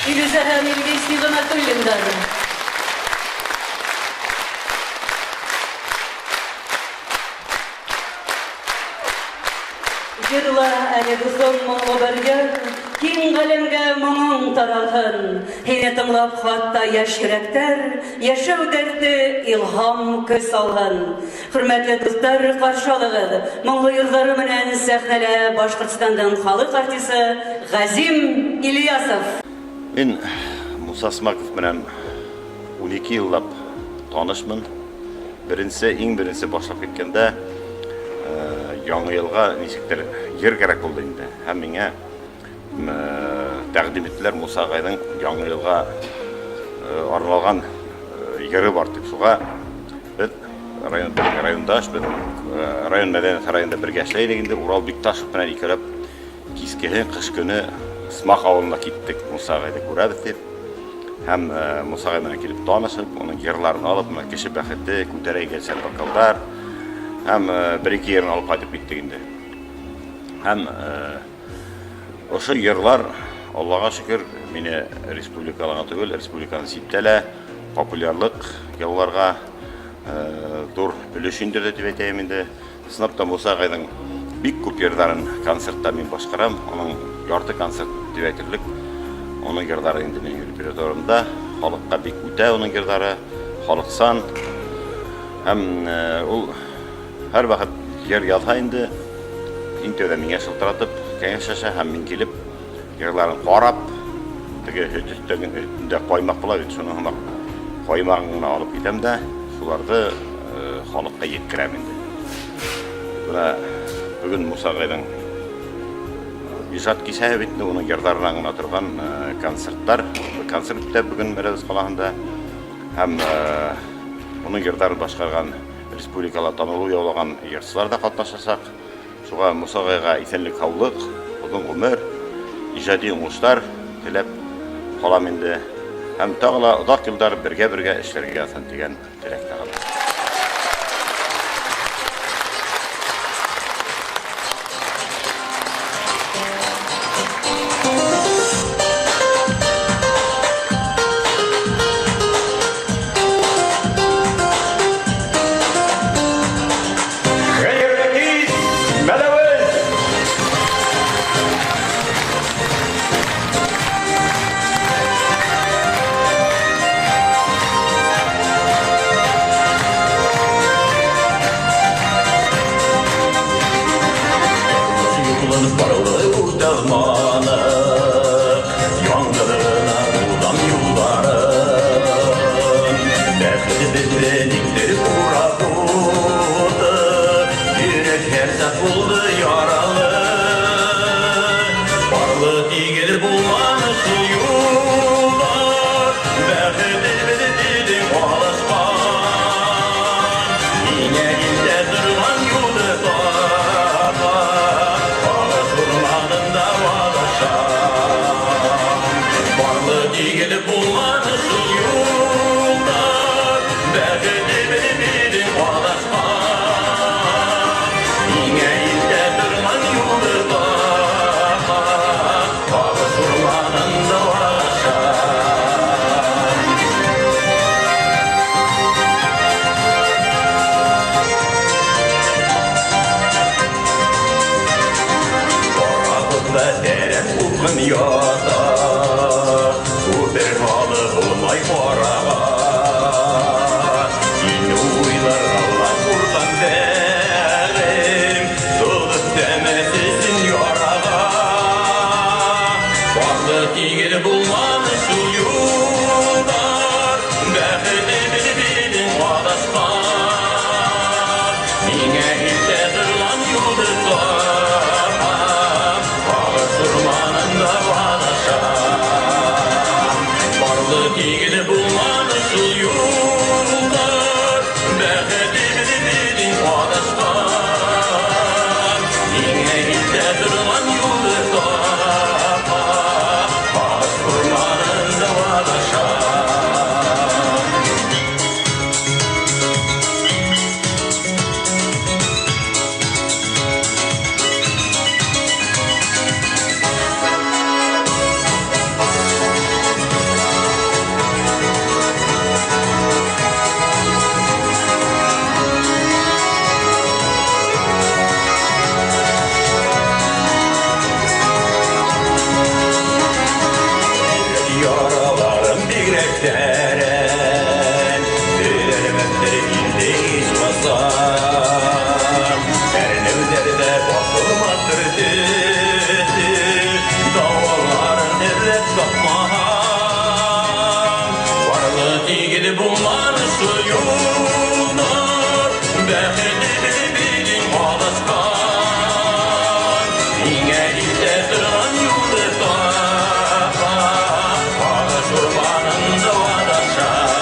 [SPEAKER 3] Илүзә һәм Илгиз Нигъмәтуллиндар. Йырла әле, дуҫым, моңло бер йыр, киң ғаләмгә моңоң таралһын. Һине тыңлап хатта йәш йөрәктәр, йәшәү дәрте илһам көс алһын. Хөрмәтле дуҫтар, каршы алыгыҙ. Моңло йырҙары менән сәхнәлә Башҡортостандың халыҡ артисы Ғәзим Ильясов.
[SPEAKER 10] Мин Муса Смаков менән 12 йыллап танышмын. Беренсе, иң беренсе башлап киткәндә, яңы йылға нисектер йыр кәрәк булды инде. Һәм миңә тәкъдим иттеләр Муса ағайҙың яңы йылға арналған йыры бар дип. Шуға беҙ район, райондаш, беҙ район мәдәниәт һарайында бергә эшләй идек инде. Урал Бикташев менән икәүләп кискеһен ҡыш көнө Смак ауылына киттек, Муса ағайҙы күрәбеҙ дип. Һәм Муса ағай менән килеп танышып, уның йырларын алып, менә Кеше бәхете, Күтәрә икәнсән бокалдар һәм бер-ике йырын алып кайтып киттек инде. Һәм ошо йырлар, Аллаға шөкөр, мине республикала гына түгел, республиканың ситтә лә популярлык яуларга ҙур өлөш индерҙе дип әйтәйем инде. Ысынлап та Муса ағайҙың бик күп йырҙарын концертта мин башҡарам. Уның ярты концерт дип әйтерлек. Уның йырҙары инде минең репертуарымда. Халыҡҡа бик үтә уның йырҙары, халыҡсан. Һәм ул һәр ваҡыт йыр яҙһа инде, иң тәүҙә миңә шылтыратып, кәңәшләшә һәм мин килеп йырларын ҡарап, теге һөт өҫтәген өҫтөндә ҡаймаҡ була бит, шуның һымаҡ ҡаймағын ғына алып китәм дә, шуларҙы халыҡҡа еткерәм инде. Бына бөгөн Муса ағайҙың ижад кисәһе бит инде, уның йырҙарынан ғына торған концерттар. Концерт үтә бөгөн Мәләүез ҡалаһында. Һәм уның йырҙарын башҡарған республикала танылыу яулаған йырсылар да ҡатнашасаҡ. Шуға Муса ағайға иҫәнлек, һаулыҡ, оҙон ғүмер, ижади уңыштар теләп ҡалам инде. Һәм тағы ла оҙаҡ йылдар бергә-бергә эшләргә яҙһын тигән теләктә ҡалам.
[SPEAKER 11] Хәйерле кис, Мәләүез!
[SPEAKER 1] Юлын барлы үтәлманы, яңғырына уҙам юлдарын. Бәхет беҙҙе никтер урап уҙҙы, йөрәк һәр саҡ булды яралы. Барлы тигеҙ булманы шул юлдар, бәхетебеҙ тиҙҙең алышҡан. Һиңә илтә торған юлды тапам, ағас урманында аҙашам. Барлы тигеҙ булманы шул юлдар, бәхетебеҙ тиҙҙең алышҡан. Һиңә илтә торған юлды тапам, ағас урманында аҙашам. Арабыҙҙа тәрән упҡын ята, күпер һалып булмай араға. Һине уйларға ла ҡурҡам бәғрем, тоҙ өҫтәмәҫ өсөн яраға. Барлы тигеҙ булманы шул юлдар, бәхетебеҙ беҙҙең аҙашҡан. Миңә илтә торған юлды тапам, ағас урманында аҙашам. Барлы тигеҙ булманы шул юлдар, бәхетебеҙ беҙҙең аҙашҡан. Миңә илтә торған юлды тапам, ағас урманында аҙашам. Яраларым бигерәк тәрән, төҙәлмәҫтер инде һис ҡасан. Әрнеүҙәрҙә баҫылмаҫтыр төҫө, дауаларын эҙләп тапмаһам. Барлы тигеҙ булманы шул юлдар, бәхетебеҙ беҙҙең аҙашҡан. Һиңә илтә торған юлды тапам, ағас урманында аҙашам.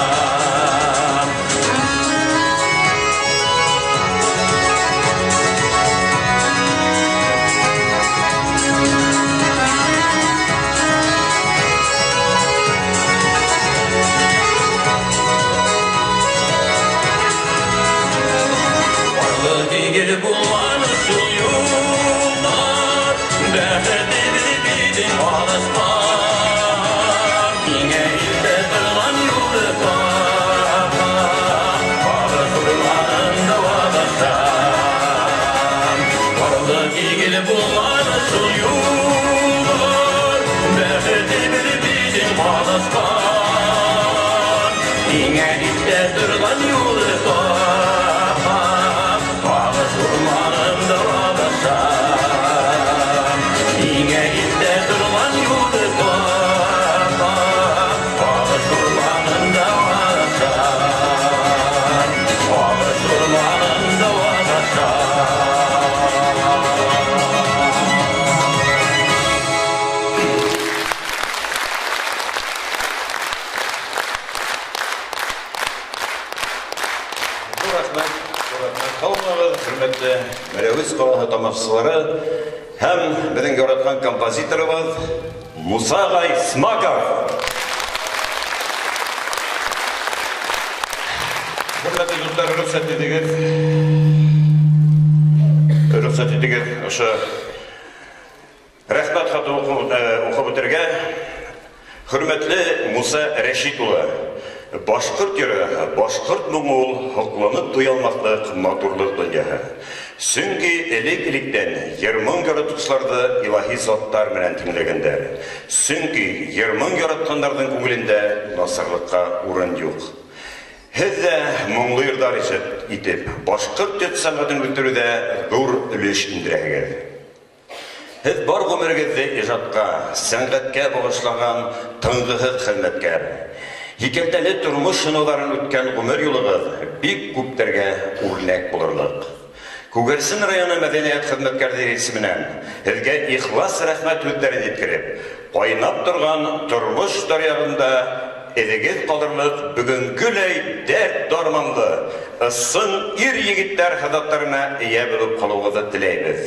[SPEAKER 1] Барлы тигеҙ булманы шул юлдар, бәхетебеҙ беҙҙең аҙашҡан. Һиңә илтә торған юлды тапам, ағас урманында аҙашам. Барлы тигеҙ булманы шул юлдар, бәхетебеҙ беҙҙең аҙашҡан. Һиңә илтә торған юлды тапам, ағас урманында аҙашам. Һиңә илтә торған юлды тапам, ағас урманында аҙашам. Ағас урманында аҙашам.
[SPEAKER 11] Хөрмәтле Мәләүез ҡалаһы тамашасылары һәм беҙҙең яратҡан композиторыбыҙ Муса ағай Смаков. Хөрмәтле дуҫтар, рөхсәт итегеҙ. Рөхсәт итегеҙ ошо рәхмәт хаты уҡып үтергә. Хөрмәтле Муса Рәшит улы, башҡорт йыры, башҡорт моңо ул һоҡланып туя алмаҫлыҡ матурлыҡ донъяһы. Сөнки элек-электән йыр-моң яратыусыларҙы илаһи заттар менән тиңләгәндәр. Сөнки йыр-моң яратҡандарҙың күңелендә насарлыҡҡа урын юҡ. Һеҙ ҙә моңло йырҙар ижад итеп, башҡорт йыр сәнғәтен үҫтереүҙә ҙур өлөш индерәһегеҙ. Һеҙ бар ғүмерегеҙҙе ижадҡа, сәнғәткә бағышлаған тынғыһыҙ хеҙмәткәр. Һикәлтәле тормош һынауҙарын үткән ғүмер юлығыҙ бик күптәргә үрнәк булырлыҡ. Күгәрсен районы мәҙәниәт хеҙмәткәрҙәре исеменән һеҙгә ихлас рәхмәт һүҙҙәрен еткереп, ҡайнап торған тормош даръяғында эҙегеҙ ҡалырлыҡ бөгөнгөләй дәрт-дарманлы, ысын ир-егеттәр һыҙаттарына эйә булып ҡалыуығыҙҙы теләйбеҙ.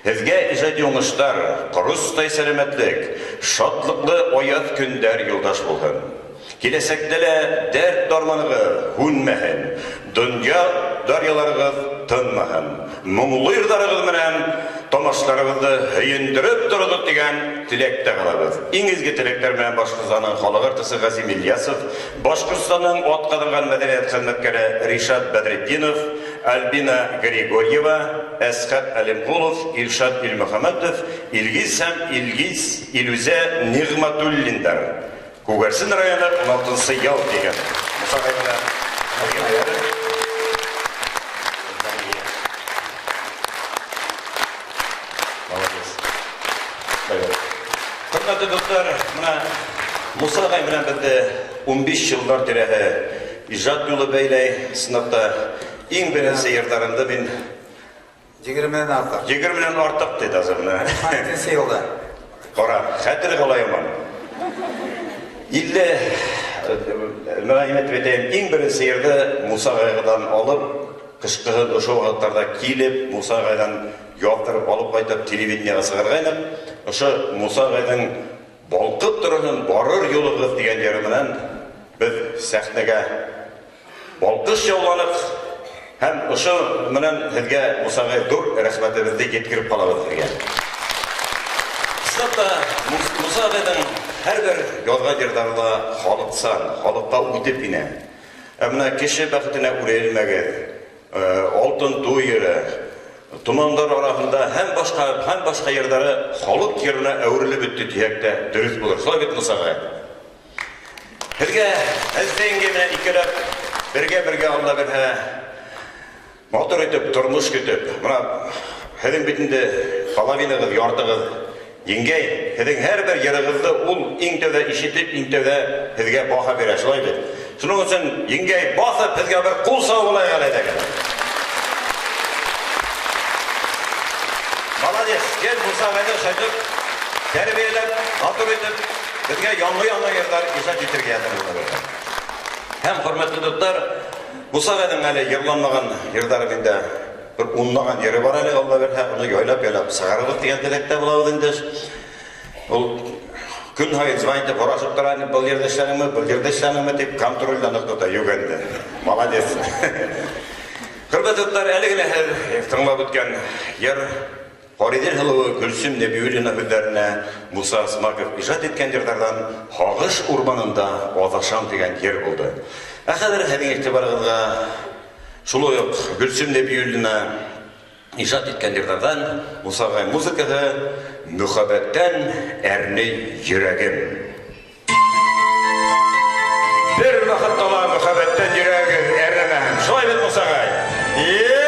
[SPEAKER 11] Һеҙгә ижади уңыштар, ҡоростай сәләмәтлек, шатлыҡлы аяҙ көндәр юлдаш булһын. Киләсәктә лә дәрт-дарманығыҙ һүнмәһен, донъя даръяларығыҙ тынмаһын. Моңло йырҙарығыҙ менән тамашаларығыҙҙы һөйөндөрөп тороғоҙ тигән теләктә ҡалабыҙ. Иң изге теләктәр менән Башҡортостандың халыҡ артисы Ғәзим Ильясов, Башҡортостандың атҡаҙанған мәҙәниәт хеҙмәткәре Ришат Бәҙретдинов, Альбина Григорьева, Әсхәт Әлимҡолов, Илшат Илмөхәмәтов, Илгиз һәм Илгиз Илүзә Ниғмәтуллиндар. Күгәрсен районы 16-нсы ял тигән. Муса ағай. Молодец. Хөрмәтле дуҫтар, бына Муса ағай менән беҙҙе 15 йылдар тирәһе ижад юлы бәйләй. Ысынлап та иң беренсе йырҙарымды мин
[SPEAKER 5] Егерменән артыҡ.
[SPEAKER 11] Егерменән артыҡ тине хәҙер бына.
[SPEAKER 5] Икенсе йылда.
[SPEAKER 11] Ҡара, хәтер ҡалай яман. Илле, бына нимә тип әйтәйем, иң беренсе йырҙы Муса ағайҙан алып, ҡышҡыһын ошо ваҡыттарҙа килеп, Муса ағайҙан яҙҙырып алып ҡайтып телевидениеға сығарғайныҡ. Ошо Муса ағайҙың балҡып торһон барыр юлығыҙ тигән йыры менән беҙ сәхнәгә балҡыш яуланыҡ. Һәм ошо менән һеҙгә, Муса ағай, ҙур рәхмәтебеҙҙе еткереп ҡалабыҙ һеҙгә. Ысынлап та, Муса ағайҙың һәр бер яҙған йырҙары ла халыҡсан, халыҡҡа үтеп инә. Ә бына кеше бәхетенә үрелмәгеҙ, алтын туй йыры, томандар араһында һәм башҡа, һәм башҡа йырҙары халыҡ йырына әүерелеп бөттө тиһәк тә дөрөҫ булыр. Шулай бит, Муса ағай? Һеҙгә Әзҙә еңгә менән икәүләп бергә-бергә Алла бирһә, матур итеп тормош көтөп, бына һеҙҙең бит инде половинағыҙ, яртығыҙ еңгәй, һеҙҙең һәр бер йырығыҙҙы ул иң тәүҙә ишетеп, иң тәүҙә һеҙгә баһа бирә, шулай бит? Шуның өсөн еңгәй баҫып һеҙгә бер ҡул сабып алайыҡ әле әйҙәгеҙ. Молодец, гел Муса ағайҙы шайтып, тәрбиәләп, матур итеп, беҙгә яңы-яңы йырҙар ижад итергә ятыр. Һәм хөрмәтле дуҫтар, Муса ағайҙың әле йырланмаған йырҙары миндә бер унлаған йыры бар әле, Алла бирһә, уны яйлап-яйлап сығарырбыҙ тигән теләктә булабыҙ инде. Ул көн һайын звонить итеп һорашып тора, был ерҙә эшләнеңме, был ерҙә эшләнеңме тип контролдән ныҡ тота, юҡ инде. Молодец. Хөрмәтле дуҫтар, әле генә һеҙ тыңлап үткән йыр Ҡариҙел һылыуы Гөлсөм Нәбиуллина һүҙҙәренә Муса Смаков ижад иткән йырҙарҙан Һағыш урманында аҙашам тигән йыр булды. Ә хәҙер һеҙҙең иғтибарығыҙға шулай уҡ Гөлсөм Нәбиуллина ижад иткән йырҙарҙан Муса ағай музыкаһы Мөхәббәттән әрней йөрәгем. Бер ваҡытта ла мөхәббәттән йөрәгеҙ әрнемәһен. Шулай бит, Муса ағай? Эх!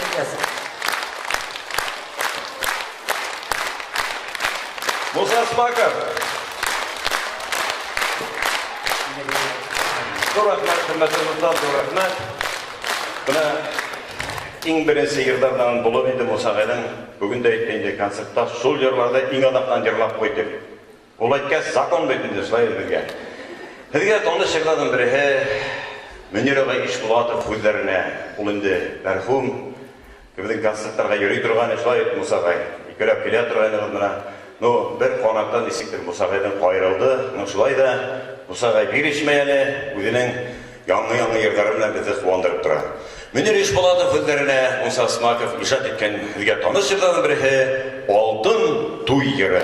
[SPEAKER 9] Ильясов.
[SPEAKER 11] Муса Смаков. Ҙур рәхмәт, хөрмәтле дуҫтар, ҙур рәхмәт. Бына иң беренсе йырҙарҙан булып инде Муса ағайҙың бөгөн дә әйтте инде концертта шул йырларҙы иң аҙаҡтан йырлап ҡуй тип. Ул әйткәс, закон бит инде шулай беҙгә. Һеҙгә таныш йырларҙың береһе Мөнир ағай Ишбулатов һүҙҙәренә. Ул инде мәрхүм, беҙҙең концерттарға йөрөй торған, шулай бит, Муса ағай. Икәүләп килә торғайнығыҙ бына. Ну, бер ҡанаттан нисектер Муса ағайҙан ҡайырылды. Ну, шулай ҙа Муса ағай бирешмәй әле, үҙенең яңы-яңы йырҙары менән беҙҙе ҡыуандырып тора. Мөнир Ишбулатов һүҙҙәренә Муса Смаков ижад иткән һеҙгә таныш йырҙарҙың береһе Алтын туй йыры.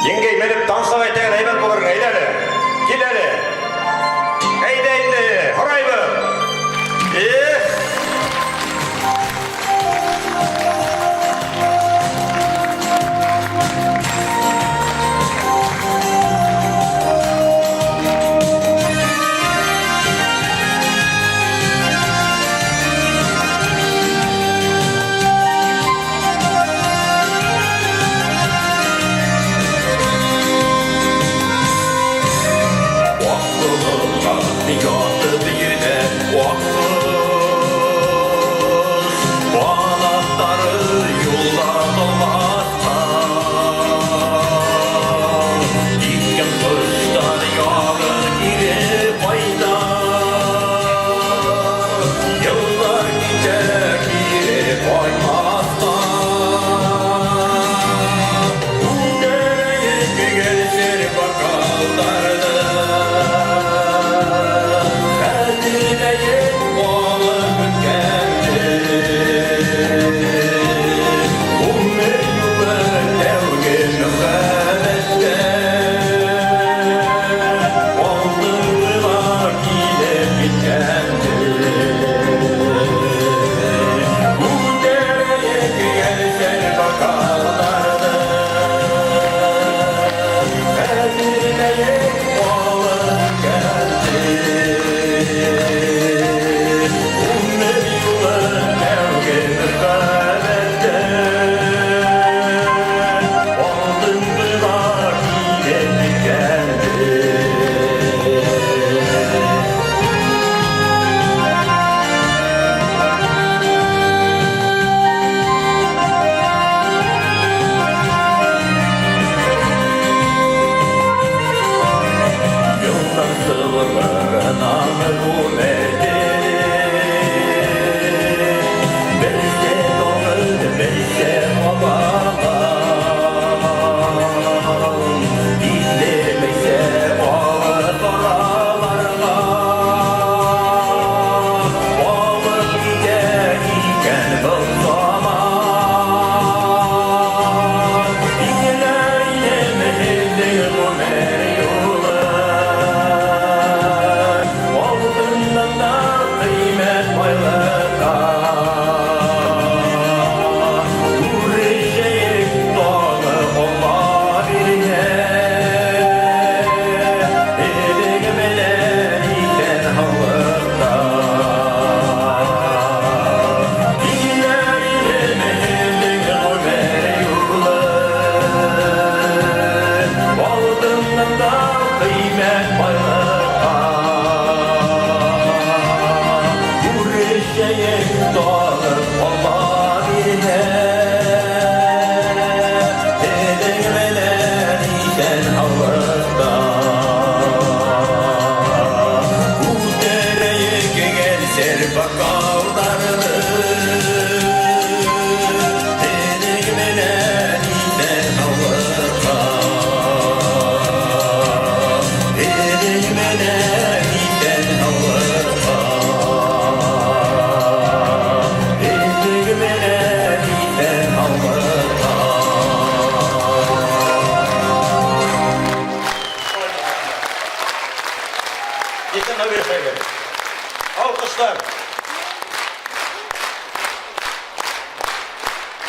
[SPEAKER 11] Еңгәй, менеп танцлап әйтәгән әйбәт булыр, әйҙә әле. Кил әле. Әйҙә инде, һорайбыҙ. Эх!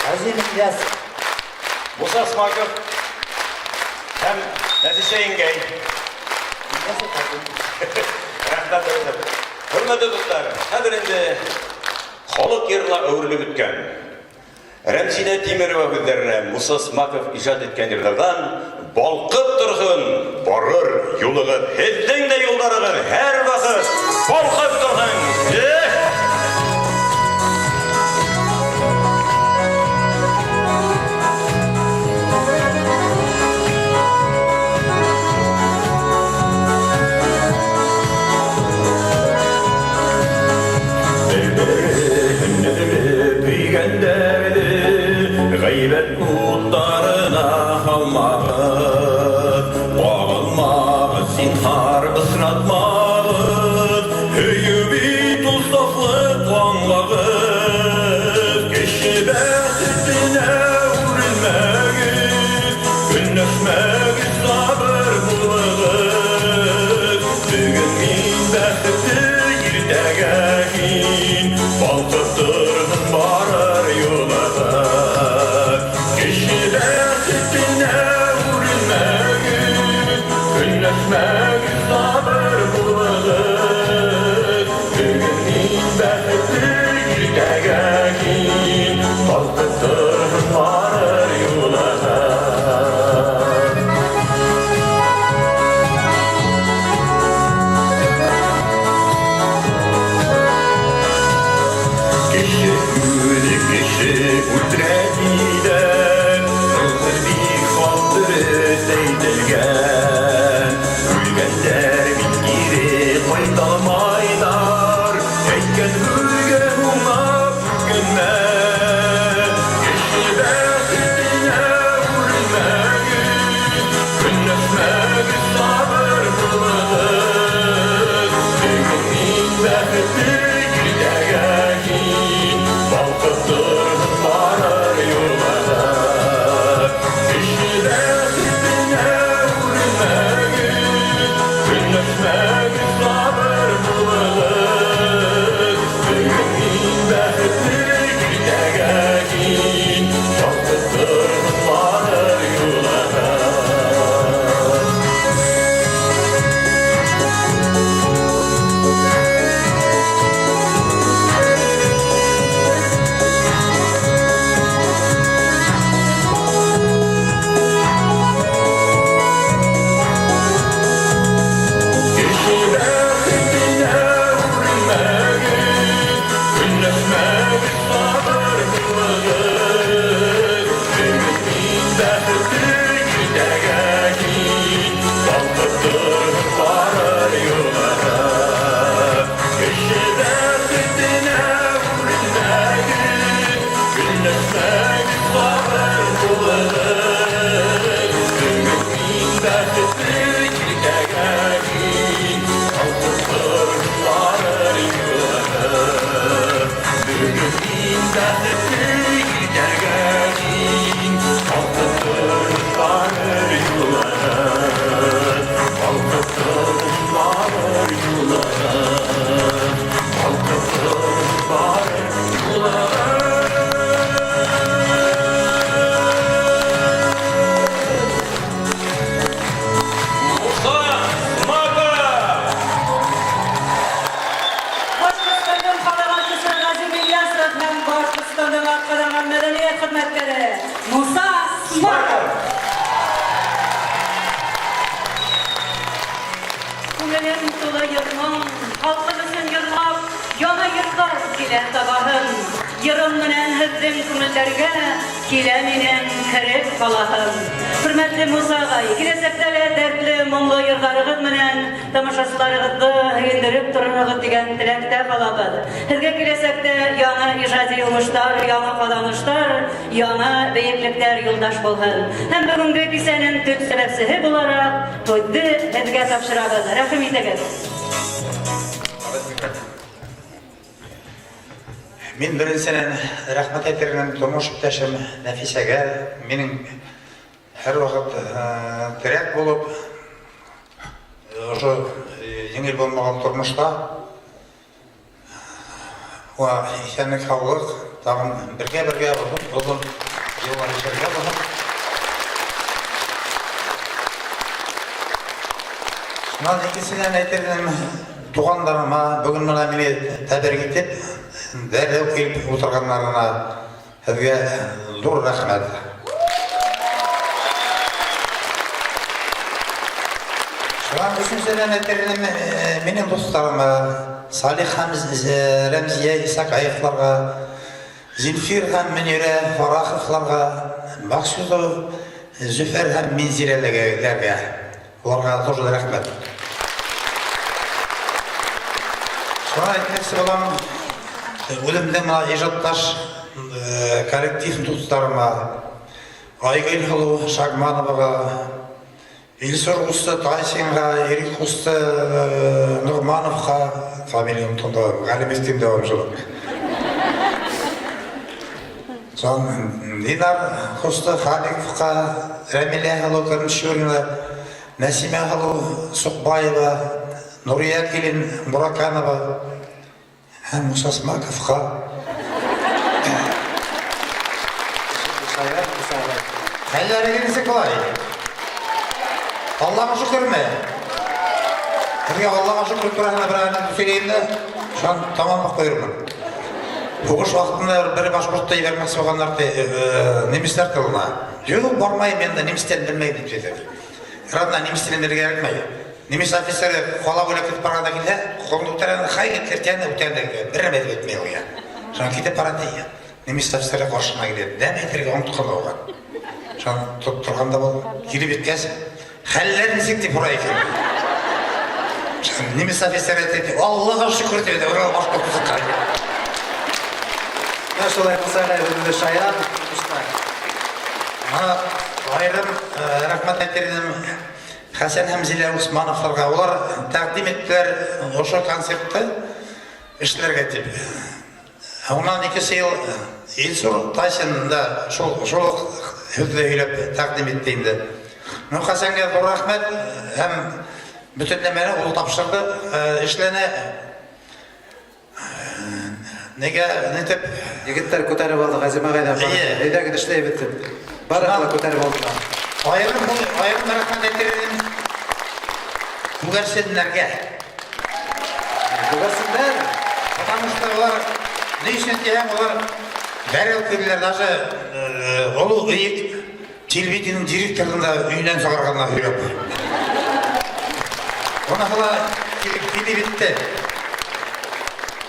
[SPEAKER 9] Газим Ильясов.
[SPEAKER 11] Муса Смаков һәм Нәфисә еңгәй. Рәхмәт, рәхмәт. Хөрмәтле дуслар, хәзер инде халык йырына әверелеп беткән Рәмзинә Тимерова һүҙҙәренә Муса Смаков ижад иткән йырҙарҙан балҡып торһон барыр юлығыҙ. Һеҙҙең дә юлдарығыҙ һәр ваҡыт балҡып торһон. Эх! Гайбәт утларына һалмағыҙ, ҡағылмағыҙ, зинһар бысратмағыҙ, һөйөү бит ул сафлыҡ, аңлағыҙ, кеше бәхетенә үрелмәгеҙ, көнләшмәгеҙ, сабыр булығыҙ. Бөгөн мин бәхетле, иртәгә һин, балҡып торһон барыр юлығыҙ. Кеше бәхетенә үрелмәгеҙ, көнләшмәгеҙ, сабыр булығыҙ. Бөгөн мин бәхетле, иртәгә һин, балҡып торһон барыр юлығыҙ. Кеше үҙе кеше үлтерә тиҙәр, Был һүҙ бик хаҡ дөрөҫ әйтелгән. Үлгәндәр бит кире ҡайта алмайҙар, Әйткән һүҙгә һуңлап үкенмә. Кеше бәхетенә үрелмәгеҙ, Көнләшмәгеҙ, сабыр булығыҙ. Бөгөн мин бәхетле, иртәгә һин, балҡып торһон барыр юлығыҙ. Кеше бәхетенә үрелмәгеҙ, көнләшмәгеҙ, сабыр булығыҙ. Бөгөн мин бәхетле, иртәгә һин, балҡып торһон барыр юлығыҙ. Кеше бәхетенә үрелмәгеҙ, көнләшмәгеҙ, сабыр булығыҙ. Бөгөн мин бәхетле, иртәгә һин, балҡып торһон барыр юлығыҙ. Кеше бәхетенә үрелмәгеҙ, көнләшмәгеҙ, сабыр булығыҙ. Бөгөн мин бәхетле, иртәгә һин, балҡып торһон барыр юлығыҙ. Бөгөн мин бәхетле, иртәгә һин, балҡып торһон барыр юлығыҙ. Балҡып торһон барыр юлығыҙ. Балҡып торһон барыр юлығыҙ. Муса Смаков!
[SPEAKER 3] Башҡортостандың халыҡ артисы Ғәзим Ильясов һәм Башҡортостандың атҡаҙанған мәҙәниәт хеҙмәткәре Муса Смаков. Күңелем тулы йыр-моң, халҡым өсөн йырлап, яңы йырҙар килә табаһым. Йырым менән һеҙҙең күңелдәргә килә минең кереп ҡалаһым. Хөрмәтле Муса ағай, киләсәктә лә дәртле, моңло йырҙарығыҙ менән тамашасыларығыҙҙы һөйөндөрөп торорһоғоҙ тигән теләктә ҡалабыҙ. Һеҙгә киләсәктә яңы ижади уңыштар, яңы ҡаҙаныштар, яңы бейеклектәр юлдаш булһын. Һәм бөгөнгө кисәнең төп сәбәпсеһе булараҡ һүҙҙе һеҙгә тапшырабыҙ. Рәхим итегеҙ.
[SPEAKER 5] Мин беренсенән рәхмәт әйтер инем тормош иптәшем Нәфисәгә, минең һәр ваҡыт терәк булып, ошо еңел булмаған тормошта уға иҫәнлек, һаулыҡ, тағын бергә-бергә оҙон йыллар йәшәргә булһын. Шуннан икенчедән әйтер идем, туганнарыма, бүген менә мине тәбрик итеп, дәррәү килеп утырганнарына һеҙгә ҙур рәхмәт. Шуннан өсөнсөдән әйтер идем, минең дуҫтарыма, Салих һәм Рәмзиә Исакаевларга, Зинфир һәм Мөнирә Фараховларга, Максютов Зөфәр һәм Минзиләләргә, уларга тоже рәхмәт. Шуны әйтмәксе булам, үземнең менә ижатташ коллектив дусларыма, Айгөл Һылу Шагмановага, Илсур кусты Тайсинга, Ирек кусты Ногмановка, фамилия оныттым да, Галиместин дәвам шул. Сон Динар кусты Халиковка, Рәмилә Һылу Крымчурина, Нәсимә Һылу Сукбаева, Нурия Килин Мураканова һәм Муса Смаковка. Хәлләрегез ничек болай? Аллага шөкерме? Сезгә Аллага шөкер турында бер әңгәмә сөйләйм дә, шуннан тәмамлап куермын. Сугыш вакытында бер башкортты җибәрмәкче булганнар ди, немецлар тылына. Юк, бармыйм инде, немец телен белмәйм дип әйтә. Родна, немец телен белергә кирәкмәй. Немец офицеры кала буйлап китеп барганда килә, кулын күтәрә, хай Гитлер тәне үтә дә китә. Бер нәмә дип әйтмәй ул я. Шуннан китеп бара ди. Немец офицеры каршына килә. Дәм әйтергә оныткан да уган. Шуннан тотып торган да бул. Килеп җиткәч, хәлләр ничек дип сорай икән. Немец офицеры әйтә, Аллага шөкер дип әйтә, урал башка тотып
[SPEAKER 17] Менә шулай Муса агай бүгенге шаян, дуслар.
[SPEAKER 5] Моны аерым рәхмәт әйтер идем. Хәсән һәм Зилә Усмановларга. Улар тәкъдим иттеләр ошо концертты эшләргә дип. Уннан икесе ел Илсур Тайсин да шул шул ук һүзне һөйләп тәкъдим итте инде. Ну, Хәсәнгә зур рәхмәт һәм бөтен нәмәне ул тапшырды, эшләнә. Нигә нитеп?
[SPEAKER 8] Егетләр күтәреп алды, Газим агай да бар. Әйдәгез эшләйбез дип. Барыгыз да күтәреп алдылар.
[SPEAKER 5] Аерым аерым рәхмәт әйтер идем күгәрченнәргә.
[SPEAKER 8] Күгәрченнәр?
[SPEAKER 5] Потому что алар ни өчен дисәң, алар дәррәү килделәр, даже олы бөек Телевидениенең директорын да өеннән чыгарганнар һөйләп. Монысы да килеп килеп бетте.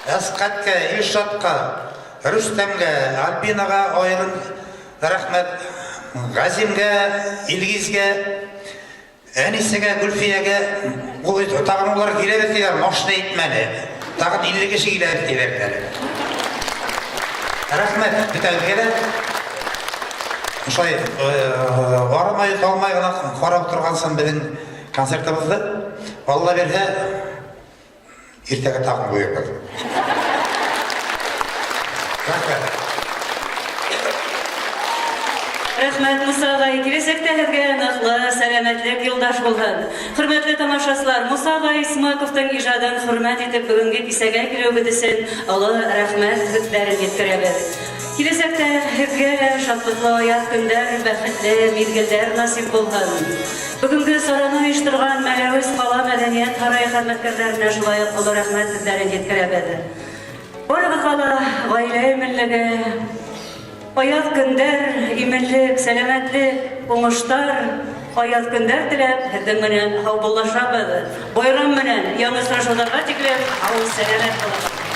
[SPEAKER 5] Әскатка, Илшатка, Рөстәмгә, Альбинага аерым рәхмәт. Газимгә, Илгизгә, Әнисегә, Гөлфиягә, ул тагын улар килә бит диләр, машина итмәде. Тагын 50 кеше килә бит диләр әле. Рәхмәт бөтәгезгә дә. Шулай арымай, талмай гына карап торгансың безнең концертыбызны. Алла бирһә, Иртәгә тагын куярбыз. Рәхмәт.
[SPEAKER 3] Рәхмәт, Муса агай. Киләчәктә һеҙгә ныҡлы сәләмәтлек юлдаш булһын. Хөрмәтле тамашасылар, Муса агай Исмаковтың ижадын хөрмәт итеп бөгөнгө кисәгә килеүегеҙ өсөн оло рәхмәт һүҙҙәрен еткерәбеҙ. Киләсәктә һеҙгә лә шатлыҡлы аяҙ көндәр, бәхетле миҙгелдәр насип булһын. Бөгөнгө сараны оештырган Мәләвез кала мәдәният һарае хезмәткәрләренә шулай ук олы рәхмәт сүзләрен җиткерәбез. Барыгызга да гаилә иминлеге, аяз көндәр, иминлек, сәламәтлек, уңыштар, аяз көндәр теләп, һезнең белән һаубуллашабыз. Байрам белән, яңа очрашуларга тиклем, һау-сәламәт булыгыз.